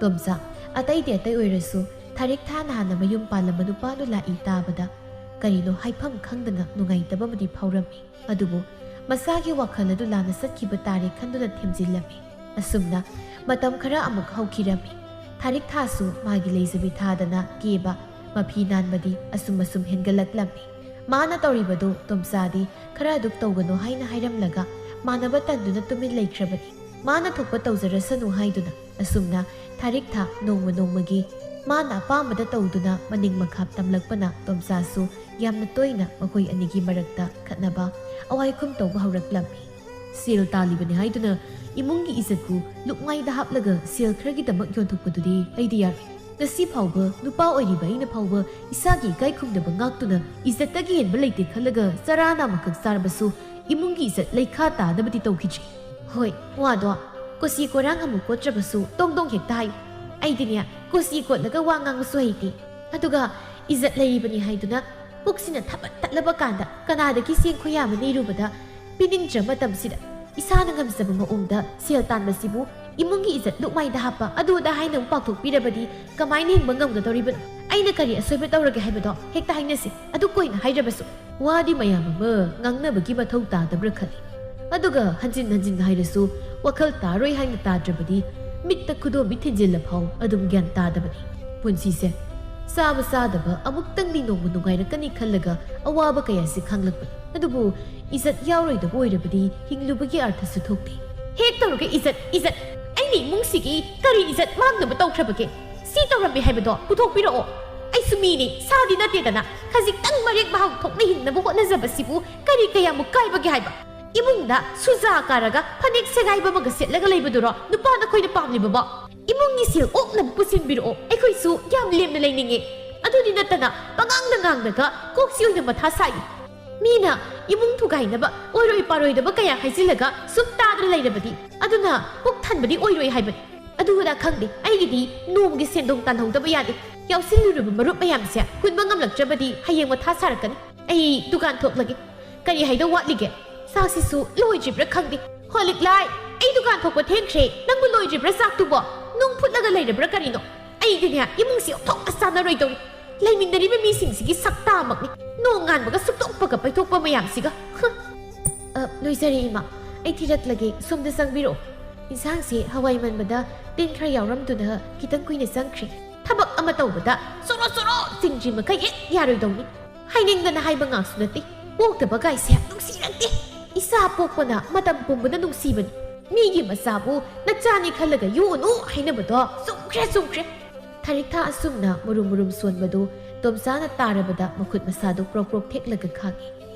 "ꯇꯣꯝꯆꯥ, ꯑꯇꯩꯗꯤ ꯑꯇꯩ ꯑꯣꯏꯔꯁꯨ, ꯊꯥꯔꯤꯛ ꯊꯥꯅ ꯍꯥꯟꯅ ꯃꯌꯨꯝ ꯄꯥꯜꯂꯝꯕ ꯅꯨꯄꯥꯗꯨ ꯂꯥꯛꯏ ꯇꯥꯕꯗ ꯀꯔꯤꯅꯣ ꯍꯥꯏꯐꯝ ꯈꯪꯗꯅ ꯅꯨꯡꯉꯥꯏꯇꯕ ꯑꯃꯗꯤ ꯐꯥꯎꯔꯝꯃꯤ꯫ ꯑꯗꯨꯕꯨ ꯃꯁꯥꯒꯤ ꯋꯥꯈꯜ ꯑꯗꯨ ꯂꯥꯟꯅ ꯆꯠꯈꯤꯕ ꯇꯥꯔꯦ ꯈꯟꯗꯨꯅ ꯊꯦꯝꯖꯤꯜꯂꯝꯃꯤ꯫ ꯑꯁꯨꯝꯅ ꯃꯇꯝ ꯈꯔ ꯑꯃꯨꯛ ꯍꯧꯈꯤꯔꯝꯃꯤ꯫ ꯊꯥꯔꯤꯛ ꯊꯥꯁꯨ ꯃꯥꯒꯤ ꯂꯩꯖꯕꯤ ꯊꯥꯗꯅ ꯀꯦꯕ, ꯃꯐꯤ ꯅꯥꯟꯕꯗꯤ ꯑꯁꯨꯝ ꯑꯁꯨꯝ ꯍꯦꯟꯒꯠꯂꯛꯂꯝꯃꯤ꯫ ꯃꯥꯅ ꯇꯧꯔꯤꯕꯗꯨ ꯇꯣꯝꯆꯥꯗꯤ ꯈꯔ ꯑꯗꯨꯛ ꯇꯧꯒꯅꯨ ꯍꯥꯏꯅ ꯍꯥꯏꯔꯝꯂꯒ ꯃꯥꯟꯅꯕ ꯇꯟꯗꯨꯅ ꯇꯨꯃꯤꯟ ꯂꯩꯈ꯭ꯔꯕꯅꯤ꯫ ꯃꯥꯅ ꯊꯣꯛꯄ ꯇꯧꯖꯔꯁꯅꯨ ꯍꯥꯏꯗꯨꯅ ꯑꯁꯨꯝꯅ ꯊꯥꯔꯤꯛ ꯊꯥ ꯅꯣꯡꯃ ꯅꯣꯡꯃꯒꯤ ꯃꯥꯅ ꯑꯄꯥꯝꯕꯗ ꯇꯧꯗꯨꯅ ꯃꯅꯤꯡ ꯃꯈꯥ ꯇꯝꯂꯛꯄꯅ ꯇꯣꯝꯆꯥꯁꯨ ꯌꯥꯝꯅ ꯇꯣꯏꯅ ꯃꯈꯣꯏ ꯑꯅꯤꯒꯤ ꯃꯔꯛꯇ ꯈꯠꯅꯕ, ꯑꯋꯥꯏꯈꯨꯝ ꯇꯧꯕ ꯍꯧꯔꯛꯂꯝꯃꯤ꯫ "ꯁꯦꯜ ꯇꯥꯜꯂꯤꯕꯅꯤ ꯍꯥꯏꯗꯨꯅ ꯏꯃꯨꯡꯒꯤ ꯏꯖꯠꯄꯨ ꯂꯨꯛꯃꯥꯏꯗ ꯍꯥꯞꯂꯒ ꯁꯦꯜ ꯈꯔꯒꯤꯗꯃꯛ ꯌꯣꯟꯊꯣꯛꯄꯗꯨꯗꯤ ꯑꯩꯗꯤ ꯌꯥꯔꯣꯏ꯫ ꯉꯁꯤ ꯐꯥꯎꯕ ꯅꯨꯄꯥ ꯑꯣꯏꯔꯤꯕ ꯑꯩꯅ ꯐꯥꯎꯕ ꯏꯁꯥꯒꯤ ꯏꯀꯥꯏ ꯈꯨꯝꯅꯕ ꯉꯥꯛꯇꯨꯅ ꯏꯖꯠꯇꯒꯤ ꯍꯦꯟꯕ ꯂꯩꯇꯦ ꯈꯜꯂꯒ ꯆꯔꯥ ꯑꯃꯈꯛ ꯆꯥꯔꯕꯁꯨ ꯏꯃꯨꯡꯒꯤ ꯏꯖꯠ ꯂꯩꯈꯥ ꯇꯥꯅꯕꯗꯤ ꯇꯧꯈꯤꯗ꯭ꯔꯤ꯫" "ꯍꯣꯏ, ꯋꯥꯗꯣ ꯀꯣꯆꯤ ꯀꯣꯔꯥꯡ ꯑꯃꯨꯛ ꯀꯣꯠꯇ꯭ꯔꯕꯁꯨ ꯇꯣꯡ ꯇꯣꯡ ꯍꯦꯛꯇ ꯍꯥꯏꯌꯨ꯫ ꯑꯩꯗꯤꯅꯦ, ꯀꯣꯆꯤ ꯀꯣꯠꯂꯒ ꯋꯥ ꯉꯥꯡꯕꯁꯨ ꯍꯩꯇꯦ꯫ ꯑꯗꯨꯒ ꯏꯖꯠ ꯂꯩꯔꯤꯕꯅꯤ ꯍꯥꯏꯗꯨꯅ ꯄꯨꯛꯁꯤꯅ ꯊꯕꯠ ꯇꯠꯂꯕ ꯀꯥꯟꯗ ꯀꯅꯥꯗꯒꯤ ꯆꯦꯡ ꯈꯨꯌꯥ ꯑꯃ ꯅꯤꯔꯨꯕꯗ ꯄꯤꯅꯤꯡꯗ꯭ꯔ ꯃꯇꯝꯁꯤꯗ ꯏꯁꯥꯅ ꯉꯝꯖꯕ ꯃꯑꯣꯡꯗ ꯁꯦꯜ ꯇꯥꯟꯕꯁꯤꯕꯨ ꯏꯃꯨꯡꯒꯤ ꯏꯖꯠ ꯂꯨꯛꯃꯥꯏꯗ ꯍꯥꯞꯄ ꯑꯗꯨ ꯑꯗꯥ ꯍꯥꯏꯅ ꯑꯃꯨꯛ ꯄꯥꯎꯊꯣꯛꯄꯤꯔꯕꯗꯤ ꯀꯃꯥꯏꯅ ꯍꯤꯡꯕ ꯉꯝꯒꯗꯧꯔꯤꯕꯅꯣ? ꯑꯩꯅ ꯀꯔꯤ ꯑꯁꯣꯏꯕ ꯇꯧꯔꯒꯦ ꯍꯥꯏꯕꯗꯣ ꯍꯦꯛꯇ ꯍꯥꯏꯅꯁꯤ꯫ ꯑꯗꯨ ꯀꯣꯏꯅ ꯍꯥꯏꯗ꯭ꯔꯕꯁꯨ ꯋꯥꯗꯤ ꯃꯌꯥꯝ ꯑꯃ ꯉꯥꯡꯅꯕꯒꯤ ꯃꯊꯧ ꯇꯥꯗꯕ꯭ꯔꯥ ꯈꯜꯂꯤ꯫ ꯑꯗꯨꯒ ꯍꯟꯖꯤꯟ ꯍꯟꯖꯤꯟ ꯍꯥꯏꯔꯁꯨ ꯋꯥꯈꯜ ꯇꯥꯔꯣꯏ ꯍꯥꯏꯅ ꯇꯥꯗ꯭ꯔꯕꯗꯤ ꯃꯤꯠꯇ ꯈꯨꯗꯣꯝꯕꯤ ꯊꯤꯟꯖꯤꯜꯂ ꯐꯥꯎ ꯑꯗꯨꯝ ꯒ꯭ꯌꯥꯟ ꯇꯥꯗꯕꯅꯤ꯫ ꯄꯨꯟꯁꯤꯁꯦ ꯆꯥꯕ ꯆꯥꯗꯕ ꯑꯃꯨꯛꯇꯪꯗꯤ ꯅꯣꯡꯃ ꯅꯨꯡꯉꯥꯏꯔꯛꯀꯅꯤ ꯈꯜꯂꯒ ꯑꯋꯥꯕ ꯀꯌꯥꯁꯤ ꯈꯥꯡꯂꯛꯄꯅꯤ꯫ ꯑꯗꯨꯕꯨ ꯏꯖꯠ ꯌꯥꯎꯔꯣꯏꯗꯕ ꯑꯣꯏꯔꯕꯗꯤ ꯍꯤꯡꯂꯨꯕꯒꯤ ꯑꯔꯊꯁꯨ ꯊꯣꯛꯇꯦ꯫ ꯍꯦꯛ ꯇꯧꯔꯒ ꯏꯖꯠ, ꯏꯖꯠ! ꯏꯃꯨꯡꯁꯤꯒꯤ ꯀꯔꯤ ꯏꯖꯠ ꯃꯥꯡꯅꯕ ꯇꯧꯈ꯭ꯔꯕꯒꯦ? ꯁꯤ ꯇꯧꯔꯝꯃꯤ ꯍꯥꯏꯕꯗꯣ ꯄꯨꯊꯣꯛꯄꯤꯔꯛꯑꯣ꯫ ꯑꯩꯁꯨ ꯃꯤꯅꯤ, ꯁꯥꯗꯤ ꯅꯠꯇꯦꯗꯅ꯫ ꯈꯖꯤꯛꯇꯪ ꯃꯔꯦꯛ ꯃꯍꯥꯎ ꯊꯣꯛꯅ ꯍꯤꯡꯅꯕ ꯍꯣꯠꯅꯖꯕꯁꯤꯕꯨ ꯀꯔꯤ ꯀꯌꯥꯃꯨꯛ ꯀꯥꯏꯕꯒꯦ ꯍꯥꯏꯕ? ꯏꯃꯨꯡꯗ ꯁꯨꯖꯥ ꯀꯥꯔꯒ ꯐꯅꯦꯛ ꯁꯦꯒꯥꯏꯕ ꯑꯃꯒ ꯁꯦꯠꯂꯒ ꯂꯩꯕꯗꯨꯔꯣ ꯅꯨꯄꯥ ꯅꯈꯣꯏꯅ ꯄꯥꯝꯂꯤꯕꯕꯣ? ꯏꯃꯨꯡꯒꯤ ꯁꯦꯜ ꯑꯣꯛꯅꯕ ꯄꯨꯁꯤꯟꯕꯤꯔꯛꯑꯣ, ꯑꯩꯈꯣꯏꯁꯨ ꯌꯥꯝ ꯂꯦꯝꯅ ꯂꯩꯅꯤꯡꯉꯦ꯫ ꯑꯗꯨꯗꯤ ꯅꯠꯇꯅ ꯄꯉꯥꯡꯗ ꯉꯥꯡꯂꯒ ꯀꯣꯛꯁꯤ ꯑꯣꯏꯅ ꯃꯊꯥ ꯁꯥꯏ꯫ ꯃꯤꯅ ꯏꯃꯨꯡ ꯊꯨꯒꯥꯏꯅꯕ ꯑꯣꯏꯔꯣꯏ ꯄꯥꯔꯣꯏꯗꯕ ꯀꯌꯥ ꯍꯥꯏꯖꯤꯜꯂꯒ ꯁꯨꯝ ꯇꯥꯗꯅ ꯂꯩꯔꯕꯗꯤ ꯑꯗꯨꯅ ꯄꯨꯛ ꯊꯟꯕꯗꯤ ꯑꯣꯏꯔꯣꯏ ꯍꯥꯏꯕꯅꯤ꯫ ꯑꯗꯨ ꯑꯗꯥ ꯈꯪꯗꯦ, ꯑꯩꯒꯤꯗꯤ ꯅꯣꯡꯃꯒꯤ ꯁꯦꯟꯗꯣꯡ ꯇꯥꯜꯍꯧꯗꯕ ꯌꯥꯗꯦ꯫ ꯌꯥꯎꯁꯤꯜꯂꯨꯔꯕ ꯃꯔꯨꯞ ꯃꯌꯥꯝꯁꯦ ꯍꯨꯟꯕ ꯉꯝꯂꯛꯇ꯭ꯔꯕꯗꯤ ꯍꯌꯦꯡ ꯃꯊꯥ ꯁꯥꯔꯛꯀꯅꯤ꯫ ꯑꯩ ꯗꯨꯀꯥꯟ ꯊꯣꯛꯂꯒꯦ꯫ ꯀꯔꯤ ꯍꯥꯏꯗꯧ ꯋꯥꯠꯂꯤꯒꯦ? ꯆꯥꯛꯁꯤꯁꯨ ꯂꯣꯏꯗ꯭ꯔꯤꯕ꯭ꯔꯥ ꯈꯪꯗꯦ꯫ ꯍꯣ ꯂꯤꯛꯂꯥꯏ, ꯑꯩ ꯗꯨꯀꯥꯟ ꯊꯣꯛꯄ ꯊꯦꯡꯈ꯭ꯔꯦ꯫ ꯅꯪꯕꯨ ꯂꯣꯏꯗ꯭ꯔꯤꯕ꯭ꯔꯥ ꯆꯥꯛꯇꯨꯕꯣ? ꯅꯨꯡ ꯐꯨꯠꯂꯒ ꯂꯩꯔꯕ꯭ꯔꯥ ꯀꯔꯤꯅꯣ? ꯑꯩꯗꯤꯅꯦ ꯏꯃꯨꯡꯁꯤ ꯑꯣꯟꯊꯣꯛꯅ ꯆꯥꯟꯅꯔꯣꯏꯗꯧꯔꯤ꯫ ꯂꯩꯃꯤꯟꯅꯔꯤꯕ ꯃꯤꯁꯤꯡꯁꯤꯒꯤ ꯁꯛꯇꯥꯃꯛꯅꯤ꯫ ꯅꯣꯡ ꯉꯥꯟꯕꯒ ꯁꯨꯛꯇꯣꯛꯄꯒ ꯄꯩꯊꯣꯛꯄ ꯃꯌꯥꯝꯁꯤꯒ꯫ ꯍ꯫ ꯑ, ꯂꯣꯏꯖꯔꯦ ꯏꯃꯥ꯫ ꯑꯩ ꯊꯤꯔꯛꯂꯒꯦ꯫ ꯁꯣꯝꯗ ꯆꯪꯕꯤꯔꯛꯑꯣ꯫ ꯏꯟꯁꯥꯡꯁꯦ ꯍꯋꯥꯏ ꯃꯟꯕꯗ ꯇꯤꯟ ꯈꯔ ꯌꯥꯎꯔꯝꯗꯨꯅ ꯈꯤꯇꯪ ꯀꯨꯏꯅ ꯆꯪꯈ꯭ꯔꯦ꯫ ꯊꯕꯛ ꯑꯃ ꯇꯧꯕꯗ ꯆꯣꯔꯣ ꯆꯣꯔꯣ ꯆꯤꯡꯗ꯭ꯔꯤ ꯃꯈꯩ ꯍꯦꯛ ꯌꯥꯔꯣꯏꯗꯧꯅꯤ꯫ ꯍꯥꯏꯅꯤꯡꯗꯅ ꯍꯥꯏꯕ ꯉꯥꯛꯁꯨ ꯅꯠꯇꯦ꯫ ꯄꯣꯛꯇꯕ ꯀꯥꯏꯁꯦ ꯅꯨꯡꯁꯤꯔꯛꯇꯦ꯫ ꯏꯆꯥ ꯄꯣꯛꯄꯅ ꯃꯇꯝ ꯄꯨꯝꯕꯗ ꯅꯨꯡꯁꯤꯕꯅꯤ꯫ ꯃꯤꯒꯤ ꯃꯆꯥꯕꯨ ꯅꯆꯥꯅꯤ ꯈꯜꯂꯒ ꯌꯣꯛꯎꯅꯨ ꯍꯥꯏꯅꯕꯗꯣ ꯆꯨꯝꯈ꯭ꯔꯦ, ꯆꯨꯝꯈ꯭ꯔꯦ꯫ ꯊꯥꯔꯤꯛꯊꯥ ꯑꯁꯨꯝꯅ ꯃꯨꯔꯨꯝ ꯃꯨꯔꯨꯝ ꯁꯣꯟꯕꯗꯨ ꯇꯣꯝꯆꯥꯅ ꯇꯥꯔꯕꯗ ꯃꯈꯨꯠ ꯃꯁꯥꯗꯨ ꯄ꯭ꯔꯣꯛ ꯄ꯭ꯔꯣꯛ ꯊꯦꯛꯂꯒ ꯈꯥꯡꯉꯤ꯫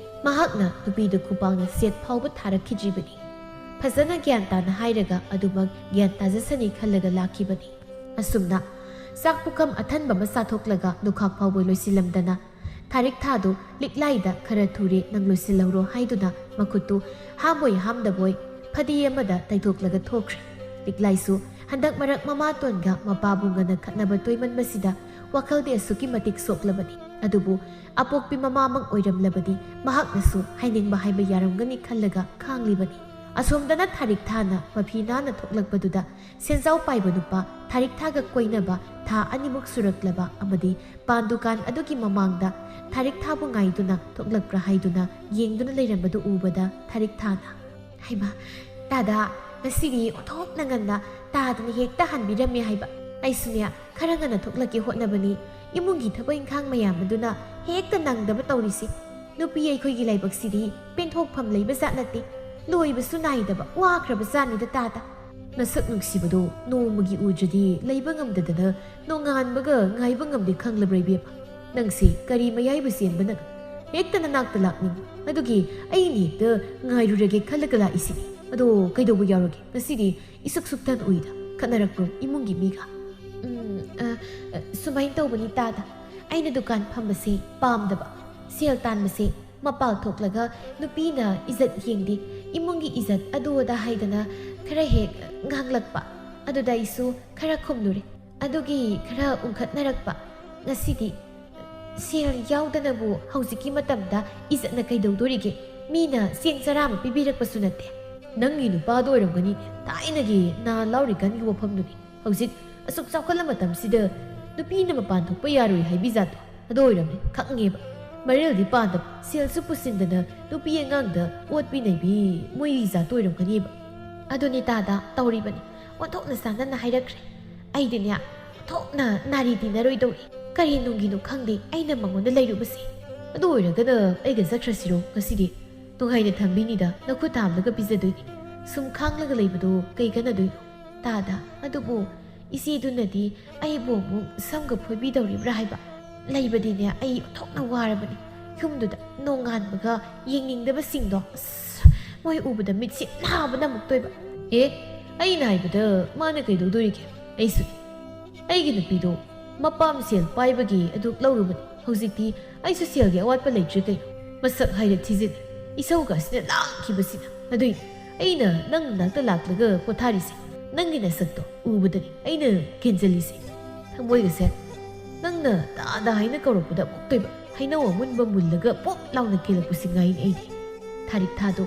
ꯃꯍꯥꯛꯅ ꯅꯨꯄꯤꯗꯨ ꯈꯨꯄꯥꯛꯅ ꯁꯦꯠ ꯐꯥꯎꯕ ꯊꯥꯔꯛꯈꯤꯗ꯭ꯔꯤꯕꯅꯤ꯫ ꯐꯖꯅ ꯒ꯭ꯌꯥꯟ ꯇꯥꯅ ꯍꯥꯏꯔꯒ ꯑꯗꯨꯃꯛ ꯒ꯭ꯌꯥꯟ ꯇꯥꯖꯁꯅꯤ ꯈꯜꯂꯒ ꯂꯥꯛꯈꯤꯕꯅꯤ꯫ ꯑꯁꯨꯝꯅ ꯆꯥꯛ ꯄꯨꯈꯝ ꯑꯊꯟꯕ ꯑꯃ ꯆꯥꯊꯣꯛꯂꯒ ꯂꯨꯈꯥꯛ ꯐꯥꯎꯕ ꯂꯣꯏꯁꯤꯜꯂꯝꯗꯅ ꯊꯥꯔꯤꯛꯊꯥꯗꯨ ꯂꯤꯛꯂꯥꯏꯗ ꯈꯔ ꯊꯨꯔꯦ ꯅꯪ ꯂꯣꯏꯁꯤꯜꯍꯧꯔꯣ ꯍꯥꯏꯗꯨꯅ ꯃꯈꯨꯠꯇꯨ ꯍꯥꯝꯕꯣꯏ ꯍꯥꯝꯗꯕꯣꯏ ꯐꯗꯤ ꯑꯃꯗ ꯇꯩꯊꯣꯛꯂꯒ ꯊꯣꯛꯈ꯭ꯔꯦ꯫ ꯂꯤꯛꯂꯥꯏꯁꯨ ꯍꯟꯗꯛ ꯃꯔꯛ ꯃꯃꯥꯇꯣꯟꯒ ꯃꯄꯥꯕꯨꯡꯒꯅ ꯈꯠꯅꯕ ꯇꯣꯏꯃꯟꯕꯁꯤꯗ ꯋꯥꯈꯜꯗꯤ ꯑꯁꯨꯛꯀꯤ ꯃꯇꯤꯛ ꯁꯣꯛꯂꯕꯅꯤ꯫ ꯑꯗꯨꯕꯨ ꯑꯄꯣꯛꯄꯤ ꯃꯃꯥꯃꯛ ꯑꯣꯏꯔꯝꯂꯕꯗꯤ ꯃꯍꯥꯛꯅꯁꯨ ꯍꯥꯏꯅꯤꯡꯕ ꯍꯥꯏꯕ ꯌꯥꯔꯝꯒꯅꯤ ꯈꯜꯂꯒ ꯈꯥꯡꯂꯤꯕꯅꯤ꯫ ꯑꯁꯣꯝꯗꯅ ꯊꯥꯔꯤꯛꯊꯥꯅ ꯃꯐꯤ ꯅꯥꯟꯅ ꯊꯣꯛꯂꯛꯄꯗꯨꯗ ꯁꯦꯟꯖꯥꯎ ꯄꯥꯏꯕ ꯅꯨꯄꯥ ꯊꯥꯔꯤꯛꯊꯥꯒ ꯀꯣꯏꯅꯕ ꯊꯥ ꯑꯅꯤꯃꯨꯛ ꯁꯨꯔꯛꯂꯕ ꯑꯃꯗꯤ ꯄꯥꯟ ꯗꯨꯀꯥꯟ ꯑꯗꯨꯒꯤ ꯃꯃꯥꯡꯗ ꯊꯥꯔꯤꯛꯊꯥꯕꯨ ꯉꯥꯏꯗꯨꯅ ꯊꯣꯛꯂꯛꯄ꯭ꯔꯥ ꯍꯥꯏꯗꯨꯅ ꯌꯦꯡꯗꯨꯅ ꯂꯩꯔꯝꯕꯗꯨ ꯎꯕꯗ ꯊꯥꯔꯤꯛꯊꯥꯅ, "ꯍꯩꯃꯥ, ꯇꯥꯗꯥ, ꯉꯁꯤꯗꯤ ꯑꯣꯟꯊꯣꯛꯅ ꯉꯟꯅ ꯇꯥꯗꯅ ꯍꯦꯛꯇ ꯍꯟꯕꯤꯔꯝꯃꯦ ꯍꯥꯏꯕ꯫ ꯑꯩꯁꯨꯅꯦ ꯈꯔ ꯉꯟꯅ ꯊꯣꯛꯂꯛꯀꯦ ꯍꯣꯠꯅꯕꯅꯤ꯫ ꯏꯃꯨꯡꯒꯤ ꯊꯕꯛ ꯏꯪꯈꯥꯡ ꯃꯌꯥꯝ ꯑꯗꯨꯅ ꯍꯦꯛꯇ ꯅꯪꯗꯕ ꯇꯧꯔꯤꯁꯦ꯫ ꯅꯨꯄꯤ ꯑꯩꯈꯣꯏꯒꯤ ꯂꯥꯏꯕꯛꯁꯤꯗꯤ ꯄꯦꯟꯊꯣꯛꯐꯝ ꯂꯩꯕ ꯖꯥꯠ ꯅꯠꯇꯦ꯫ ꯂꯣꯏꯕꯁꯨ ꯅꯥꯏꯗꯕ ꯋꯥꯈ꯭ꯔꯕ ꯖꯥꯠꯅꯤꯗ ꯇꯥꯗꯥ꯫" ꯅꯁꯛ ꯅꯨꯡꯁꯤꯕꯗꯣ ꯅꯣꯡꯃꯒꯤ ꯎꯗ꯭ꯔꯗꯤ ꯂꯩꯕ ꯉꯝꯗꯗꯅ ꯅꯣꯡꯉꯥꯟꯕꯒ ꯉꯥꯏꯕ ꯉꯝꯗꯦ ꯈꯪꯂꯕ꯭ꯔꯥ ꯏꯕꯦꯝꯃ? ꯅꯪꯁꯦ ꯀꯔꯤ ꯃꯌꯥꯏꯕꯨ ꯆꯦꯟꯕꯅꯣ? ꯍꯦꯛꯇ ꯅꯅꯥꯛꯇ ꯂꯥꯛꯅꯤꯡꯕ꯫ ꯑꯗꯨꯒꯤ ꯑꯩꯅ ꯍꯦꯛꯇ ꯉꯥꯏꯔꯨꯔꯒꯦ ꯈꯜꯂꯒ ꯂꯥꯛꯏꯁꯤꯅꯤ꯫ ꯑꯗꯣ ꯀꯩꯗꯧꯕ ꯌꯥꯎꯔꯒꯦ? ꯉꯁꯤꯗꯤ ꯏꯁꯨꯛ ꯁꯨꯛꯇꯅ ꯎꯏꯗ꯫ ꯈꯠꯅꯔꯛꯄ꯭ꯔꯣ ꯏꯃꯨꯡꯒꯤ ꯃꯤꯒ? ꯎꯝ, ꯑ, ꯑ, ꯁꯨꯃꯥꯏꯅ ꯇꯧꯕꯅꯤ ꯇꯥꯗ꯫ ꯑꯩꯅ ꯗꯨꯀꯥꯟ ꯐꯝꯕꯁꯦ ꯄꯥꯝꯗꯕ꯫ ꯁꯦꯜ ꯇꯥꯟꯕꯁꯦ ꯃꯄꯥꯜ ꯊꯣꯛꯂꯒ ꯅꯨꯄꯤꯅ ꯏꯖꯠ ꯌꯦꯡꯗꯦ, ꯏꯃꯨꯡꯒꯤ ꯏꯖꯠ ꯑꯗꯨ ꯑꯗꯥ ꯍꯥꯏꯗꯅ ꯈꯔ ꯍꯦꯛ ꯉꯥꯡꯂꯛꯄ꯫ ꯑꯗꯨꯗ ꯑꯩꯁꯨ ꯈꯔ ꯈꯨꯝꯂꯨꯔꯦ꯫ ꯑꯗꯨꯒꯤ ꯈꯔ ꯎꯪꯈꯠꯅꯔꯛꯄ꯫ ꯉꯁꯤꯗꯤ ꯁꯦꯜ ꯌꯥꯎꯗꯅꯕꯨ ꯍꯧꯖꯤꯛꯀꯤ ꯃꯇꯝꯗ ꯏꯖꯠꯅ ꯀꯩꯗꯧꯗꯣꯔꯤꯒꯦ? ꯃꯤꯅ ꯆꯦꯡ ꯆꯔꯥ ꯑꯃ ꯄꯤꯕꯤꯔꯛꯄꯁꯨ ꯅꯠꯇꯦ꯫ ꯅꯪꯒꯤ ꯅꯨꯄꯥꯗꯣ ꯑꯣꯏꯔꯝꯒꯅꯤ, ꯊꯥꯏꯅꯒꯤ ꯅꯍꯥ ꯂꯥꯎꯔꯤꯀꯥꯟꯒꯤ ꯋꯥꯐꯝꯗꯨꯅꯤ꯫ ꯍꯧꯖꯤꯛ ꯑꯁꯨꯛ ꯆꯥꯎꯈꯠꯂ ꯃꯇꯝꯁꯤꯗ ꯅꯨꯄꯤꯅ ꯃꯄꯥꯟ ꯊꯣꯛꯄ ꯌꯥꯔꯣꯏ ꯍꯥꯏꯕꯤ ꯖꯥꯠꯇꯣ ꯑꯗꯨ ꯑꯣꯏꯔꯝꯃꯦ, ꯈꯪꯉꯦꯕ꯫ ꯃꯔꯤꯜꯗꯤ ꯄꯥꯟꯗꯕ, ꯁꯦꯜꯁꯨ ꯄꯨꯁꯤꯟꯗꯅ ꯅꯨꯄꯤ ꯑꯉꯥꯡꯗ ꯑꯣꯠꯄꯤ ꯅꯩꯕꯤ ꯃꯣꯏꯒꯤ ꯖꯥꯠꯇꯣ ꯑꯣꯏꯔꯝꯒꯅꯦꯕ꯫ ꯑꯗꯨꯅꯦ ꯇꯥꯗ ꯇꯧꯔꯤꯕꯅꯤ꯫ ꯑꯣꯟꯊꯣꯛꯅ ꯆꯥꯟꯅꯅ ꯍꯥꯏꯔꯛꯈ꯭ꯔꯦ꯫ ꯑꯩꯗꯤꯅꯦ, ꯑꯣꯟꯊꯣꯛꯅ ꯅꯥꯔꯤ ꯇꯤꯟꯅꯔꯣꯏꯗꯧꯔꯤ꯫ ꯀꯔꯤ ꯅꯨꯡꯒꯤꯅꯣ ꯈꯪꯗꯦ ꯑꯩꯅ ꯃꯉꯣꯟꯗ ꯂꯩꯔꯨꯕꯁꯦ꯫ ꯑꯗꯨ ꯑꯣꯏꯔꯒꯅ ꯑꯩꯒ ꯆꯠꯈ꯭ꯔꯁꯤꯔꯣ ꯉꯁꯤꯗꯤ? ꯅꯨꯡꯉꯥꯏꯅ ꯊꯝꯕꯤꯅꯤꯗ, ꯅꯈꯨꯠ ꯍꯥꯝꯂꯒ ꯄꯤꯖꯗꯣꯏꯅꯤ꯫ ꯁꯨꯝ ꯈꯥꯡꯂꯒ ꯂꯩꯕꯗꯣ ꯀꯩ ꯀꯥꯟꯅꯗꯣꯏꯅꯣ? ꯇꯥꯗ, ꯑꯗꯨꯕꯨ ꯏꯆꯦꯗꯨꯅꯗꯤ ꯑꯩꯕꯨ ꯑꯃꯨꯛ ꯁꯝꯒ ꯐꯣꯏꯕꯤꯗꯧꯔꯤꯕ꯭ꯔꯥ ꯍꯥꯏꯕ꯫ ꯂꯩꯕꯗꯤꯅꯦ ꯑꯩ ꯑꯣꯟꯊꯣꯛꯅ ꯋꯥꯔꯕꯅꯤ꯫ ꯌꯨꯝꯗꯨꯗ ꯅꯣꯡꯉꯥꯟꯕꯒ ꯌꯦꯡꯅꯤꯡꯗꯕꯁꯤꯡꯗꯣ, ꯑꯁ, ꯃꯣꯏ ꯎꯕꯗ ꯃꯤꯠꯁꯦ ꯅꯥꯕꯅ ꯑꯃꯨꯛꯇꯣꯏꯕ꯫ ꯑꯦ, ꯑꯩꯅ ꯍꯥꯏꯕꯗ ꯃꯥꯅ ꯀꯩꯗꯧꯗꯣꯔꯤꯒꯦ? ꯑꯩꯁꯨ ꯑꯩꯒꯤ ꯅꯨꯄꯤꯗꯣ ꯃꯄꯥꯝ ꯁꯦꯜ ꯄꯥꯏꯕꯒꯤ ꯑꯗꯨ ꯂꯧꯔꯨꯕꯅꯤ꯫ ꯍꯧꯖꯤꯛꯇꯤ ꯑꯩꯁꯨ ꯁꯦꯜꯒꯤ ꯑꯋꯥꯠꯄ ꯂꯩꯇ꯭ꯔꯦ ꯀꯩꯅꯣ꯫ ꯃꯁꯛ ꯍꯥꯏꯔ ꯊꯤꯖꯤꯜꯂꯤ꯫ ꯏꯁꯧꯒ ꯑꯁꯤꯅ ꯂꯥꯡꯈꯤꯕꯁꯤꯅ꯫ ꯑꯗꯨꯏꯅꯦ ꯑꯩꯅ ꯅꯪ ꯅꯥꯛꯇ ꯂꯥꯛꯂꯒ ꯄꯣꯊꯥꯔꯤꯁꯦ꯫ ꯅꯪꯒꯤ ꯅꯁꯛꯇꯣ ꯎꯕꯗꯅꯤ ꯑꯩꯅ ꯀꯦꯟꯖꯜꯂꯤꯁꯦ꯫ ꯊꯃꯣꯏꯒꯁꯦ ꯅꯪꯅ ꯇꯥꯗ ꯍꯥꯏꯅ ꯀꯧꯔꯛꯄꯗ ꯑꯃꯨꯛꯇꯣꯏꯕ ꯍꯩꯅꯧ ꯑꯃꯨꯟꯕ ꯃꯨꯜꯂꯒ ꯄꯣꯞ ꯂꯥꯎꯅ ꯀꯦꯜꯂꯛꯄꯁꯤ ꯉꯥꯏꯅꯦ ꯑꯩꯗꯤ꯫ ꯊꯥꯔꯤꯛ ꯊꯥꯗꯣ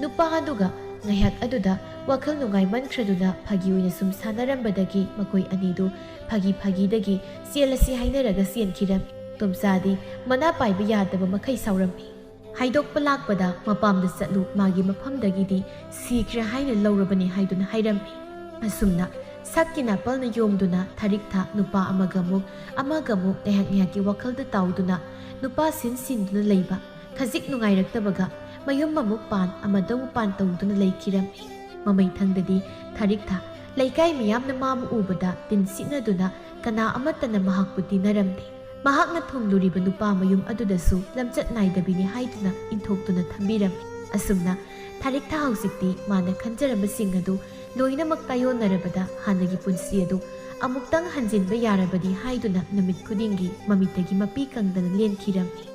ꯅꯨꯄꯥ ꯑꯗꯨꯒ ꯉꯥꯏꯍꯥꯛ ꯑꯗꯨꯗ ꯋꯥꯈꯜ ꯅꯨꯡꯉꯥꯏꯃꯟꯈ꯭ꯔꯗꯨꯅ ꯐꯥꯒꯤ ꯑꯣꯏꯅ ꯁꯨꯝ ꯁꯥꯟꯅꯔꯝꯕꯗꯒꯤ ꯃꯈꯣꯏ ꯑꯅꯤꯗꯨ ꯐꯥꯒꯤ ꯐꯥꯒꯤꯗꯒꯤ ꯆꯦꯜꯂꯁꯤ ꯍꯥꯏꯅꯔꯒ ꯆꯦꯟꯈꯤꯔꯝꯃꯤ꯫ ꯇꯣꯝꯆꯥꯗꯤ ꯃꯅꯥ ꯄꯥꯏꯕ ꯌꯥꯗꯕ ꯃꯈꯩ ꯁꯥꯎꯔꯝꯃꯤ꯫ ꯍꯥꯏꯗꯣꯛꯄ ꯂꯥꯛꯄꯗ ꯃꯄꯥꯝꯗ ꯆꯠꯂꯨ, ꯃꯥꯒꯤ ꯃꯐꯝꯗꯒꯤꯗꯤ ꯁꯤꯈ꯭ꯔꯦ ꯍꯥꯏꯅ ꯂꯧꯔꯕꯅꯤ ꯍꯥꯏꯗꯨꯅ ꯍꯥꯏꯔꯝꯃꯤ꯫ ꯑꯁꯨꯝꯅ ꯁꯛꯀꯤ ꯅꯥꯄꯜꯅ ꯌꯣꯝꯗꯨꯅ ꯊꯥꯔꯤꯛ ꯊꯥ ꯅꯨꯄꯥ ꯑꯃꯒ ꯑꯃꯨꯛ, ꯑꯃꯒ ꯑꯃꯨꯛ ꯉꯥꯏꯍꯥꯛ ꯉꯥꯏꯍꯥꯛꯀꯤ ꯋꯥꯈꯜꯗ ꯇꯥꯎꯗꯨꯅ ꯅꯨꯄꯥ ꯁꯤꯟ ꯁꯤꯟꯗꯨꯅ ꯂꯩꯕ ꯈꯖꯤꯛ ꯅꯨꯡꯉꯥꯏꯔꯛꯇꯕꯒ ꯃꯌꯨꯝ ꯑꯃꯨꯛ ꯄꯥꯟ ꯑꯃꯗ ꯑꯃꯨꯛ ꯄꯥꯟ ꯇꯧꯗꯨꯅ ꯂꯩꯈꯤꯔꯝꯃꯤ꯫ ꯃꯃꯩꯊꯪꯗꯗꯤ ꯊꯥꯔꯤꯛꯊꯥ ꯂꯩꯀꯥꯏ ꯃꯤꯌꯥꯝꯅ ꯃꯥꯕꯨ ꯎꯕꯗ ꯇꯤꯟꯁꯤꯠꯅꯗꯨꯅ ꯀꯅꯥ ꯑꯃꯠꯇꯅ ꯃꯍꯥꯛꯄꯨ ꯇꯤꯟꯅꯔꯝꯗꯦ꯫ ꯃꯍꯥꯛꯅ ꯊꯨꯡꯂꯨꯔꯤꯕ ꯅꯨꯄꯥ ꯃꯌꯨꯝ ꯑꯗꯨꯗꯁꯨ ꯂꯝꯆꯠ ꯅꯥꯏꯗꯕꯤꯅꯤ ꯍꯥꯏꯗꯨꯅ ꯏꯟꯊꯣꯛꯇꯨꯅ ꯊꯝꯕꯤꯔꯝꯃꯤ꯫ ꯑꯁꯨꯝꯅ ꯊꯥꯔꯤꯛꯊꯥ ꯍꯧꯖꯤꯛꯇꯤ ꯃꯥꯅ ꯈꯟꯖꯔꯝꯕꯁꯤꯡ ꯑꯗꯨ ꯂꯣꯏꯅꯃꯛ ꯇꯥꯏꯌꯣꯟꯅꯔꯕꯗ ꯍꯥꯟꯅꯒꯤ ꯄꯨꯟꯁꯤ ꯑꯗꯨ ꯑꯃꯨꯛꯇꯪ ꯍꯟꯖꯤꯟꯕ ꯌꯥꯔꯕꯗꯤ ꯍꯥꯏꯗꯨꯅ ꯅꯨꯃꯤꯠ ꯈꯨꯗꯤꯡꯒꯤ ꯃꯃꯤꯠꯇꯒꯤ ꯃꯄꯤ ꯀꯪꯗꯅ ꯂꯦꯟꯈꯤꯔꯝꯃꯤ꯫